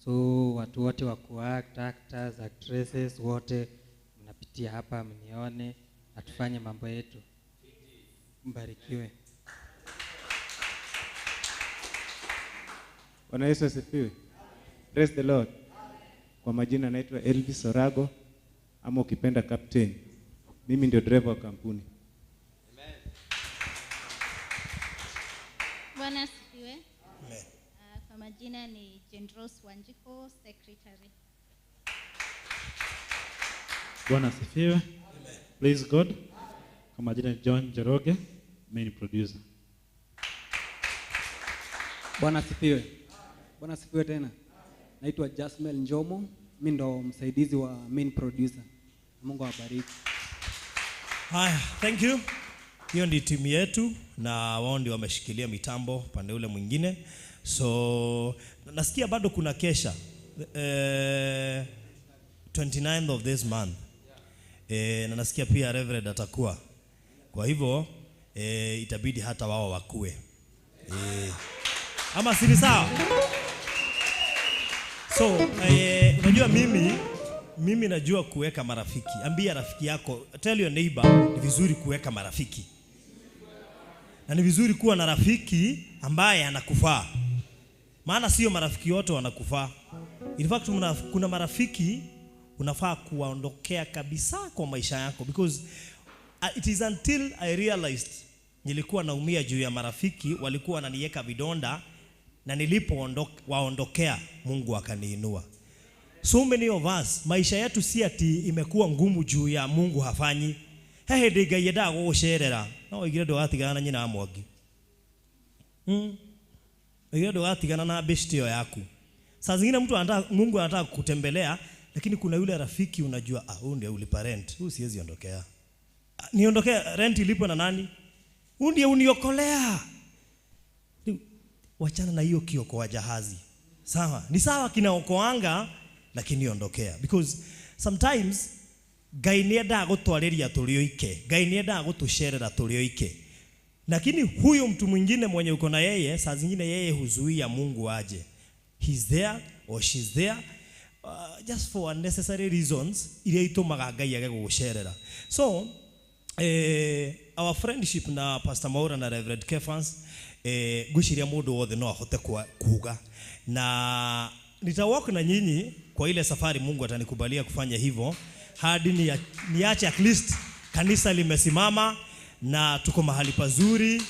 So watu wote wa kuact, actors, actresses wote mnapitia hapa mnione na tufanye mambo yetu. Mbarikiwe. Bwana Yesu asifiwe. Praise the Lord. Kwa majina naitwa Elvis Orago ama ukipenda Captain. Mimi ndio driver wa kampuni. Amen. Bwana asifiwe. Amen. Kwa majina ni Jane Rose Wanjiko, secretary. Bwana asifiwe. Amen. Praise God. Kwa majina ni John Njoroge, main producer. Bwana asifiwe. Bwana asifiwe tena. Naitwa Jasmel Njomo, mimi ndo msaidizi wa main producer. Mungu awabariki. Haya, thank you. Hiyo ndio timu yetu na wao ndio wameshikilia mitambo pande ule mwingine. So nasikia bado kuna kesha 29th of this month. Na nasikia pia Reverend atakuwa. Kwa hivyo itabidi hata wao wakue. Ama si sawa? So unajua mimi najua kuweka marafiki. Ambia rafiki yako, tell your neighbor, ni vizuri kuweka marafiki. Na ni vizuri kuwa na rafiki ambaye anakufaa. Maana sio marafiki wote wanakufaa. In fact kuna marafiki unafaa kuwaondokea kabisa kwa maisha yako, because it is until I realized nilikuwa naumia juu ya marafiki walikuwa wananiweka vidonda, na nilipowaondokea Mungu akaniinua. So many of us, maisha yetu si ati imekuwa ngumu juu ya Mungu hafanyi. Hehe ndiga yendaga gugucerera. No igire ndugatigana na nyina wa Mwangi. Igire ndugatigana na beshte yaku. Saa zingine mtu anataka, Mungu anataka kukutembelea, lakini kuna yule rafiki unajua, huyu ndiye ulipa rent, huyu siwezi ondokea. Niondokea rent ilipo na nani? Huyu ndiye uniokolea. Wachana na hiyo kiokoa jahazi. Sawa, ni sawa kinaokoanga, lakini ondokea, because sometimes Ngai nĩendaga gũtwarĩria tũrĩ oike, Ngai nĩendaga gũtũcerera tũrĩ oike. Lakini huyo mtu mwingine mwenye uko na yeye, saa zingine yeye huzuia Mungu aje. He's there or she's there just for unnecessary reasons iria itũmaga Ngai age gũgũcerera. So our friendship na Pastor Maura na Reverend Kefans, ngwĩciria mũndũ wothe no ahote kuuga, na nitawalk na nyinyi kwa ile safari Mungu atanikubalia kufanya hivyo hadi niache at least kanisa limesimama na tuko mahali pazuri,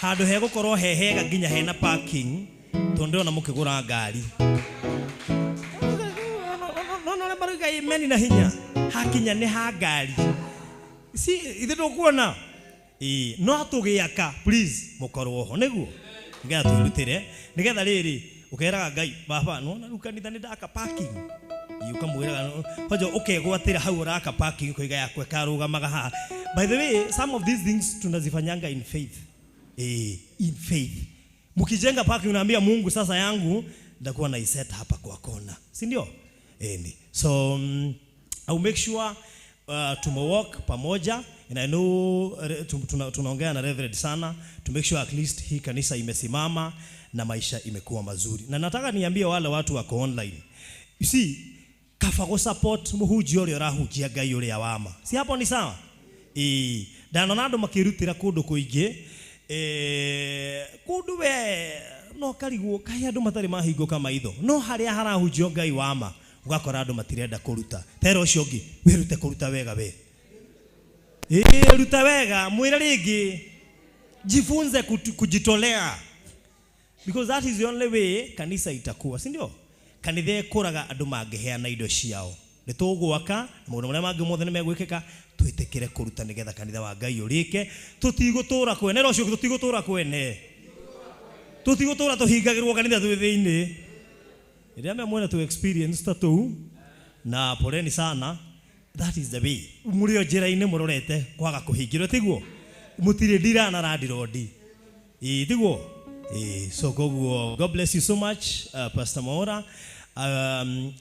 handu hegukorwo he hega nginya hena parking, tondu ona mukigura ngari no no maruga imeni na hinya hakinya ni ha ngari si ithe ndukuona no tugiaka, please mukorwo ho niguo nigetha twirutire, nigetha riri ukeraga Ngai baba nona riu kanitha ni ndaka parking, ukamwiraga hojo ukegwatira hau uraka parking koiga yakwe karugamaga haha. By the way, some of these things tunazifanyanga in faith. In faith. Mkijenga parking unaambia Mungu sasa yangu nitakuwa na iset hapa kwa kona, si ndio? So I will make sure tumewalk pamoja. And I know tunaongea na Reverend sana to make sure at least hii kanisa imesimama na maisha imekuwa mazuri. Na nataka niambie wale watu wako online. You see, kaba go support muhunjia uria urahunjia Ngai uria wa ma. Si hapo ni sawa? Ndanona andu makirutira kundu kuingi, kundu we no karigwo kai andu matari mahinguka maitho, no haria harahunjio Ngai wa ma ugakora andu matirenda kuruta. Tera ucio ungi wirute kuruta wega we. Ruta wega mwira ringi, jifunze kujitolea, because that is the only way kanisa itakuwa, si ndio? Kanitha ikuraga andu mangiheana indo ciao. Nĩ tũgwaka na maũndũ marĩa mangĩ mothe nĩ megwĩkĩka, twĩtĩkĩre kũruta nĩgetha kanitha wa Ngai ũrĩke. Tũtigũtũra kwene rũciũ, tũtigũtũra kwene, tũtigũtũra tũhingagĩrwo kanitha twĩ thĩinĩ. Rĩrĩa me mwene tu experience ta tũu, na poleni sana, that is the way. Mũrĩ o njĩra-inĩ mũrorete kwaga kũhingĩrwo, tiguo? Mũtirĩ ndira na landirondi. Ĩĩ, tiguo? Ĩĩ, so koguo God bless you so much, Pastor Mwaura.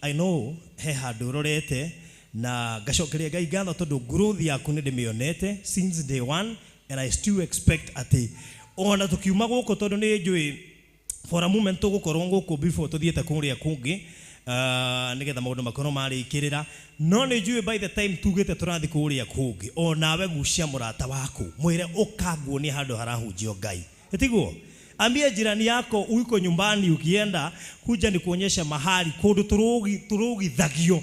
I know he handũ ũrorete, na ngacokeria Ngai ngatho tondũ growth yaku nĩ ndĩmĩonete since day one, and I still expect atĩ ona tũkiuma gũkũ, tondũ nĩ njũĩ for a moment tũgũkorwo gũkũ before tũthiĩte kũrĩa kũngĩ, nĩgetha maũndũ makorwo marĩkĩrĩra, no nĩ njũĩ by the time tugĩte tũrathiĩ kũrĩa kũngĩ, onawe gucia mũrata waku mwĩre ũkanguonia handũ harahunjio Ngai, ĩtiguo? Ambia jirani yako uko nyumbani, ukienda kuja ni kuonyesha mahali kundu turugithagio,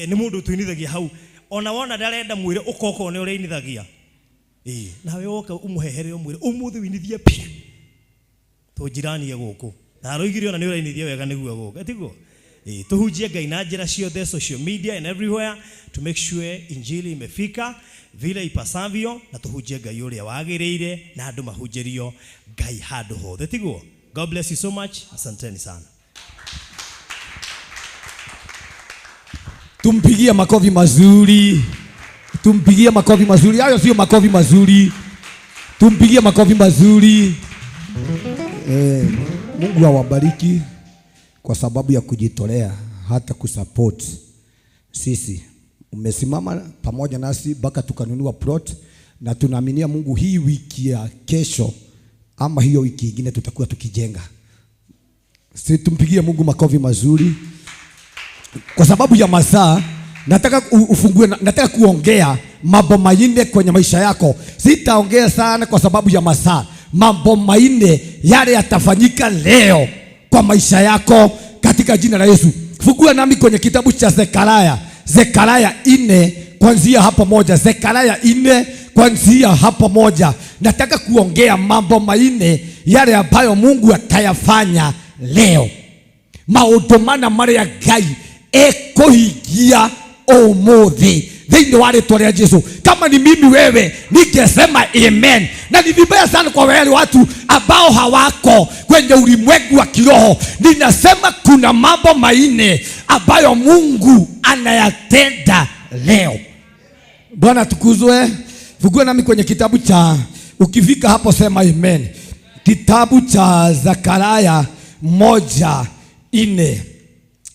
ni mundu tuinithagia hau, ona wona ndarenda mwire ukoko ni urainithagia. Nawe woka umuhehere umwire umuthi winithie pi tujiranie guku, na aroigire ona ni urainithia wega niguo guka, etiguo? Tuhunjie Ngai na njira ciothe, social media and everywhere, to make sure injili imefika vile ipasavyo, na tuhunjie Ngai uria wagiriire na andu mahunjirio Ngai handu hothe, tiguo? God bless you so much. Asanteni sana. Tumpigie makofi mazuri. Tumpigie makofi mazuri. Hayo sio makofi mazuri. Tumpigie makofi mazuri. Mungu awabariki kwa sababu ya kujitolea hata kusupport sisi. Umesimama pamoja nasi mpaka tukanunua plot, na tunaaminia Mungu hii wiki ya kesho ama hiyo wiki nyingine tutakuwa tukijenga. Si tumpigie Mungu makofi mazuri. Kwa sababu ya masaa, nataka ufungue, nataka kuongea mambo manne kwenye maisha yako. Sitaongea sana kwa sababu ya masaa. Mambo manne yale yatafanyika leo kwa maisha yako katika jina la Yesu. Fungua nami kwenye kitabu cha Zekaria. Zekaria 4 kuanzia hapo 1. Zekaria 4 kuanzia hapo 1. Nataka kuongea mambo manne yale ambayo Mungu atayafanya leo. Maũndũ mana marĩa Ngai ekuhingia ũmũthĩ thĩinĩ wa rĩtwa rĩa Jesu. Kama ni mimi wewe ningesema amen. Na ni vibaya sana kwa wale watu ambao hawako kwenye ulimwengu wa kiroho. Ninasema kuna mambo manne ambayo Mungu anayatenda leo. Bwana tukuzwe. Fungua nami kwenye kitabu cha, ukifika hapo sema amen. Kitabu cha Zekaria 1:4.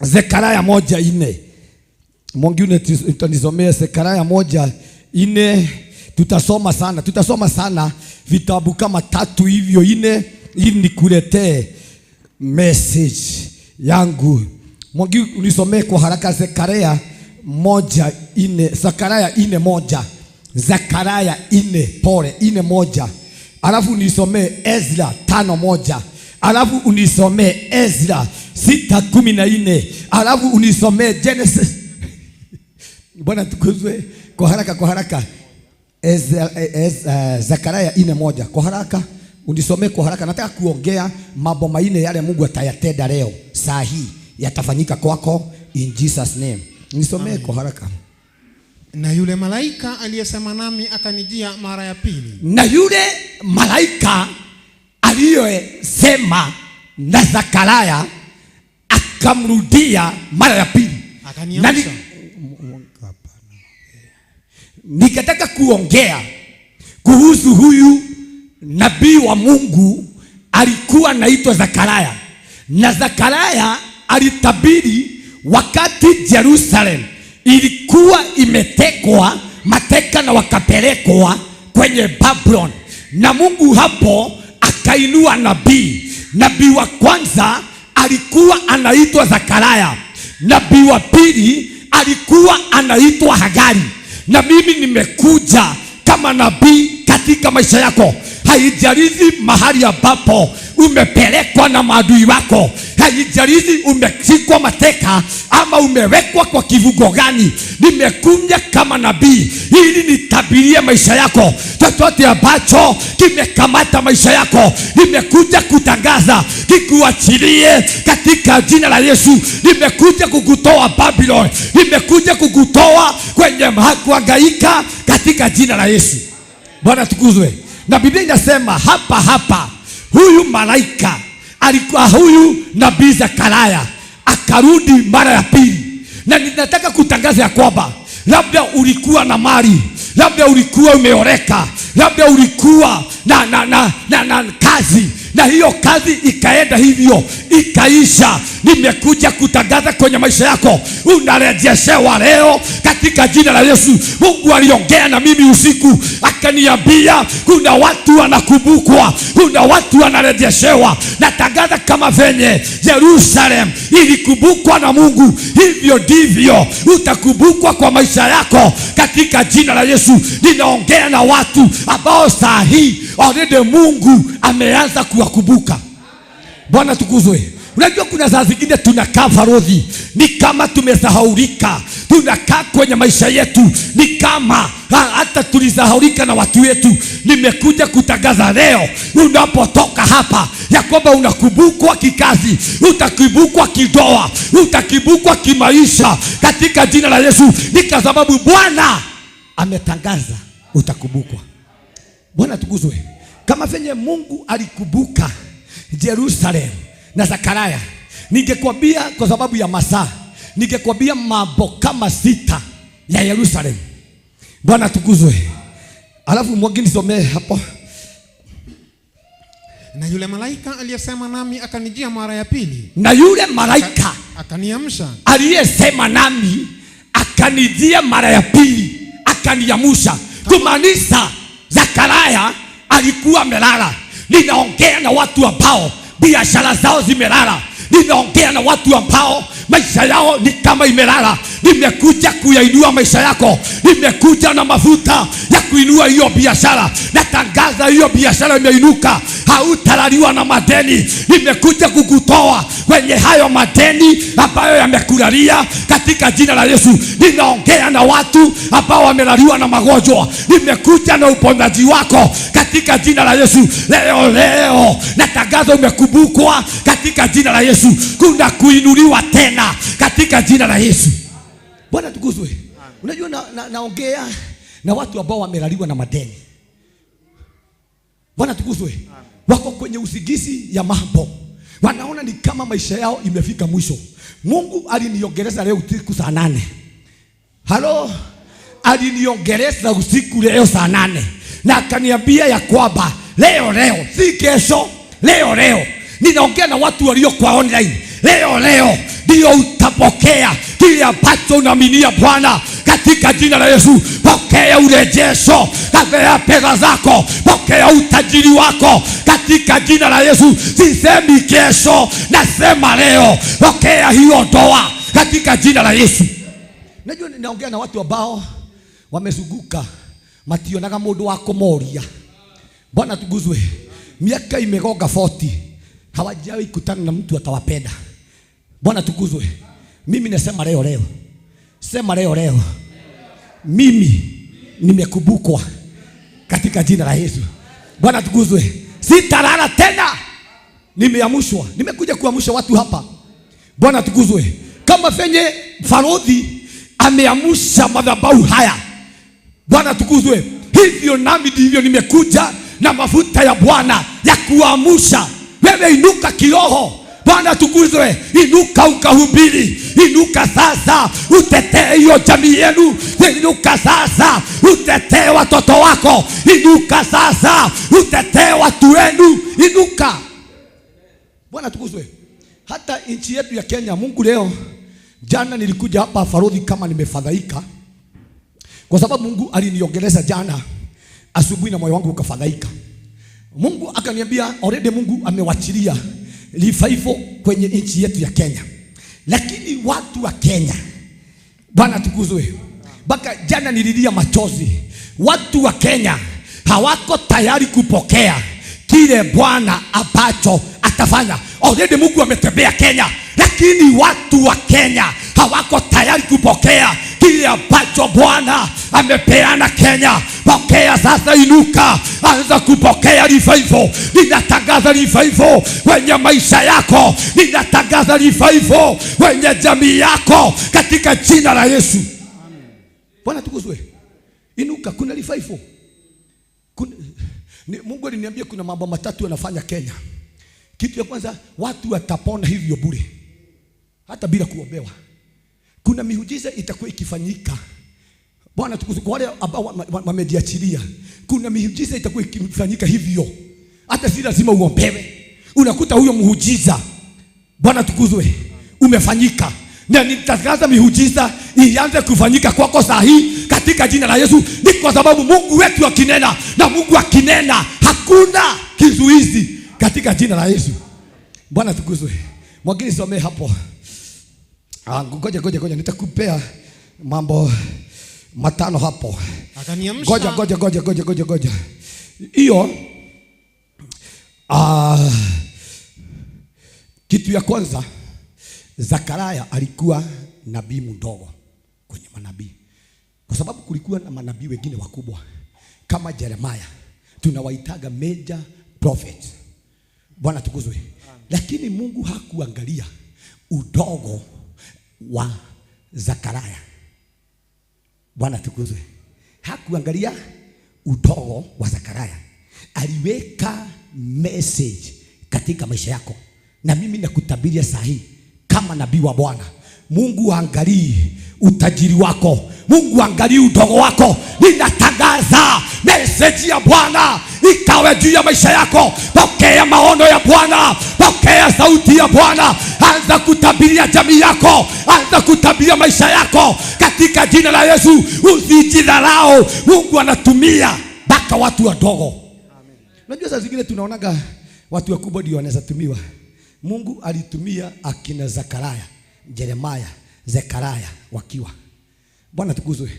Zekaria 1:4. Mwingine utanisomea Zekaria 1:4. Tutasoma sana, tutasoma sana vitabu kama 3 hivyo 4 ili nikuletee message yangu. Mwingine unisomee kwa haraka Zekaria 1:4, Zekaria 4:1. Zekaria 4 pole 4:1. Alafu unisomee Ezra 5:1. Alafu unisomee Ezra 6:14. Alafu unisomee Genesis. Bwana tukuzwe kwa haraka, kwa haraka. Zekaria 4:1 kwa haraka. Unisomee kwa haraka. Nataka kuongea mambo manne yale Mungu atayatenda leo. Saa hii yatafanyika kwako in Jesus name. Nisomee kwa haraka. Na yule malaika aliyesema nami akanijia mara ya pili. Na yule malaika aliyesema na Zakaria akamrudia mara ya pili. Akaniamsha. Nikataka kuongea kuhusu huyu nabii wa Mungu alikuwa anaitwa Zakaria. Na Zakaria alitabiri wakati Jerusalem ilikuwa imetekwa mateka na wakapelekwa kwenye Babylon. Na Mungu hapo akainua nabii. Nabii wa kwanza alikuwa anaitwa Zakaria. Nabii wa pili alikuwa anaitwa Hagari. Na mimi nimekuja kama nabii katika maisha yako. Haijalishi mahali ambapo umepelekwa na maadui wako, haijalishi umeshikwa mateka ama umewekwa kwa kivugo gani, nimekuja kama nabii ili nitabirie maisha yako. Chochote ambacho kimekamata maisha yako, nimekuja kutangaza kikuachilie katika jina la Yesu. Nimekuja kukutoa Babylon, nimekuja kukutoa kwenye kuhangaika katika jina la Yesu. Bwana tukuzwe. Na Biblia inasema hapa hapa huyu malaika alikuwa huyu nabii Zakaria akarudi mara ya pili. Na ninataka kutangaza ya kwamba labda ulikuwa na mali, labda ulikuwa umeoreka, labda ulikuwa na kazi, na hiyo kazi ikaenda hivyo ikaisha. Nimekuja kutangaza kwenye maisha yako, unarejeshewa leo katika jina la Yesu. Mungu aliongea na mimi usiku akaniambia kuna watu wanakumbukwa, kuna watu wanarejeshewa. Natangaza kama venye Jerusalem ilikumbukwa na Mungu, hivyo ndivyo utakumbukwa kwa maisha yako katika jina la Yesu. Ninaongea na watu ambao saa hii already Mungu ameanza kuwakumbuka. Bwana tukuzwe. Unajua kuna saa zingine tunakaa farodhi, ni kama tumesahaulika. Tunakaa kwenye maisha yetu ni kama hata tulisahaulika na watu wetu. Nimekuja kutangaza leo unapotoka hapa ya kwamba unakumbukwa kikazi, utakumbukwa kidoa, utakumbukwa kimaisha katika jina la Yesu. Ni kwa sababu Bwana ametangaza utakumbukwa. Bwana tukuzwe. Kama venye Mungu alikumbuka Jerusalem na Zakaria, ningekwambia kwa sababu ya masaa, ningekwambia mambo kama 6 ya Yerusalem. Bwana tukuzwe. Alafu mwingine nisomee hapo. Na yule malaika aliyesema nami akanijia mara ya pili. Na yule malaika akaniamsha. Aliyesema nami akanijia mara ya pili, akaniamsha. Kumaanisha Zakaria alikuwa amelala. Ninaongea na watu ambao biashara zao zimelala. Ninaongea na watu ambao maisha yao ni kama imelala. Nimekuja kuyainua maisha yako. Nimekuja na mafuta ya kuinua hiyo biashara. Natangaza hiyo biashara imeinuka. Hautalaliwa na madeni. Nimekuja kukutoa kwenye hayo madeni ambayo yamekulalia katika jina la Yesu. Ninaongea na watu ambao wamelaliwa na magonjwa. Nimekuja na uponyaji wako katika jina la Yesu. Leo leo natangaza umekumbukwa katika jina la Yesu. Kuna kuinuliwa tena katika jina la Yesu. Bwana tukuzwe. Unajua naongea na watu ambao wamelaliwa na madeni. Bwana tukuzwe. Wako kwenye usingizi ya mambo. Wanaona ni kama maisha yao imefika mwisho. Mungu aliniongeleza leo usiku saa 8. Halo, aliniongeleza usiku leo saa 8. Na akaniambia ya kwamba leo leo, si kesho, leo leo. Ninaongea na watu walio kwa online. Leo leo ndio utapokea kile ambacho unaaminia Bwana katika jina la Yesu. Pokea urejesho katika pesa zako, pokea utajiri wako katika jina la Yesu. Sisemi kesho, nasema leo. Pokea hiyo ndoa katika jina la Yesu. Najua ninaongea na watu ambao wamezunguka mationaga mundu wa kumoria. Bwana tuguzwe. Miaka imegonga 40 hawajawahi kutana na mtu atawapenda. Bwana tukuzwe. Mimi nasema leo leo. Sema leo leo. Mimi nimekumbukwa katika jina la Yesu. Bwana tukuzwe. Sitalala tena. Nimeamshwa. Nimekuja kuamsha watu hapa. Bwana tukuzwe. Kama venye Farodhi ameamsha madhabahu haya. Bwana tukuzwe. Hivyo nami ndivyo nimekuja na mafuta ya Bwana ya kuamsha. Wewe inuka kiroho. Bwana tukuzwe. Inuka ukahubiri. Inuka sasa utetee hiyo jamii yenu. Inuka sasa utetee watoto wako. Inuka sasa utetee watu wenu. Inuka. Bwana tukuzwe. Hata nchi yetu ya Kenya, Mungu leo, jana nilikuja hapa Farodhi kama nimefadhaika, Kwa sababu Mungu aliniongeleza jana asubuhi na moyo wangu ukafadhaika. Mungu akaniambia already Mungu amewachilia revival kwenye nchi yetu ya Kenya. Lakini watu wa Kenya, Bwana tukuzwe, mpaka jana nililia machozi. Watu wa Kenya hawako tayari kupokea kile Bwana ambacho atafanya. Already Mungu ametembea Kenya, lakini watu wa Kenya hawako tayari kupokea kile ambacho Bwana amepeana Kenya. Pokea sasa, inuka, anza kupokea revival. Ninatangaza revival kwenye maisha yako, ninatangaza revival kwenye jamii yako katika jina la Yesu. Bwana tukuzwe. Inuka, kuna revival. Mungu aliniambia kuna mambo matatu yanafanya Kenya. Kitu ya kwanza, watu watapona hivyo bure, hata bila kuombewa. Kuna miujiza itakuwa ikifanyika. Bwana tukuzwe. Kwa wale ambao wamejiachilia, kuna miujiza itakuwa ikifanyika hivyo, hata si lazima uombewe. Unakuta huyo muujiza, Bwana tukuzwe, umefanyika. Na nitatangaza miujiza ianze kufanyika kwako saa hii katika jina la Yesu. Ni kwa sababu Mungu wetu akinena, na Mungu akinena hakuna kizuizi katika jina la Yesu. Bwana tukuzwe. Mwagini somee hapo. Ngoja nitakupea mambo matano hapo. Akaniamsha. Ngoja. Hiyo kitu ya kwanza, Zakaria alikuwa nabii mdogo kwenye manabii. Kwa sababu kulikuwa na manabii wengine wakubwa kama Jeremiah, tunawaitaga major prophet. Bwana tukuzwe. Lakini Mungu hakuangalia udogo wa Zakaria. Bwana tukuzwe. Hakuangalia udogo wa Zakaria. Aliweka message katika maisha yako. Na mimi nakutabiria saa hii kama nabii wa Bwana, Mungu haangalii utajiri wako, Mungu haangalii udogo wako. Ninatangaza message ya Bwana ikawe juu ya maisha yako. Pokea maono ya Bwana, pokea sauti ya Bwana. Anza kutabiria jamii yako, anza kutabiria maisha yako katika jina la Yesu. Usijidharau, Mungu anatumia mpaka watu wadogo. Unajua saa zingine tunaonaga watu wakubwa ndio wanaweza tumiwa. Mungu alitumia akina Zakaria, Jeremiah, Zekaria wakiwa. Bwana tukuzwe.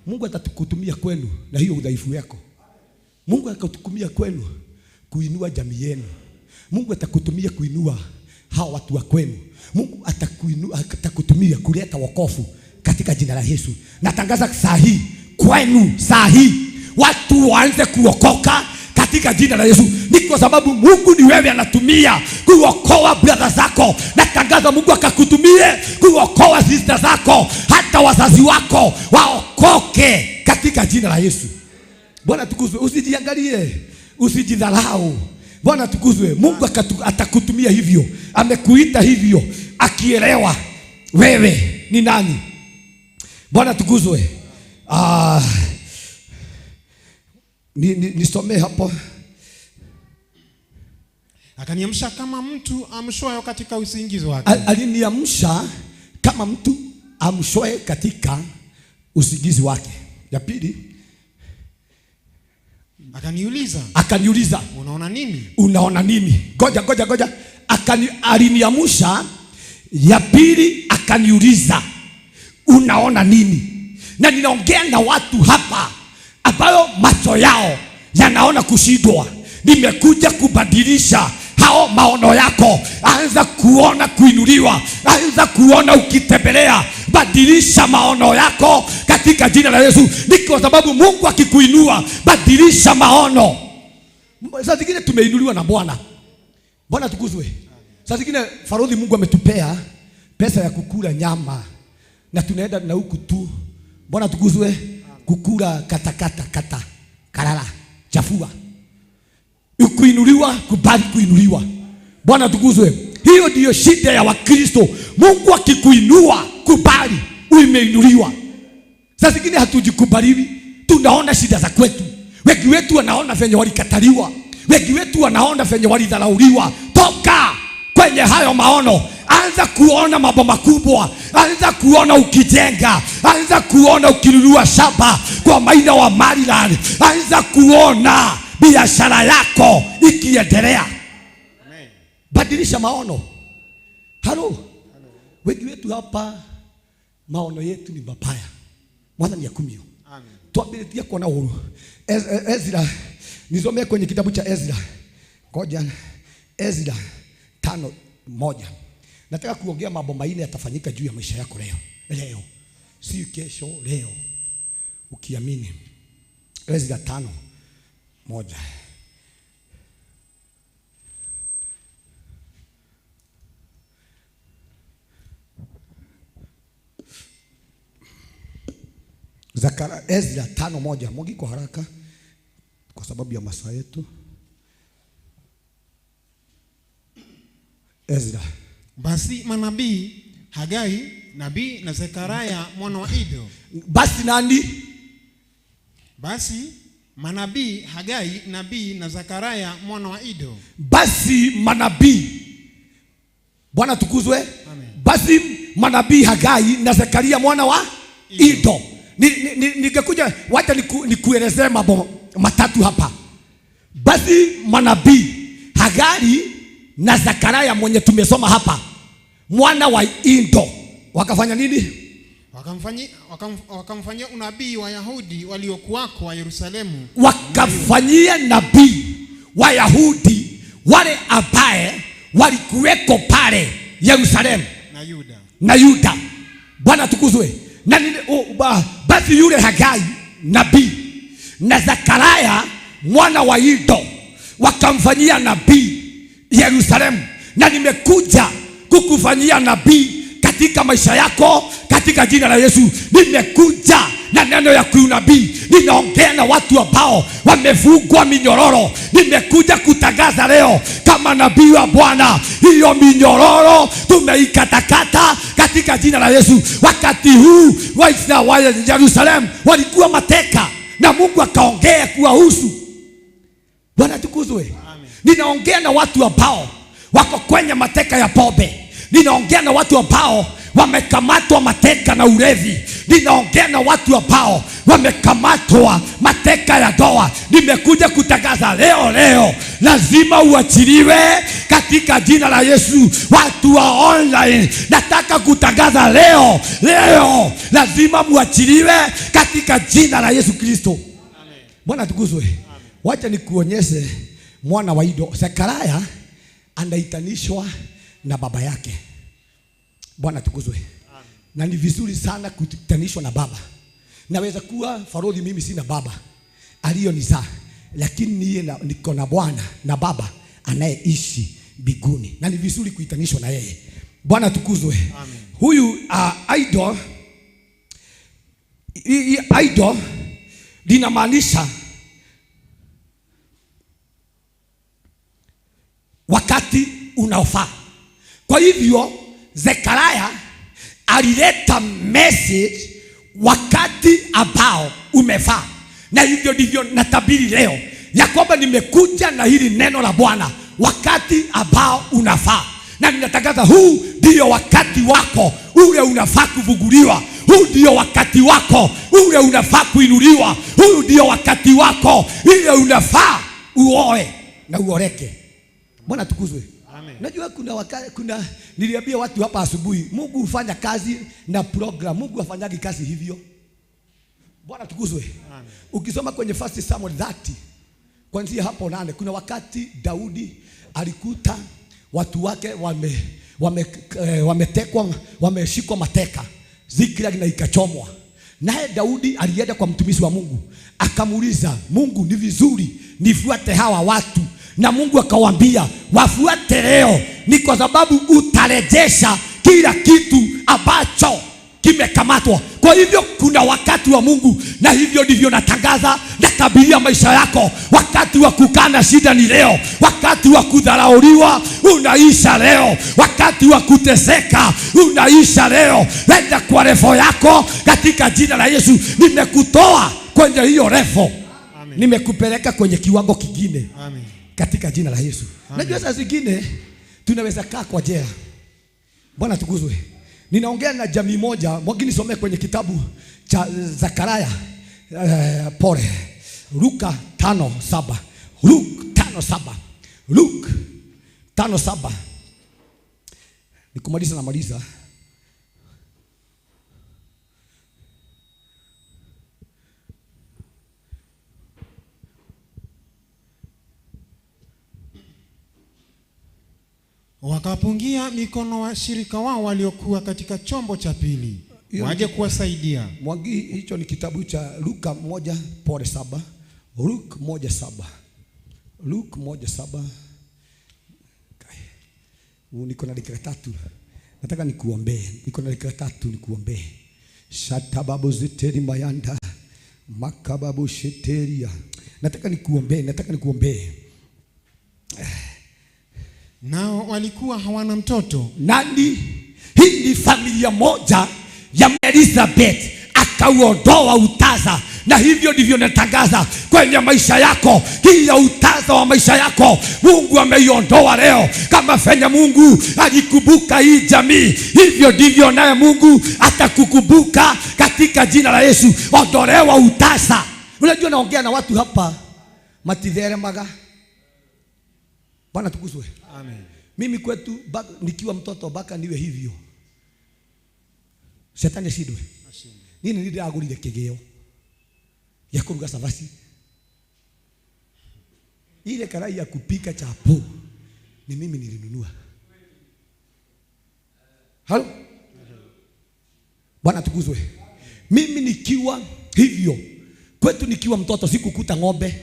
Mungu atakutumia kwenu na hiyo udhaifu wako. Mungu atakutumia kwenu kuinua jamii yenu. Mungu atakutumia kuinua hawa watu wa kwenu. Mungu atakutumia kuleta wokovu katika jina la Yesu. Natangaza saa hii kwenu, saa hii watu waanze kuokoka katika jina la Yesu. Ni kwa sababu Mungu ni wewe anatumia kuokoa brother zako. Natangaza Mungu akakutumie kuokoa sister zako, hata wazazi wako waokoke katika jina la Yesu. Bwana tukuzwe. Usijiangalie, usijidharau. Bwana tukuzwe. Mungu atakutumia hivyo, amekuita hivyo, akielewa wewe ni nani. Bwana tukuzwe. Nisomee hapo. Akaniamsha kama mtu amshwayo katika usingizi wake. Aliniamsha kama mtu amshwaye katika usingizi wake. Ya pili, akaniuliza, unaona nini? Unaona nini? Ngoja. Aliniamsha. Ya pili akaniuliza, unaona nini? Na ninaongea na watu hapa ambayo macho yao yanaona kushindwa. Nimekuja kubadilisha hao maono yako. Anza kuona kuinuliwa, anza kuona ukitembelea. Badilisha maono yako katika jina la Yesu. Ni kwa sababu Mungu akikuinua, badilisha maono. Saa zingine tumeinuliwa na Bwana. Bwana tukuzwe. Saa zingine farodhi Mungu ametupea pesa ya kukula nyama na tunaenda na huku tu. Bwana tukuzwe. Kukula katakata kata kalala chafua. Kuinuliwa, kubali kuinuliwa. Bwana tukuzwe. Hiyo ndiyo shida ya Wakristo. Mungu akikuinua, kubali umeinuliwa. Saa zingine hatujikubaliwi, tunaona shida za kwetu. Wengi wetu wanaona venye walikataliwa, wengi wetu wanaona venye walidharauliwa. Toka kwenye hayo maono, Anza kuona mambo makubwa, anza kuona ukijenga, anza kuona ukinunua shamba kwa maina wa Maryland, anza kuona biashara yako ikiendelea. Badilisha maono. Halo, wengi wetu hapa maono yetu ni mabaya. Mwathani akumio. Twambĩrĩtie kuona ũru. Ezra, nisomee kwenye kitabu cha Ezra. Ngoja. Ezra 5:1. Nataka kuongea mambo manne yatafanyika juu ya maisha yako leo. Leo. Si kesho, leo. Ukiamini. Ezra 5:1. Ezra 5:1. Mwangi kwa haraka kwa sababu ya masaa yetu. Ezra. Basi manabii Hagai nabii na Zekaria mwana wa Ido. Basi nani? Basi manabii Hagai nabii na Zekaria mwana wa Ido. Basi manabii. Bwana tukuzwe. Amen. Basi manabii Hagai na Zekaria mwana wa Ido. Ningekuja wacha nikuelezee mambo matatu hapa. Basi manabii Hagai na Zakaria mwenye tumesoma hapa, mwana wa Ido, wakafanya nini? Wakamfanyia unabii Wayahudi waliokuwako wa Yerusalemu. Wakafanyia nabii Wayahudi wale ambaye walikuweko pale Yerusalemu na Yuda. Bwana tukuzwe. Na basi yule Hagai nabii na Zakaria mwana wa Ido wakamfanyia nabii Yerusalemu. Na nimekuja kukufanyia nabii katika maisha yako katika jina la Yesu. Nimekuja na neno ya kiunabii. Ninaongea na watu ambao wamefungwa minyororo. Nimekuja kutangaza leo kama nabii wa Bwana, hiyo minyororo tumeikatakata katika jina la Yesu. Wakati huu wa Yerusalemu walikuwa mateka na Mungu akaongea kuwahusu. Bwana tukuzwe. Ninaongea na watu ambao wako kwenye mateka ya pombe. Ninaongea na watu ambao wamekamatwa mateka na ulevi. Ninaongea na watu ambao wamekamatwa mateka ya doa. Nimekuja kutangaza leo leo, lazima uachiliwe katika jina la Yesu. Watu wa online, nataka kutangaza leo leo, lazima muachiliwe katika jina la Yesu Kristo. Bwana tukuzwe. Wacha nikuonyeshe mwana wa Ido. Zekaria anaitanishwa na baba yake. Bwana tukuzwe. Na ni vizuri sana kutanishwa na baba. Naweza kuwa farodhi mimi sina baba aliyonizaa, lakini niko na Bwana na baba anayeishi mbinguni, na ni vizuri kuitanishwa na yeye. Bwana tukuzwe. Amen. Huyu idol, idol linamaanisha wakati unaofaa. Kwa hivyo Zekaria alileta message wakati ambao umefaa. Na hivyo ndivyo natabiri leo ya kwamba nimekuja na hili neno la Bwana wakati ambao unafaa. Na ninatangaza huu ndio wakati wako ule unafaa kuvuguliwa. Huu ndio wakati wako ule unafaa kuinuliwa. Huu ndio wakati wako ile unafaa uoe na uoreke. Bwana tukuzwe. Amen. Najua kuna niliambia watu hapa asubuhi, Mungu hufanya kazi na program. Mungu hafanyagi kazi hivyo. Bwana tukuzwe. Amen. Ukisoma kwenye 1 Samuel 30 kuanzia hapo 8, kuna wakati Daudi alikuta watu wake wametekwa, wameshikwa mateka, Ziklag na ikachomwa. Naye Daudi alienda kwa mtumishi wa Mungu akamuuliza, Mungu, ni vizuri nifuate hawa watu? Na Mungu akawaambia, wafuate leo, ni kwa sababu utarejesha kila kitu ambacho kimekamatwa. Kwa hivyo kuna wakati wa Mungu, na hivyo ndivyo natangaza, natabiria maisha yako. Wakati wa kukana shida ni leo. Wakati wa kudharauliwa unaisha leo. Wakati wa kuteseka unaisha leo. Nenda kwa refo yako katika jina la Yesu. Nimekutoa kwenye hiyo refo, nimekupeleka kwenye kiwango kingine. Amen. Katika jina la Yesu. Najua saa zingine tunaweza kaa kwa jela. Bwana tukuzwe. Ninaongea na jamii moja, mwingine nisomee kwenye kitabu cha Zakaria pole. Luka 5:7. Luka 5:7. Luka 5:7. Nikumaliza na maliza. Wakapungia mikono washirika wao waliokuwa katika chombo cha pili waje kuwasaidia. Mwangi, hicho ni kitabu cha Luka 1:7. Luka 1:7. Luka 1:7. Niko na dakika 3. Nataka nikuombee. Niko na dakika 3 nikuombee. Shatababu ziteri mayanda makababu sheteria. Nataka nikuombee, nataka nikuombee. Nao walikuwa hawana mtoto. Nani? Hii ni familia moja ya Elizabeth akauondoa utaza. Na hivyo ndivyo natangaza kwenye maisha yako. Hii ya utaza wa maisha yako Mungu ameiondoa leo. Kama fenya Mungu alikumbuka hii jamii, hivyo ndivyo naye Mungu atakukumbuka katika jina la Yesu. Ondolewa utaza. Unajua naongea na watu hapa matithere maga. Bwana tukuzwe. Amen. Mimi kwetu nikiwa mtoto baka niwe hivyo. Shetani ashindwe. Nini ndiragurire kigeo ya kuruga sabasi. Ile karai ya kupika chapo ni mimi nilinunua. Halo? Bwana tukuzwe. Mimi nikiwa hivyo kwetu nikiwa mtoto sikukuta ng'ombe.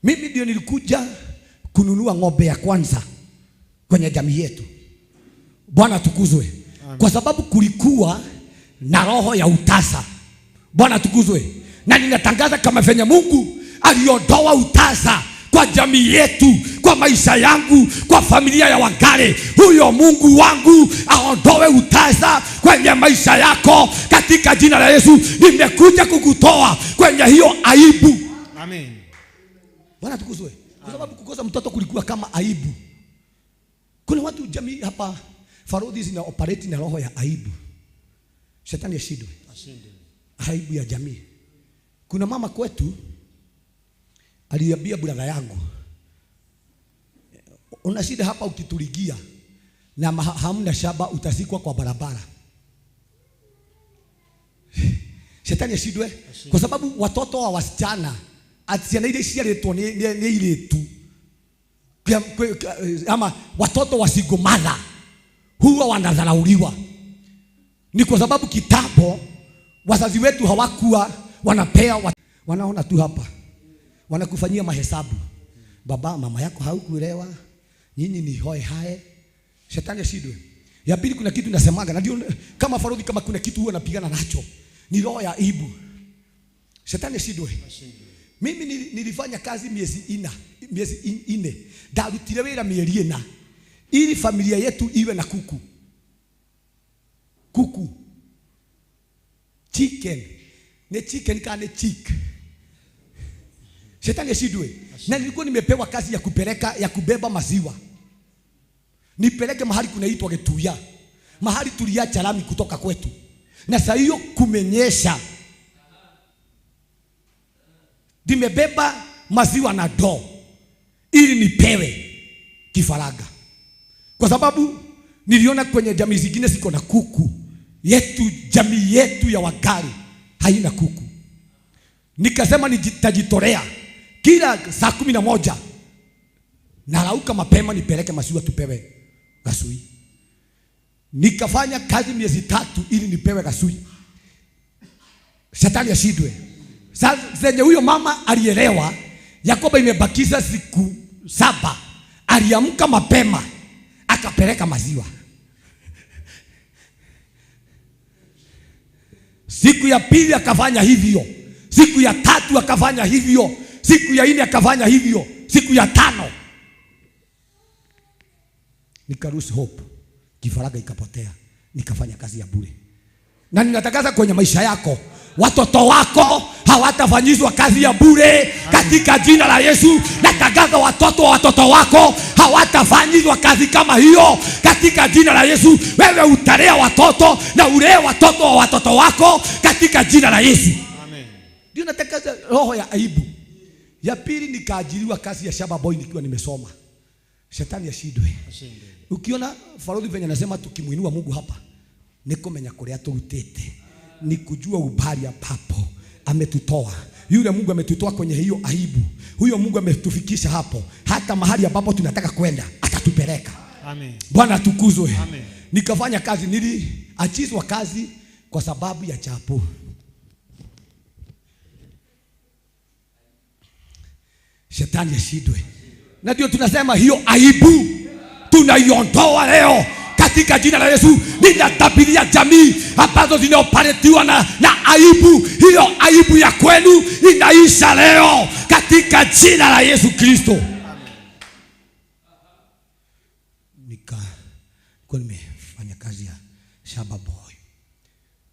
Mimi ndio nilikuja kununua ng'ombe ya kwanza kwenye jamii yetu. Bwana tukuzwe. Kwa sababu kulikuwa na roho ya utasa. Bwana tukuzwe. Na ninatangaza kama venye Mungu aliondoa utasa kwa jamii yetu, kwa maisha yangu, kwa familia ya Wangari, huyo Mungu wangu aondoe utasa kwenye maisha yako katika jina la Yesu. Nimekuja kukutoa kwenye hiyo aibu. Amen. Bwana tukuzwe. Kwa sababu kukosa mtoto kulikuwa kama aibu. Kuna watu jamii hapa farodhi zina operate na roho ya aibu. Shetani ashindwe. Ashindwe. Aibu ya jamii. Kuna mama kwetu aliambia brother yangu, una shida hapa ukituligia na hamna shaba utasikwa kwa barabara. Shetani ashindwe. Kwa sababu watoto wa wasichana atiana ile ciaretwo ni iretu ama watoto wasigomala huwa wanadharauliwa. Ni kwa sababu kitambo wazazi wetu hawakuwa wanapea, wanaona tu hapa wanakufanyia mahesabu. Baba mama yako haukuelewa, nyinyi ni hoe hae. Shetani ashindwe. Ya pili, kuna kitu nasemaga na ndio kama farodhi, kama kuna kitu huwa napigana nacho ni roho ya aibu. Shetani ashindwe. Mimi nilifanya kazi miezi ine. Ndarutire wira mieri ina ili familia yetu iwe na kuku. Kuku. Chicken. Ne chicken kana chick. Shetani ashindwe. Na nilikuwa nimepewa kazi ya kupeleka, ya kubeba maziwa. Nipeleke mahali kunaitwa Getuya. Mahali tuliacha lami kutoka kwetu. Na saa hiyo kumenyesha. Nimebeba maziwa na doo ili nipewe kifaraga. Kwa sababu niliona kwenye jamii zingine siko na kuku. Yetu, jamii yetu ya Wangari haina kuku. Nikasema nitajitolea kila saa 11 narauka mapema nipeleke maziwa tupewe gasui. Nikafanya kazi miezi 3 ili nipewe gasui. Shetani ashindwe. Sasa zenye huyo mama alielewa Yakobo imebakiza siku 7, aliamka mapema akapeleka maziwa. Siku ya pili akafanya hivyo, siku ya 3 akafanya hivyo, siku ya 4 akafanya hivyo, siku ya 5 nikaruhusu hope, kifaraga ikapotea, nikafanya kazi ya bure. Na ninatangaza kwenye maisha yako, watoto wako hawatafanyizwa kazi ya bure katika jina la Yesu. Natangaza watoto wa watoto wako hawatafanyizwa kazi kama hiyo katika jina la Yesu. Wewe utalea watoto na ulee watoto wa watoto wako katika jina la Yesu. Amen. Ndio nataka roho ya aibu. Ya pili, nikaajiriwa kazi ya shamba boy nikiwa nimesoma. Shetani ashindwe. Ukiona Farodi venye anasema tukimuinua Mungu hapa, nikomenya kuria turutite, ni kujua ubali ambapo ametutoa. Yule Mungu ametutoa kwenye hiyo aibu. Huyo Mungu ametufikisha hapo. Hata mahali ambapo tunataka kwenda atatupeleka. Amen. Bwana atukuzwe. Amen. Nikafanya kazi, niliachizwa kazi kwa sababu ya chapo. Shetani ashindwe. Na ndio tunasema hiyo aibu tunaiondoa leo katika jina la Yesu. Ninatabiria jamii ambazo zinaoparetiwa na aibu, hiyo aibu ya kwenu inaisha leo katika jina la Yesu Kristo. Nilikuwa nimefanya kazi ya shamba boy.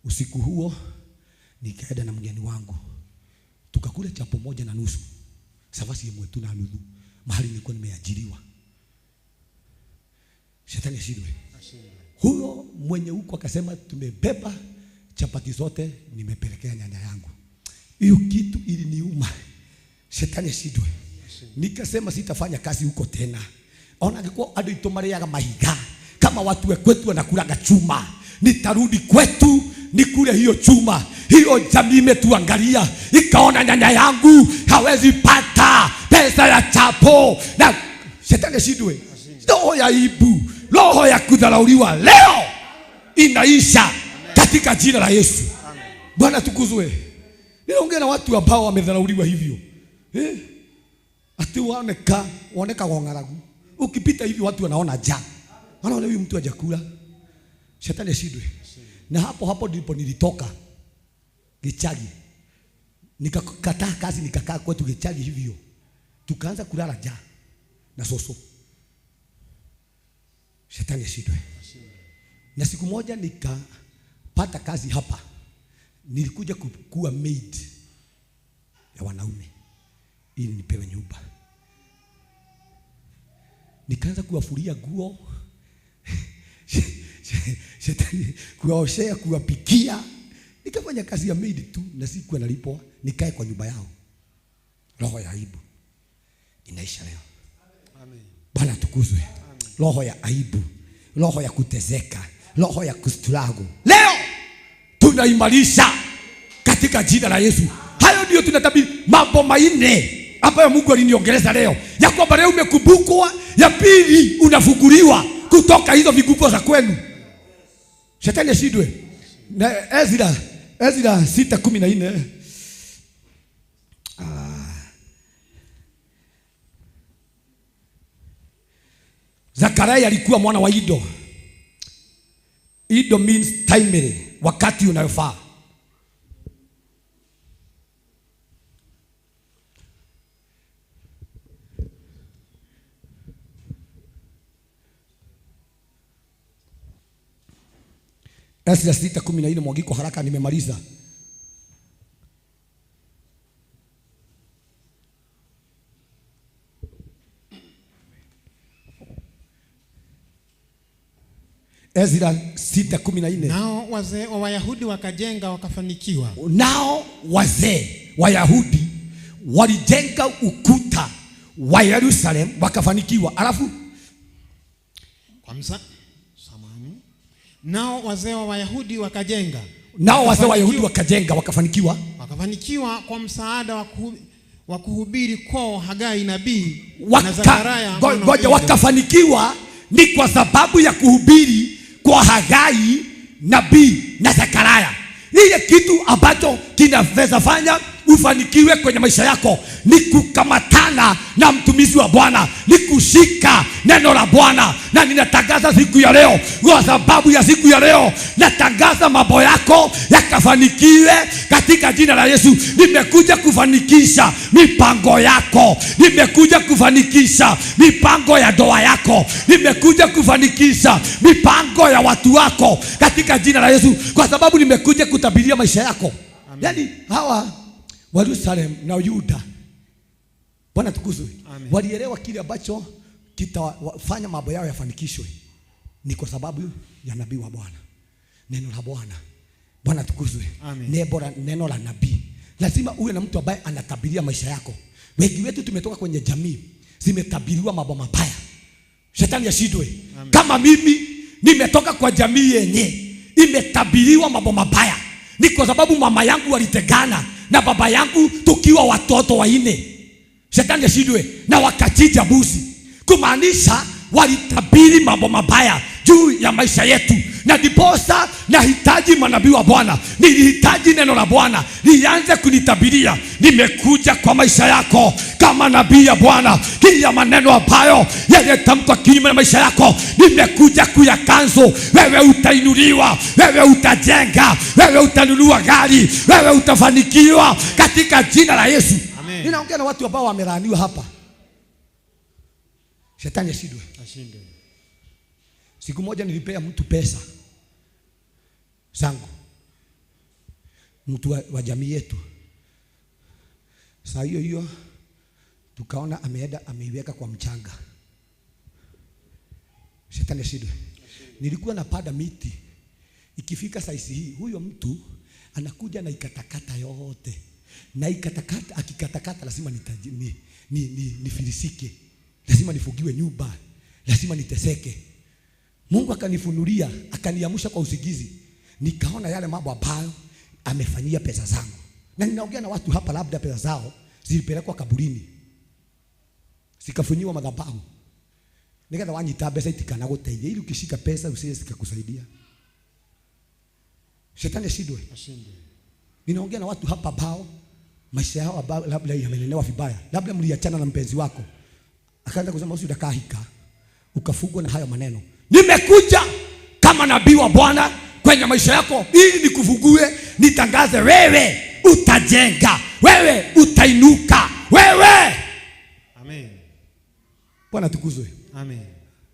Usiku huo nikaenda na mgeni wangu, tukakula chapo 1.5 savasi mwetu na nudhu, mahali nilikuwa nimeajiriwa. Shetani ashindwe. Huyo mwenye huko akasema tumebeba chapati zote, nimepelekea nyanya yangu. Hiyo kitu iliniuma. Shetani ashindwe. Nikasema sitafanya kazi huko tena. Ona angekuwa andũ aitũ marĩaga mahiga kama watu wa kwetu wanakulaga chuma, nitarudi kwetu nikule hiyo chuma. Hiyo jamii imetuangalia ikaona nyanya yangu hawezi pata pesa ya chapo. Na shetani ashindwe. Roho ya aibu, roho ya kudharauliwa leo inaisha katika jina la Yesu. Bwana tukuzwe. Ninaongea na watu ambao wamedharauliwa hivyo. Ati waoneka wangaragu. Ukipita hivi watu wanaona njaa. Wanaona huyu mtu hajakula. Shetani ashindwe. Na hapo hapo ndipo nilitoka Gichagi. Nikakataa kazi, nikakaa kwetu Gichagi hivyo. Tukaanza kulala njaa na soso. Shetani ashindwe. Na siku moja nikapata kazi hapa. Nilikuja kuwa maid ya wanaume ili nipewe nyumba. Nikaanza kuwafulia nguo, shetani, kuwaoshea, kuwapikia. Nikafanya kazi ya maid tu na sikuwa nalipwa, nikae kwa nyumba yao. Roho ya aibu inaisha leo. Amen. Bwana tukuzwe. Roho ya aibu, roho ya kutezeka, roho ya kustruggle, leo tunaimarisha katika jina la Yesu. Hayo ndio tunatabiri mambo manne ambayo Mungu aliniongeleza leo, ya kwamba leo umekumbukwa, ya pili unafunguliwa kutoka hizo vigugo za kwenu. Shetani ashindwe. Na Ezra 6:14. Zakaria alikuwa mwana wa Ido. Ido means timely, wakati unayofaa. Ezra 6:14, mwagiko haraka, nimemaliza. Ezra 6:14. Nao wazee wa Wayahudi wakajenga wakafanikiwa. Nao wazee Wayahudi walijenga ukuta wa Yerusalemu wakafanikiwa. Alafu kwa samani. Nao wazee wa Wayahudi wakajenga. Nao wazee wa Wayahudi wakajenga wakafanikiwa. Wakafanikiwa kwa msaada wa kuhubiri kwao Hagai nabii na Zakaria. Ngoja, wakafanikiwa ni kwa sababu ya kuhubiri kwa Hagai nabii na Zakaria. Ile kitu ambacho kinaweza fanya ufanikiwe kwenye maisha yako ni kukamatana na mtumishi wa Bwana, ni kushika neno la Bwana. Na ninatangaza siku ya leo, kwa sababu ya siku ya leo, natangaza mambo yako yakafanikiwe katika jina la Yesu. Nimekuja kufanikisha mipango yako, nimekuja kufanikisha mipango ya ndoa yako, nimekuja kufanikisha mipango ya watu wako katika jina la Yesu, kwa sababu nimekuja kutabiria maisha yako. Yaani hawa wa Yerusalemu na Yuda, Bwana tukuzwe, walielewa kile ambacho kitafanya mambo yao yafanikishwe ni kwa sababu ya nabii wa Bwana, neno la Bwana. Bwana tukuzwe. Neno la nabii. Lazima uwe na mtu ambaye anatabiria maisha yako. Wengi wetu tumetoka kwenye jamii zimetabiriwa mambo mabaya. Shetani ashindwe. Kama mimi nimetoka kwa jamii yenye imetabiriwa mambo mabaya, ni kwa sababu mama yangu walitegana na baba yangu tukiwa watoto wanne. Shetani ashindwe, na wakachinja mbuzi, kumaanisha walitabiri mambo mabaya juu ya maisha yetu. Na ndiposa nahitaji manabii wa Bwana, nilihitaji neno la Bwana lianze kunitabiria. Nimekuja kwa maisha yako kama nabii ya Bwana, kila maneno ambayo yalitamkwa kinyume na maisha yako nimekuja kuyakanzo. Wewe utainuliwa, wewe utajenga, wewe utanunua gari, wewe utafanikiwa katika jina la Yesu. Amen. Ninaongea na watu ambao wamelaaniwa hapa. Shetani ashindwe. Ashindwe. Siku moja nilipea mtu pesa zangu, mtu wa jamii yetu. Saa hiyo hiyo tukaona ameenda ameiweka kwa mchanga. Shetani ashindwe. Nilikuwa napanda miti, ikifika saizi hii huyo mtu anakuja na ikatakata yote, na ikatakata, akikatakata lazima nifilisike, lazima nifugiwe nyumba, lazima niteseke. Mungu akanifunulia, akaniamsha kwa usingizi. Nikaona yale mambo ambayo amefanyia pesa zangu. Na ninaongea na watu hapa, labda pesa zao zilipelekwa kaburini, zikafunyiwa madhabahu. Nikatha wanyita pesa itikana guteithia, ili ukishika pesa usije zikakusaidia. Shetani ashindwe. Ashindwe. Ninaongea na watu hapa ambao maisha yao labda yamenenewa vibaya. Labda mliachana na mpenzi wako, akaanza kusema usidakahika, ukafugwa na hayo maneno. Nimekuja kama nabii wa Bwana kwenye maisha yako ili nikufugue, nitangaze wewe utajenga, wewe utainuka, wewe. Amen. Bwana tukuzwe. Amen.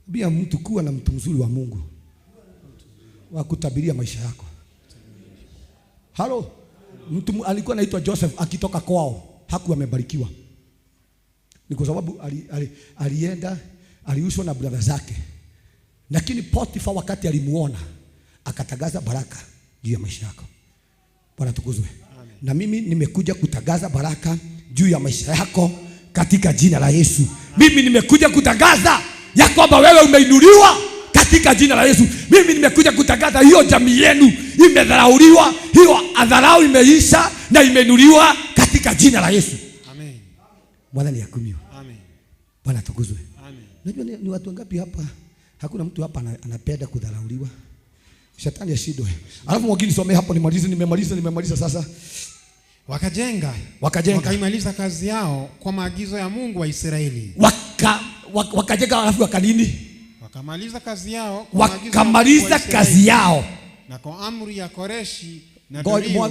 Bia mtu kuwa na mtu mzuri wa Mungu wa kutabiria maisha yako. Halo, mtu alikuwa anaitwa Joseph, akitoka kwao hakuwa amebarikiwa. Ni kwa sababu alienda aliushwa na brother zake. Lakini Potifa wakati alimuona akatangaza baraka juu ya maisha yako. Bwana tukuzwe. Na mimi nimekuja kutangaza baraka juu ya maisha yako katika jina la Yesu. Mimi nimekuja kutangaza ya kwamba wewe umeinuliwa katika jina la Yesu. Mimi nimekuja kutangaza hiyo jamii yenu imedharauliwa, hiyo adharau imeisha na imeinuliwa katika jina la Yesu. Amen. Bwana ni akumiwe. Amen. Bwana tukuzwe. Amen. Unajua ni watu wangapi hapa? Hakuna mtu hapa anapenda kudharauliwa. Shetani ashindwe. Alafu mwingine somee hapo nimalize, nimemaliza sasa. Wakajenga. Wakaimaliza kazi yao kwa maagizo ya Mungu wa Israeli. Wakajenga alafu wakanini? Wakamaliza kazi yao kwa maagizo. Wakamaliza kazi yao. Na kwa amri ya Koreshi na Dario.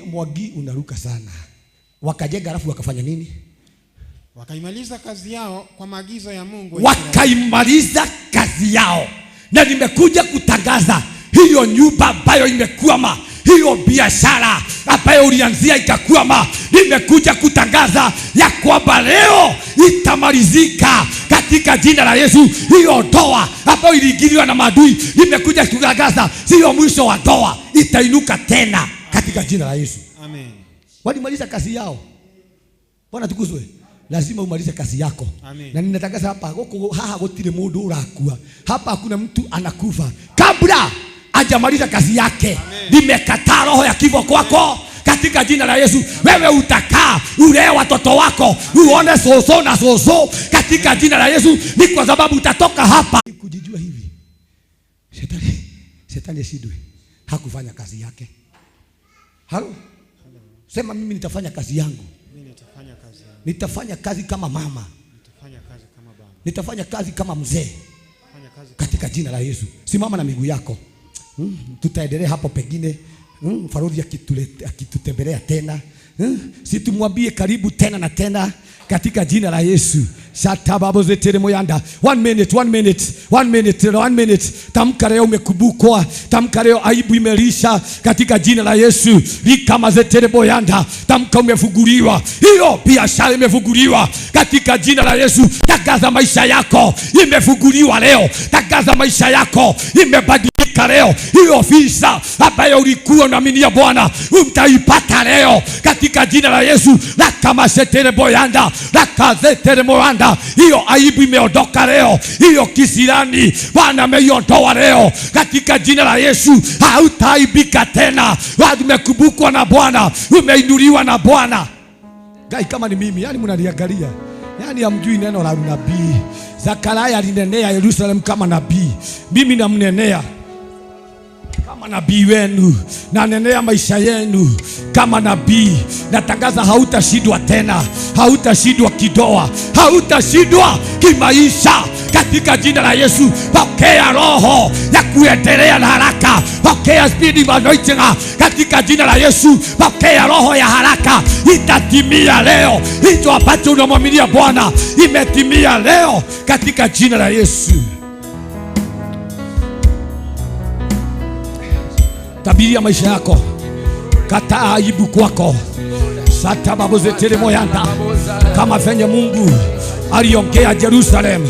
Mwagi unaruka sana. Wakajenga alafu wakafanya nini? Wakaimaliza kazi yao kwa maagizo ya Mungu wa Israeli. Wakaimaliza kazi yao. Na nimekuja kutangaza hiyo nyumba ambayo imekwama, hiyo biashara ambayo ulianzia ikakwama, nimekuja kutangaza ya kwamba leo itamalizika katika jina la Yesu. Hiyo ndoa ambayo iliingiliwa na maadui, nimekuja kutangaza sio mwisho wa ndoa, itainuka tena katika jina la Yesu. Amen. Walimaliza kazi yao. Bwana tukuzwe. Lazima umalize kazi yako. Amen. Na ninatangaza hapa haha gutire mundu urakua. Hapa hakuna mtu anakufa kabla hajamaliza kazi yake. Nimekataa roho ya kifo kwako katika jina la Yesu. Wewe utakaa ulee watoto wako, uone soso na soso katika jina la Yesu. Ni kwa sababu utatoka hapa kujijua hivi. Shetani ashindwe. Hakufanya kazi yake. Halo? Sema mimi nitafanya kazi yangu. Mimi nitafanya kazi yangu. Nitafanya kazi kama mama. Nitafanya kazi kama baba. Nitafanya kazi kama mzee. Kazi katika jina la Yesu. Simama na miguu yako. Tutaendelea hapo pengine. Farudi akitutembelea tena. Situmwambie karibu tena na tena katika jina la Yesu. Shatababu zetere moyanda. 1 minute, 1 minute, 1 minute, 1 minute. Tamka leo umekubukwa. Tamka leo aibu imelisha katika jina la Yesu. Likama zetere moyanda. Tamka umefunguliwa. Hiyo biashara imefunguliwa katika jina la Yesu. Tangaza maisha yako imefunguliwa leo. Tangaza maisha yako imebadilika leo. Hiyo visa ambayo ulikuwa unaaminia Bwana utaipata leo katika jina la Yesu. Lakamasetere boyanda, lakazetere moyanda. Hiyo aibu imeondoka leo. Hiyo kisirani Bwana ameiondoa leo katika jina la Yesu. Hautaibika tena. Umekumbukwa na Bwana, umeinuliwa na Bwana. Gai, kama ni mimi, yani mnaniangalia, yani hamjui neno la unabii. Zakaria alinenea Yerusalemu kama nabii. Mimi namnenea kama nabii wenu, nanenea maisha yenu kama nabii. Natangaza hautashindwa tena, hautashindwa kidoa, hautashindwa kimaisha katika jina la Yesu. Pokea roho ya kuendelea na haraka, pokea speed of anointing katika jina la Yesu. Pokea roho ya haraka, itatimia leo. Hicho ambacho unamwaminia Bwana imetimia leo katika jina la Yesu. Tabiria maisha yako, kataa aibu kwako. Satababu zetere moyanda. Kama venye Mungu aliongea Jerusalem,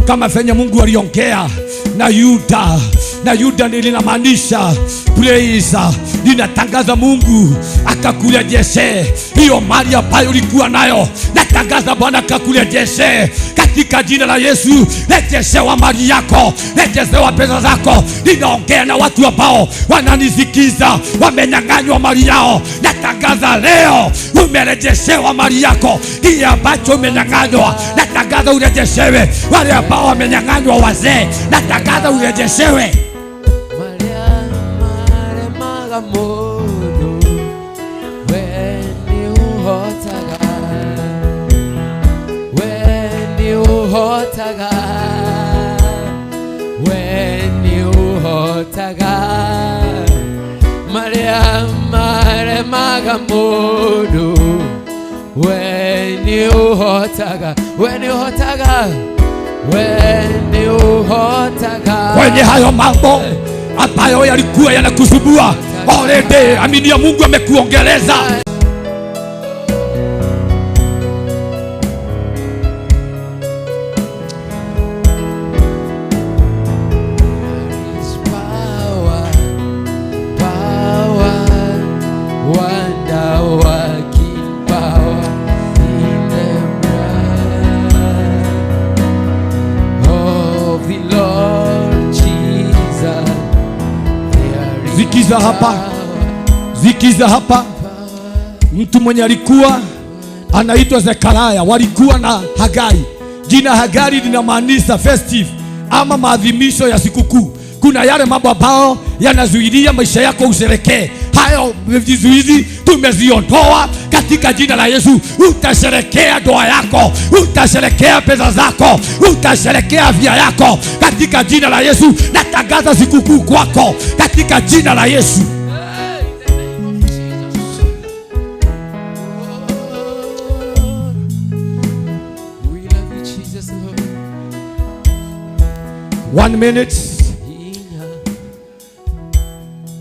kama venye Mungu aliongea na Yuda, na Yuda linamaanisha praise. Ninatangaza Mungu akakurejeshe hiyo mali ambayo ulikuwa nayo. Natangaza Bwana akakurejeshe katika jina la Yesu. Rejeshewa mali yako, rejeshewa pesa zako. Ninaongea na watu ambao wananisikiza, wamenyang'anywa mali yao. Natangaza leo umerejeshewa mali yako, kile ambacho umenyang'anywa natangaza urejeshewe. Wale ambao wamenyang'anywa wazee, natangaza urejeshewe. Kwenye hayo mambo ambayo yalikuwa yanakusumbua already, aminia Mungu amekuongeleza. Zikiza hapa, zikiza hapa. Mtu mwenye alikuwa anaitwa Zekaria, walikuwa na Hagai. Jina Hagari linamaanisha festive ama maadhimisho ya sikukuu. Kuna yale mambo ambayo yanazuilia maisha yako usherekee. Hayo vizuizi tumeziondoa katika jina la Yesu. Utasherekea ndoa yako, utasherekea pesa zako, utasherekea afya yako katika jina la Yesu. Natangaza sikukuu kwako katika jina la Yesu. One minute.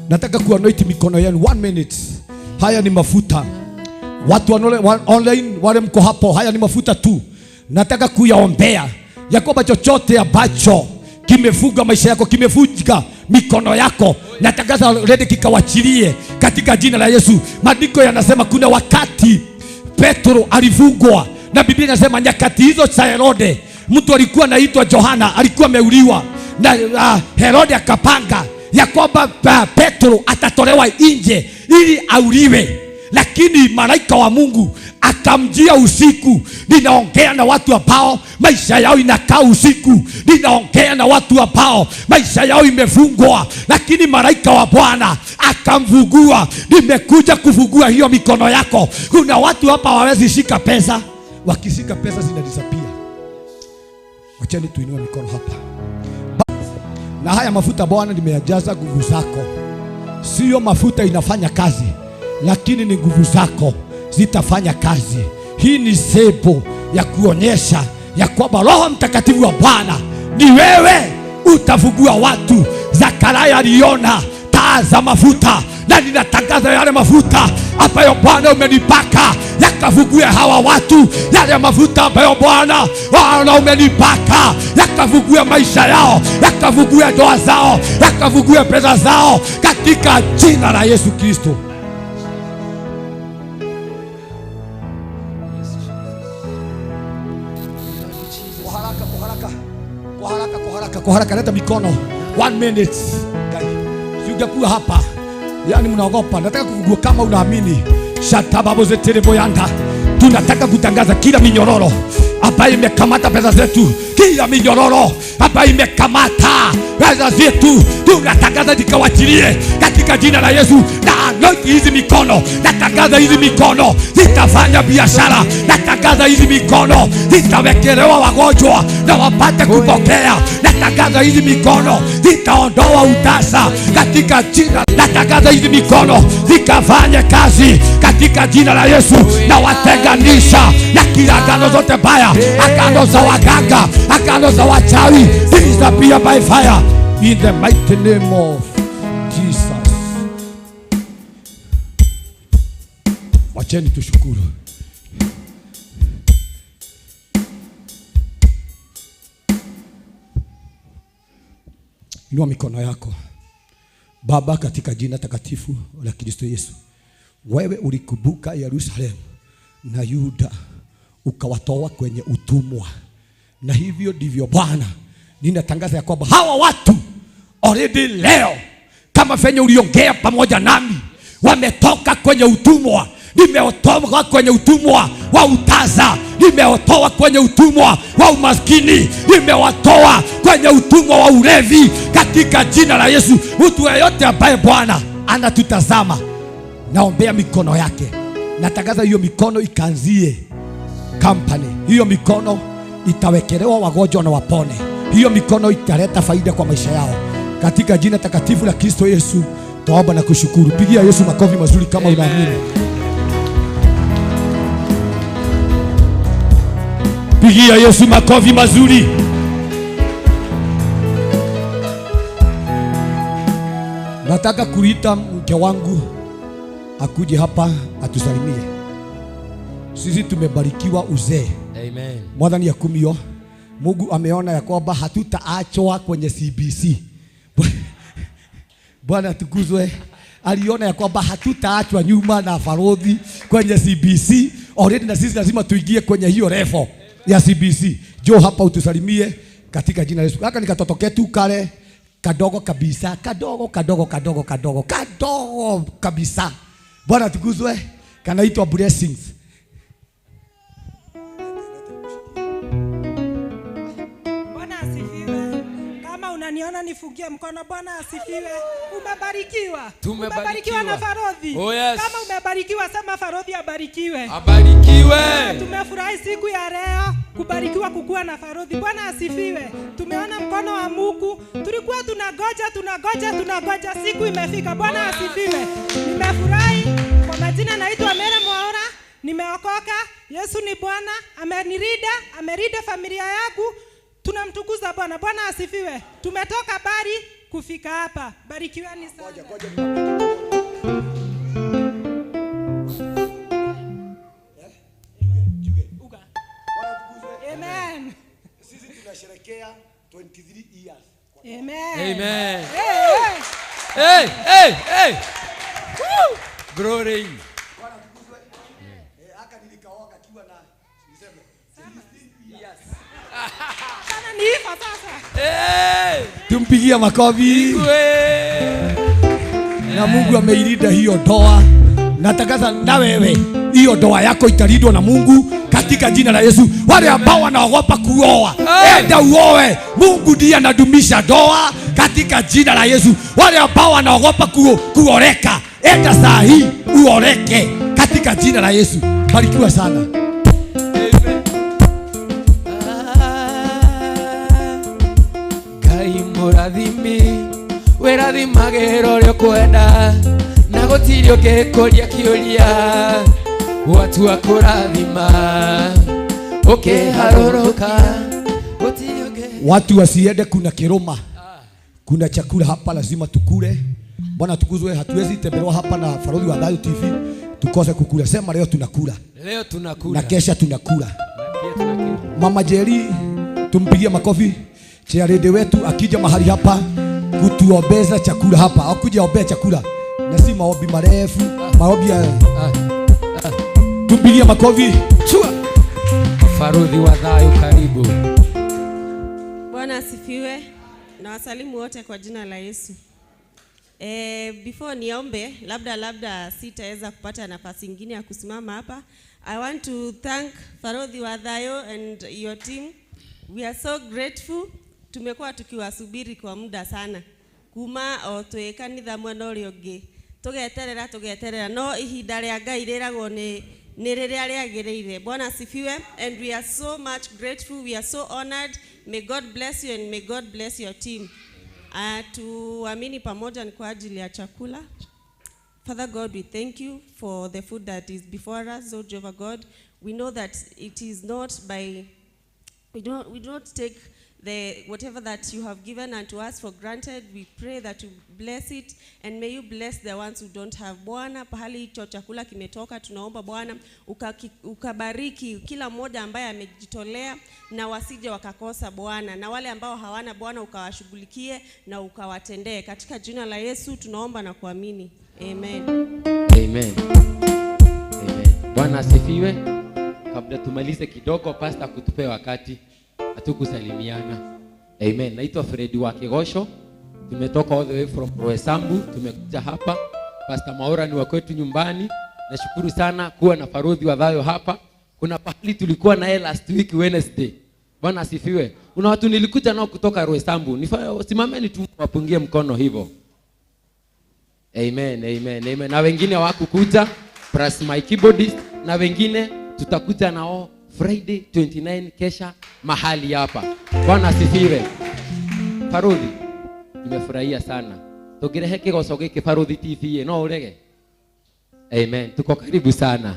Nataka kuanoint mikono yenu. 1 minute. Haya ni mafuta. Watu online wale mko hapo, haya ni mafuta tu. Nataka kuyaombea ya kwamba chochote ambacho kimefunga maisha yako, kimefunga mikono yako, natangaza already kikawachilie katika jina la Yesu. Maandiko yanasema kuna wakati Petro alifungwa, na Biblia inasema nyakati hizo za Herode, mtu alikuwa anaitwa Yohana alikuwa ameuliwa na Herode akapanga ya kwamba Petro atatolewa nje ili auliwe, lakini malaika wa Mungu akamjia usiku. Ninaongea na watu ambao maisha yao inakaa usiku. Ninaongea na watu ambao maisha yao imefungwa, lakini malaika wa Bwana akamfungua. Nimekuja kufungua hiyo mikono yako. Kuna watu hapa hawawezi shika pesa, wakishika pesa zinadisappear. Wacheni tuinue mikono hapa. Na haya mafuta Bwana nimeyajaza nguvu zako. Sio mafuta inafanya kazi, lakini ni nguvu zako zitafanya kazi. Hii ni sebo ya kuonyesha ya kwamba Roho Mtakatifu wa Bwana ni wewe utafungua watu. Zakaria aliona taa za mafuta, na ninatangaza yale mafuta ambayo Bwana umenipaka yakafungue hawa watu. Yale mafuta ambayo Bwana umenipaka yakafungue maisha yao, yakafungue ndoa zao, yakafungue pesa zao, katika jina la Yesu Kristo. Kwa haraka, leta mikono. 1 minute. Siungekuwa hapa. Yaani mnaogopa. Nataka kufungua kama unaamini. Shatababu zetere boyanda. Tunataka kutangaza kila minyororo ambayo imekamata pesa zetu, kila minyororo ambayo imekamata pesa zetu, tunatangaza zikawachilie katika jina la Yesu. Na anoint hizi mikono, natangaza hizi mikono zitafanya biashara, natangaza hizi mikono zitawekelewa wagonjwa na wapate kupokea, natangaza hizi mikono zitaondoa utasa katika jina, natangaza hizi mikono zikafanye kazi katika jina la Yesu, na watenganisha na kila agano zote baya, agano za waganga, agano za wachawi, disappear by fire in the mighty name of Jesus. Wacheni tushukuru. Inua mikono yako. Baba, katika jina takatifu la Kristo Yesu, wewe ulikumbuka Yerusalemu na Yuda ukawatoa kwenye utumwa. Na hivyo ndivyo Bwana, ninatangaza ya kwamba hawa watu already leo, kama venye uliongea pamoja nami, wametoka kwenye utumwa. Nimewatoa kwenye utumwa wa utaza, nimewatoa kwenye utumwa wa umaskini, nimewatoa kwenye utumwa wa ulevi katika jina la Yesu. Mtu yeyote ambaye Bwana anatutazama, naombea mikono yake. Natangaza hiyo mikono ikaanzie company. Hiyo mikono itawekelewa wagonjwa na wapone. Hiyo mikono italeta faida kwa maisha yao. Katika jina takatifu la Kristo Yesu tuomba na kushukuru. Pigia Yesu makofi mazuri kama unaamini. Pigia Yesu makofi mazuri. Nataka kuita mke wangu akuje hapa atusalimie. Sisi tumebarikiwa uzee. Amen. Mwathani ya kumio, Mungu ameona ya kwamba hatutaachwa kwenye CBC. Bwana tukuzwe. Aliona ya kwamba hatutaachwa nyuma na farodhi kwenye CBC. Already na sisi lazima tuingie kwenye hiyo level ya CBC. Jo hapa utusalimie katika jina la Yesu. Haka nikatoto ketu kale kadogo kabisa, kadogo kadogo kadogo kadogo kadogo kabisa. Bwana tukuzwe. Kanaitwa Blessings. Bwana asifiwe. Kama unaniona nifungie mkono. Bwana asifiwe. Umebarikiwa. Umebarikiwa na Farodhi. Oh, yes. Kama umebarikiwa sema Farodhi abarikiwe. Abarikiwe. Tumefurahi siku ya leo kubarikiwa kukua na Farodhi. Bwana asifiwe. Tumeona mkono wa Mungu. Tulikuwa tunagoja, siku imefika. Bwana asifiwe. Nimefurahi. Kwa majina naitwa Mary Mwaura. Nimeokoka. Yesu ni Bwana. Amenirida, amerida familia yangu. Tunamtukuza Bwana. Bwana asifiwe. Tumetoka bari kufika hapa. Barikiweni sana. Amen. Sisi tunasherehekea 23 years. Amen. Amen. Hey, hey, hey, hey. Woo! Glory. Bwana tukuzwe. Haka nilikaoa kiwa na niseme 16 years. Sana ni hivyo sasa. Hey! Tumpigie makofi. Na Mungu ameilinda hiyo ndoa. Natangaza na wewe hiyo ndoa yako italindwa na Mungu katika jina la Yesu. Wale ambao wanaogopa kuoa, enda uoe. Mungu ndiye anadumisha ndoa katika jina la Yesu. Wale ambao wanaogopa kuoreka, enda saa hii uoreke katika jina la Yesu. Barikiwa sana. Ngai mũrathimi, wĩrathimagĩra ũrĩa ũkwenda, na gũtirĩ ũngĩkũria kĩũria, watua kũrathima, Ukiharũrũka. Watu wasiende, kuna kiroma, kuna chakula hapa lazima tukule. Bwana tukuzwe, hatuwezi tembelewa hapa na Farodhi wa Thayu TV tukose kukula. Sema leo tunakula. Leo tunakula. Na kesha tunakula. Na pia tunakula. Mama Jerry tumpigie makofi. Chairlady wetu akija mahali hapa kutuombeza chakula hapa. Akuja ombea chakula. Na si maombi marefu, maombi ya tumpigie makofi. Chua. Farodhi wa Thayu karibu. Bwana asifiwe. Na wasalimu wote kwa jina la Yesu. Before niombe, labda sitaweza kupata nafasi nyingine ya kusimama hapa. I want to thank Farodhi wa Thayu and your team. We are so grateful. Tumekuwa tukiwasubiri kwa muda sana. Kuma o twĩ kanitha mwena ũrĩa ũngĩ. Tũgeterera no ihinda rĩa Ngai rĩragwo nĩ rĩrĩa rĩagĩrĩire. Bwana asifiwe, and we are so much grateful. We are so honored. May God bless you and may God bless your team. Tuamini pamoja ni kwa ajili ya chakula. Father God, we thank you for the food that is before us, O Jehovah God. We know that it is not by, we do not take the whatever that you have given unto us for granted. We pray that you bless it, and may you bless the ones who don't have. Bwana, pahali hicho chakula kimetoka, tunaomba Bwana ukabariki kila mmoja ambaye amejitolea na wasije wakakosa Bwana, na wale ambao hawana Bwana ukawashughulikie na ukawatendee. Katika jina la Yesu tunaomba na kuamini. Amen. Amen. Amen. Bwana asifiwe. Kabla tumalize kidogo, pastor kutupe wakati hatukusalimiana. Amen. Naitwa Fred wa Kigosho. Tumetoka all the way from Roesambu, tumekuja hapa. Pastor Maura ni wa kwetu nyumbani. Nashukuru sana kuwa na Farodhi wa Thayu hapa. Kuna pahali tulikuwa naye last week Wednesday. Bwana asifiwe. Kuna watu nilikuja nao kutoka Roesambu. Simameni tu wapungie mkono hivyo. Amen, amen, amen. Na wengine hawakukuja, plus my keyboardist, na wengine tutakuja nao Friday 29 kesha mahali hapa. Bwana asifiwe. Farodhi, nimefurahia sana. Tukirehe kigoco giki Farodhi TV no urege. Amen. Tuko karibu sana.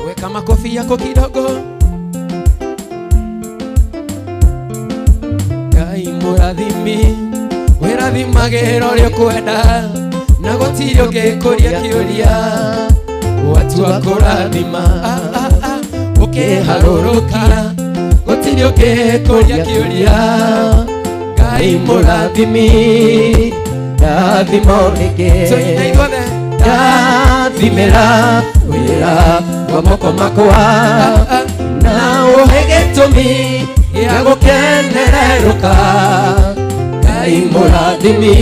Weka makofi yako kidogo. Ngai mũrathimi, wĩrathimagĩra ũrĩa ũkwenda, na gũtirĩ ũngĩkũria kĩũria, watu wa kũrathima, ũkĩharũrũka, gũtirĩ ũngĩkũria kĩũria, Ngai mũrathimi, rathimo rĩngĩ, rathimĩra wĩra wa moko makwa, na ũhe gĩtũmi gĩa gũkenererũka, Ngai mũrathimi,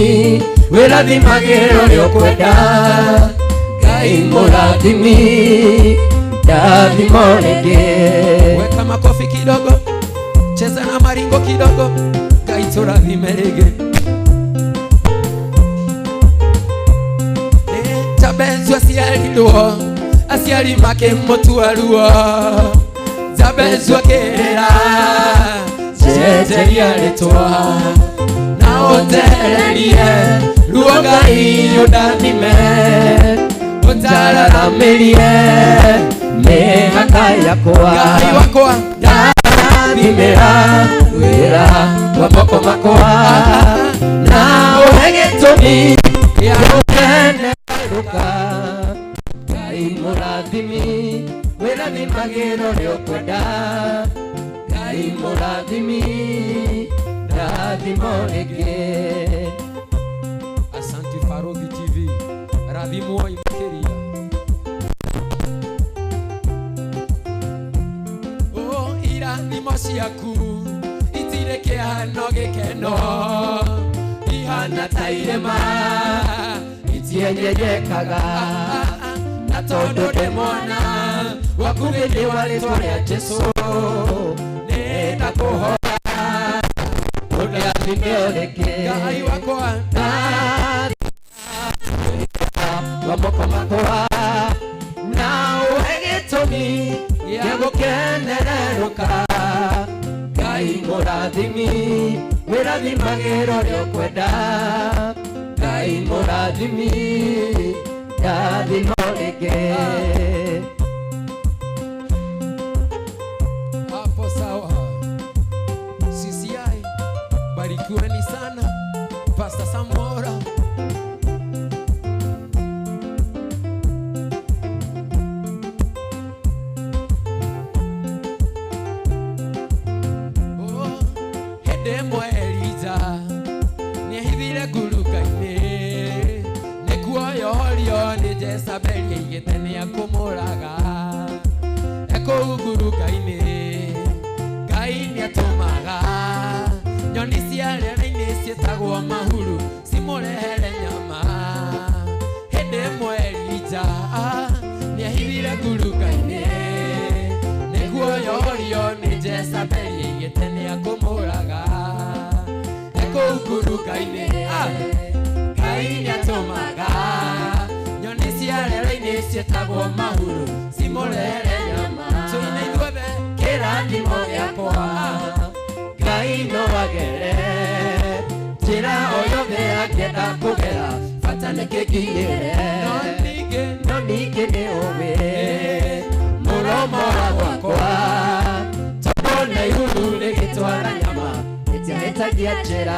wĩrathimagĩra ũrĩa ũkwenda, Ngai mũrathimi, rathimo rĩngĩ. Weka makofi kidogo, cheza na maringo kidogo, Ngai tũrathime rĩngĩ. Jabezu aciarirwo, aciari makĩmũtua ruo, Jabezu akĩrĩra, njenjeria rĩtwa, na ũnjehererie ruo Ngai ũndathime, ũnjararamĩrie mĩhaka yakwa, Ngai wakwa, ndathimĩra wĩra wa moko makwa, na ũhe gĩtũmi gĩa gũkenerũka, Ngai mũrathimi, wĩrathimagĩra ũrĩa ũkwenda, Ngai mũrathimi, rathimo rĩngĩ. Asante Farodhi TV, rathimwo makĩria. Oh, irathimo ciaku itirĩ kĩhano gĩkeno, ihana ta irĩma itienyenyekaga, na tondũ ndĩ mwana waku thĩinĩ wa rĩtwa rĩa Jesũ, nĩndakũhoya ũndathime rĩngĩ, Ngai wakwa, wa moko makwa, na ũhe gĩtũmi gĩa gũkenererũka, Ngai mũrathimi, wĩrathimagĩra ũrĩa ũkwenda, Ngai Ngai mũrathimi ndathimo rĩngĩ. Hapo sawa. CCI, barikiweni sana. Pastor Samora. Oh, hĩndĩ ĩmwe Eliza nĩehithire ngurunga-inĩ nĩkuoyorio nĩ Jezebeli aigĩte nĩekũmũraga ekũu ngurunga-inĩ Ngai nĩatũmaga nyoni cia rĩera-inĩ ciĩtagwo mahuru cimũrehere nyama. Hĩndĩ ĩmwe Elija nĩehithire ngurunga-inĩ nĩkuoyorio nĩ Jezebeli aigĩte nĩekũmũraga ekũu ngurunga-inĩ Ngai nĩatũmaga nyoni cia rĩera-inĩ ciĩtagwo mahuru cimũrehere nyama. Tũine ithuothe kĩrathimo gĩakwa Ngai no agere njĩra o yothe angĩenda kũgera bata nĩ kĩnginyĩre no ningĩ nĩ ũĩ mũromo wa gwakwa tondũ na ihuru rĩgĩtwara nyama rĩtiahĩtagia njĩra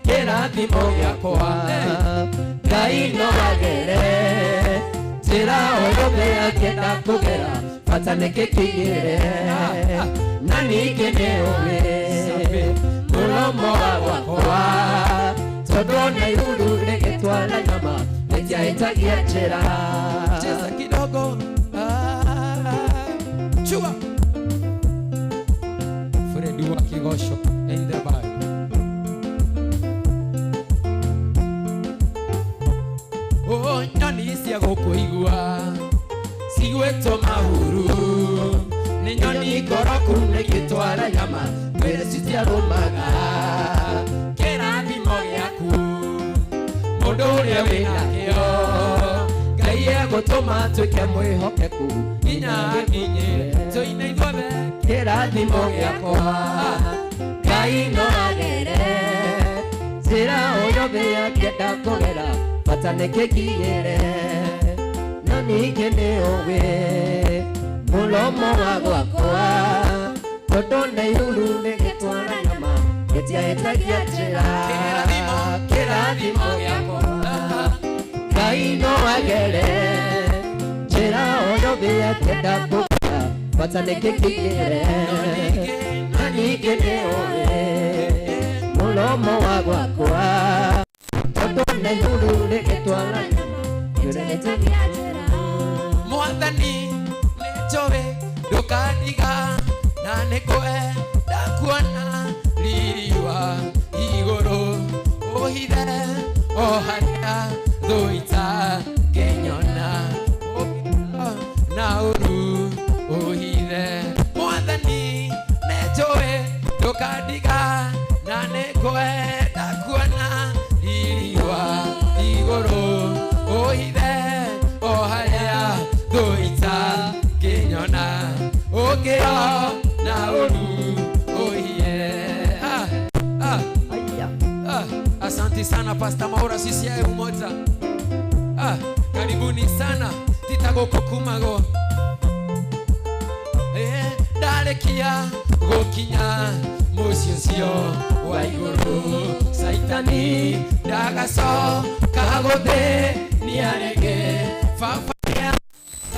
kĩrathimo gĩakwa Ngai no agere njĩra o yothe angĩenda kũgera bata nĩ kĩkinyĩre na ningĩ nĩ ũĩ mũromo wa gwakwa tondũ na ihuru rĩgĩtwara nyama rĩtiahĩtagia njĩra. Cheza kidogo. Chua Fred wa Kigosho in the back. Oh, nyoni cia gũkũigua cigwĩtwo mahuru nĩ nyoni ngoroku nĩgĩtwara nyama mwĩrĩ citiarũmaga kĩrathimo gĩaku mũndũ ũrĩa wĩnakĩo Ngai egũtũma tuĩke mwĩhokeku nginya nginyĩre tũine ithuothe kĩrathimo gĩakwa Ngai no agere njĩra o yothe angĩenda kũgera bata nĩ kĩnginyĩre no ningĩ nĩ ũĩ mũromo wa gwakwa tondũ na ihuru rĩgĩtwara nyama rĩtiahĩtagia njĩra kĩrathimo gĩakwa Ngai no agere njĩra o yothe angĩenda kũgera bata nĩ kĩnginyĩre no ningĩ nĩ ũĩ mũromo wa gwakwa tondũ na ihuru rĩgĩtwara nyama rĩtiahĩtagia njĩra. Mwathani nĩnjũĩ ndũkandiga na nĩngwenda kuona riri wa igũrũ ũhithe o harĩa thũ itangĩnyona na ũru ũhithe. Mwathani nĩnjũĩ ndũkandiga na nĩngwenda kuona riri wa igũrũ ũhithe o harĩa thũ itangĩnyona ũngĩo na ũru ũhiye. Asante sana Pastor Maura CCI Umoja. Karibuni sana titagokokumago ndarekia gũkinya mũciĩ ũcio wa igũrũ Saitani ndagacoka gũthĩnia rĩngĩ baba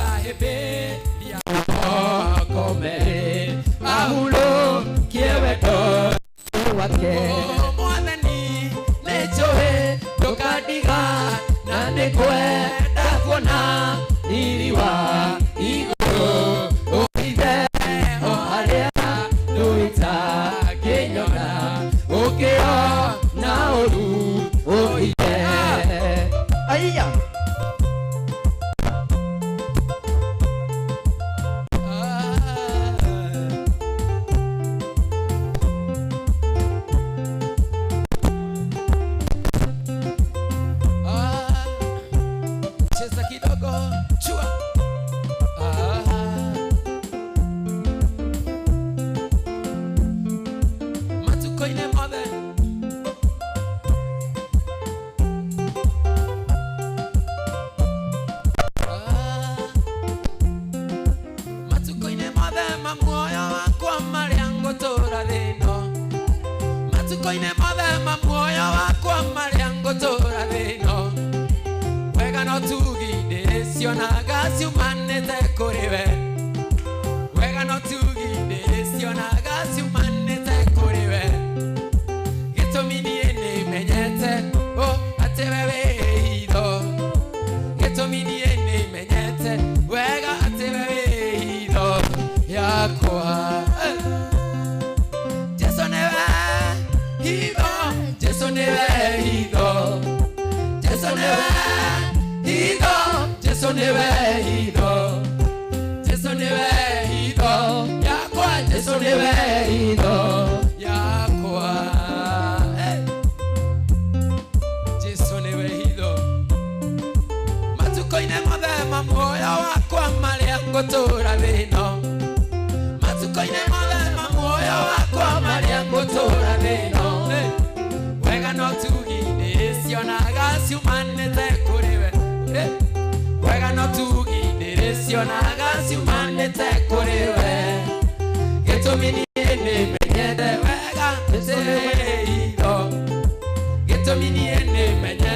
ahĩmbĩria moko merĩ ahurũkie wendo wake. Mwathani nĩnjũĩ ndũkandiga na nĩngwenda kuona riri wa igũrũ ũhithe o harĩa thũ itangĩnyona ũngĩo na ũru ũhithe. Aya. Cheza kidogo chua. Matuko-inĩ mothe Matukũ-inĩ mothe ma muoyo wakwa marĩa ngũtũũra thĩ ĩno, wega no tugi ndĩrĩcionaga ciumanĩte kũrĩ we. Wega no tugi ndĩrĩcionaga ciumanĩte kũrĩ we. Gĩtũmi niĩ nĩmenyete atĩ we wĩ hitho. Gĩtũmi niĩ nĩmenyete wega atĩ we wĩ hitho yakwa. Jesu nĩwe hitho, Jesu nĩwe hitho, Jesu nĩwe hitho, Jesu nĩwe hitho, Jesu nĩwe hitho yakwa, Jesu nĩwe hitho yakwa. Jesu nĩwe hitho. Matukũ-inĩ mothe ma muoyo wakwa marĩa ngũtũũra thĩ ĩno, matukũ-inĩ mothe ma muoyo wakwa marĩa ngũtũũra thĩ ĩno, wega no tugi ndĩrĩcionaga ciumanĩte kũrĩ we. Wega no tugi ndĩrĩcionaga ciumanĩte kũrĩ we. Gĩtũmi niĩ nĩmenyete wega atĩ wĩ hitho. Gĩtũmi niĩ nĩmenyete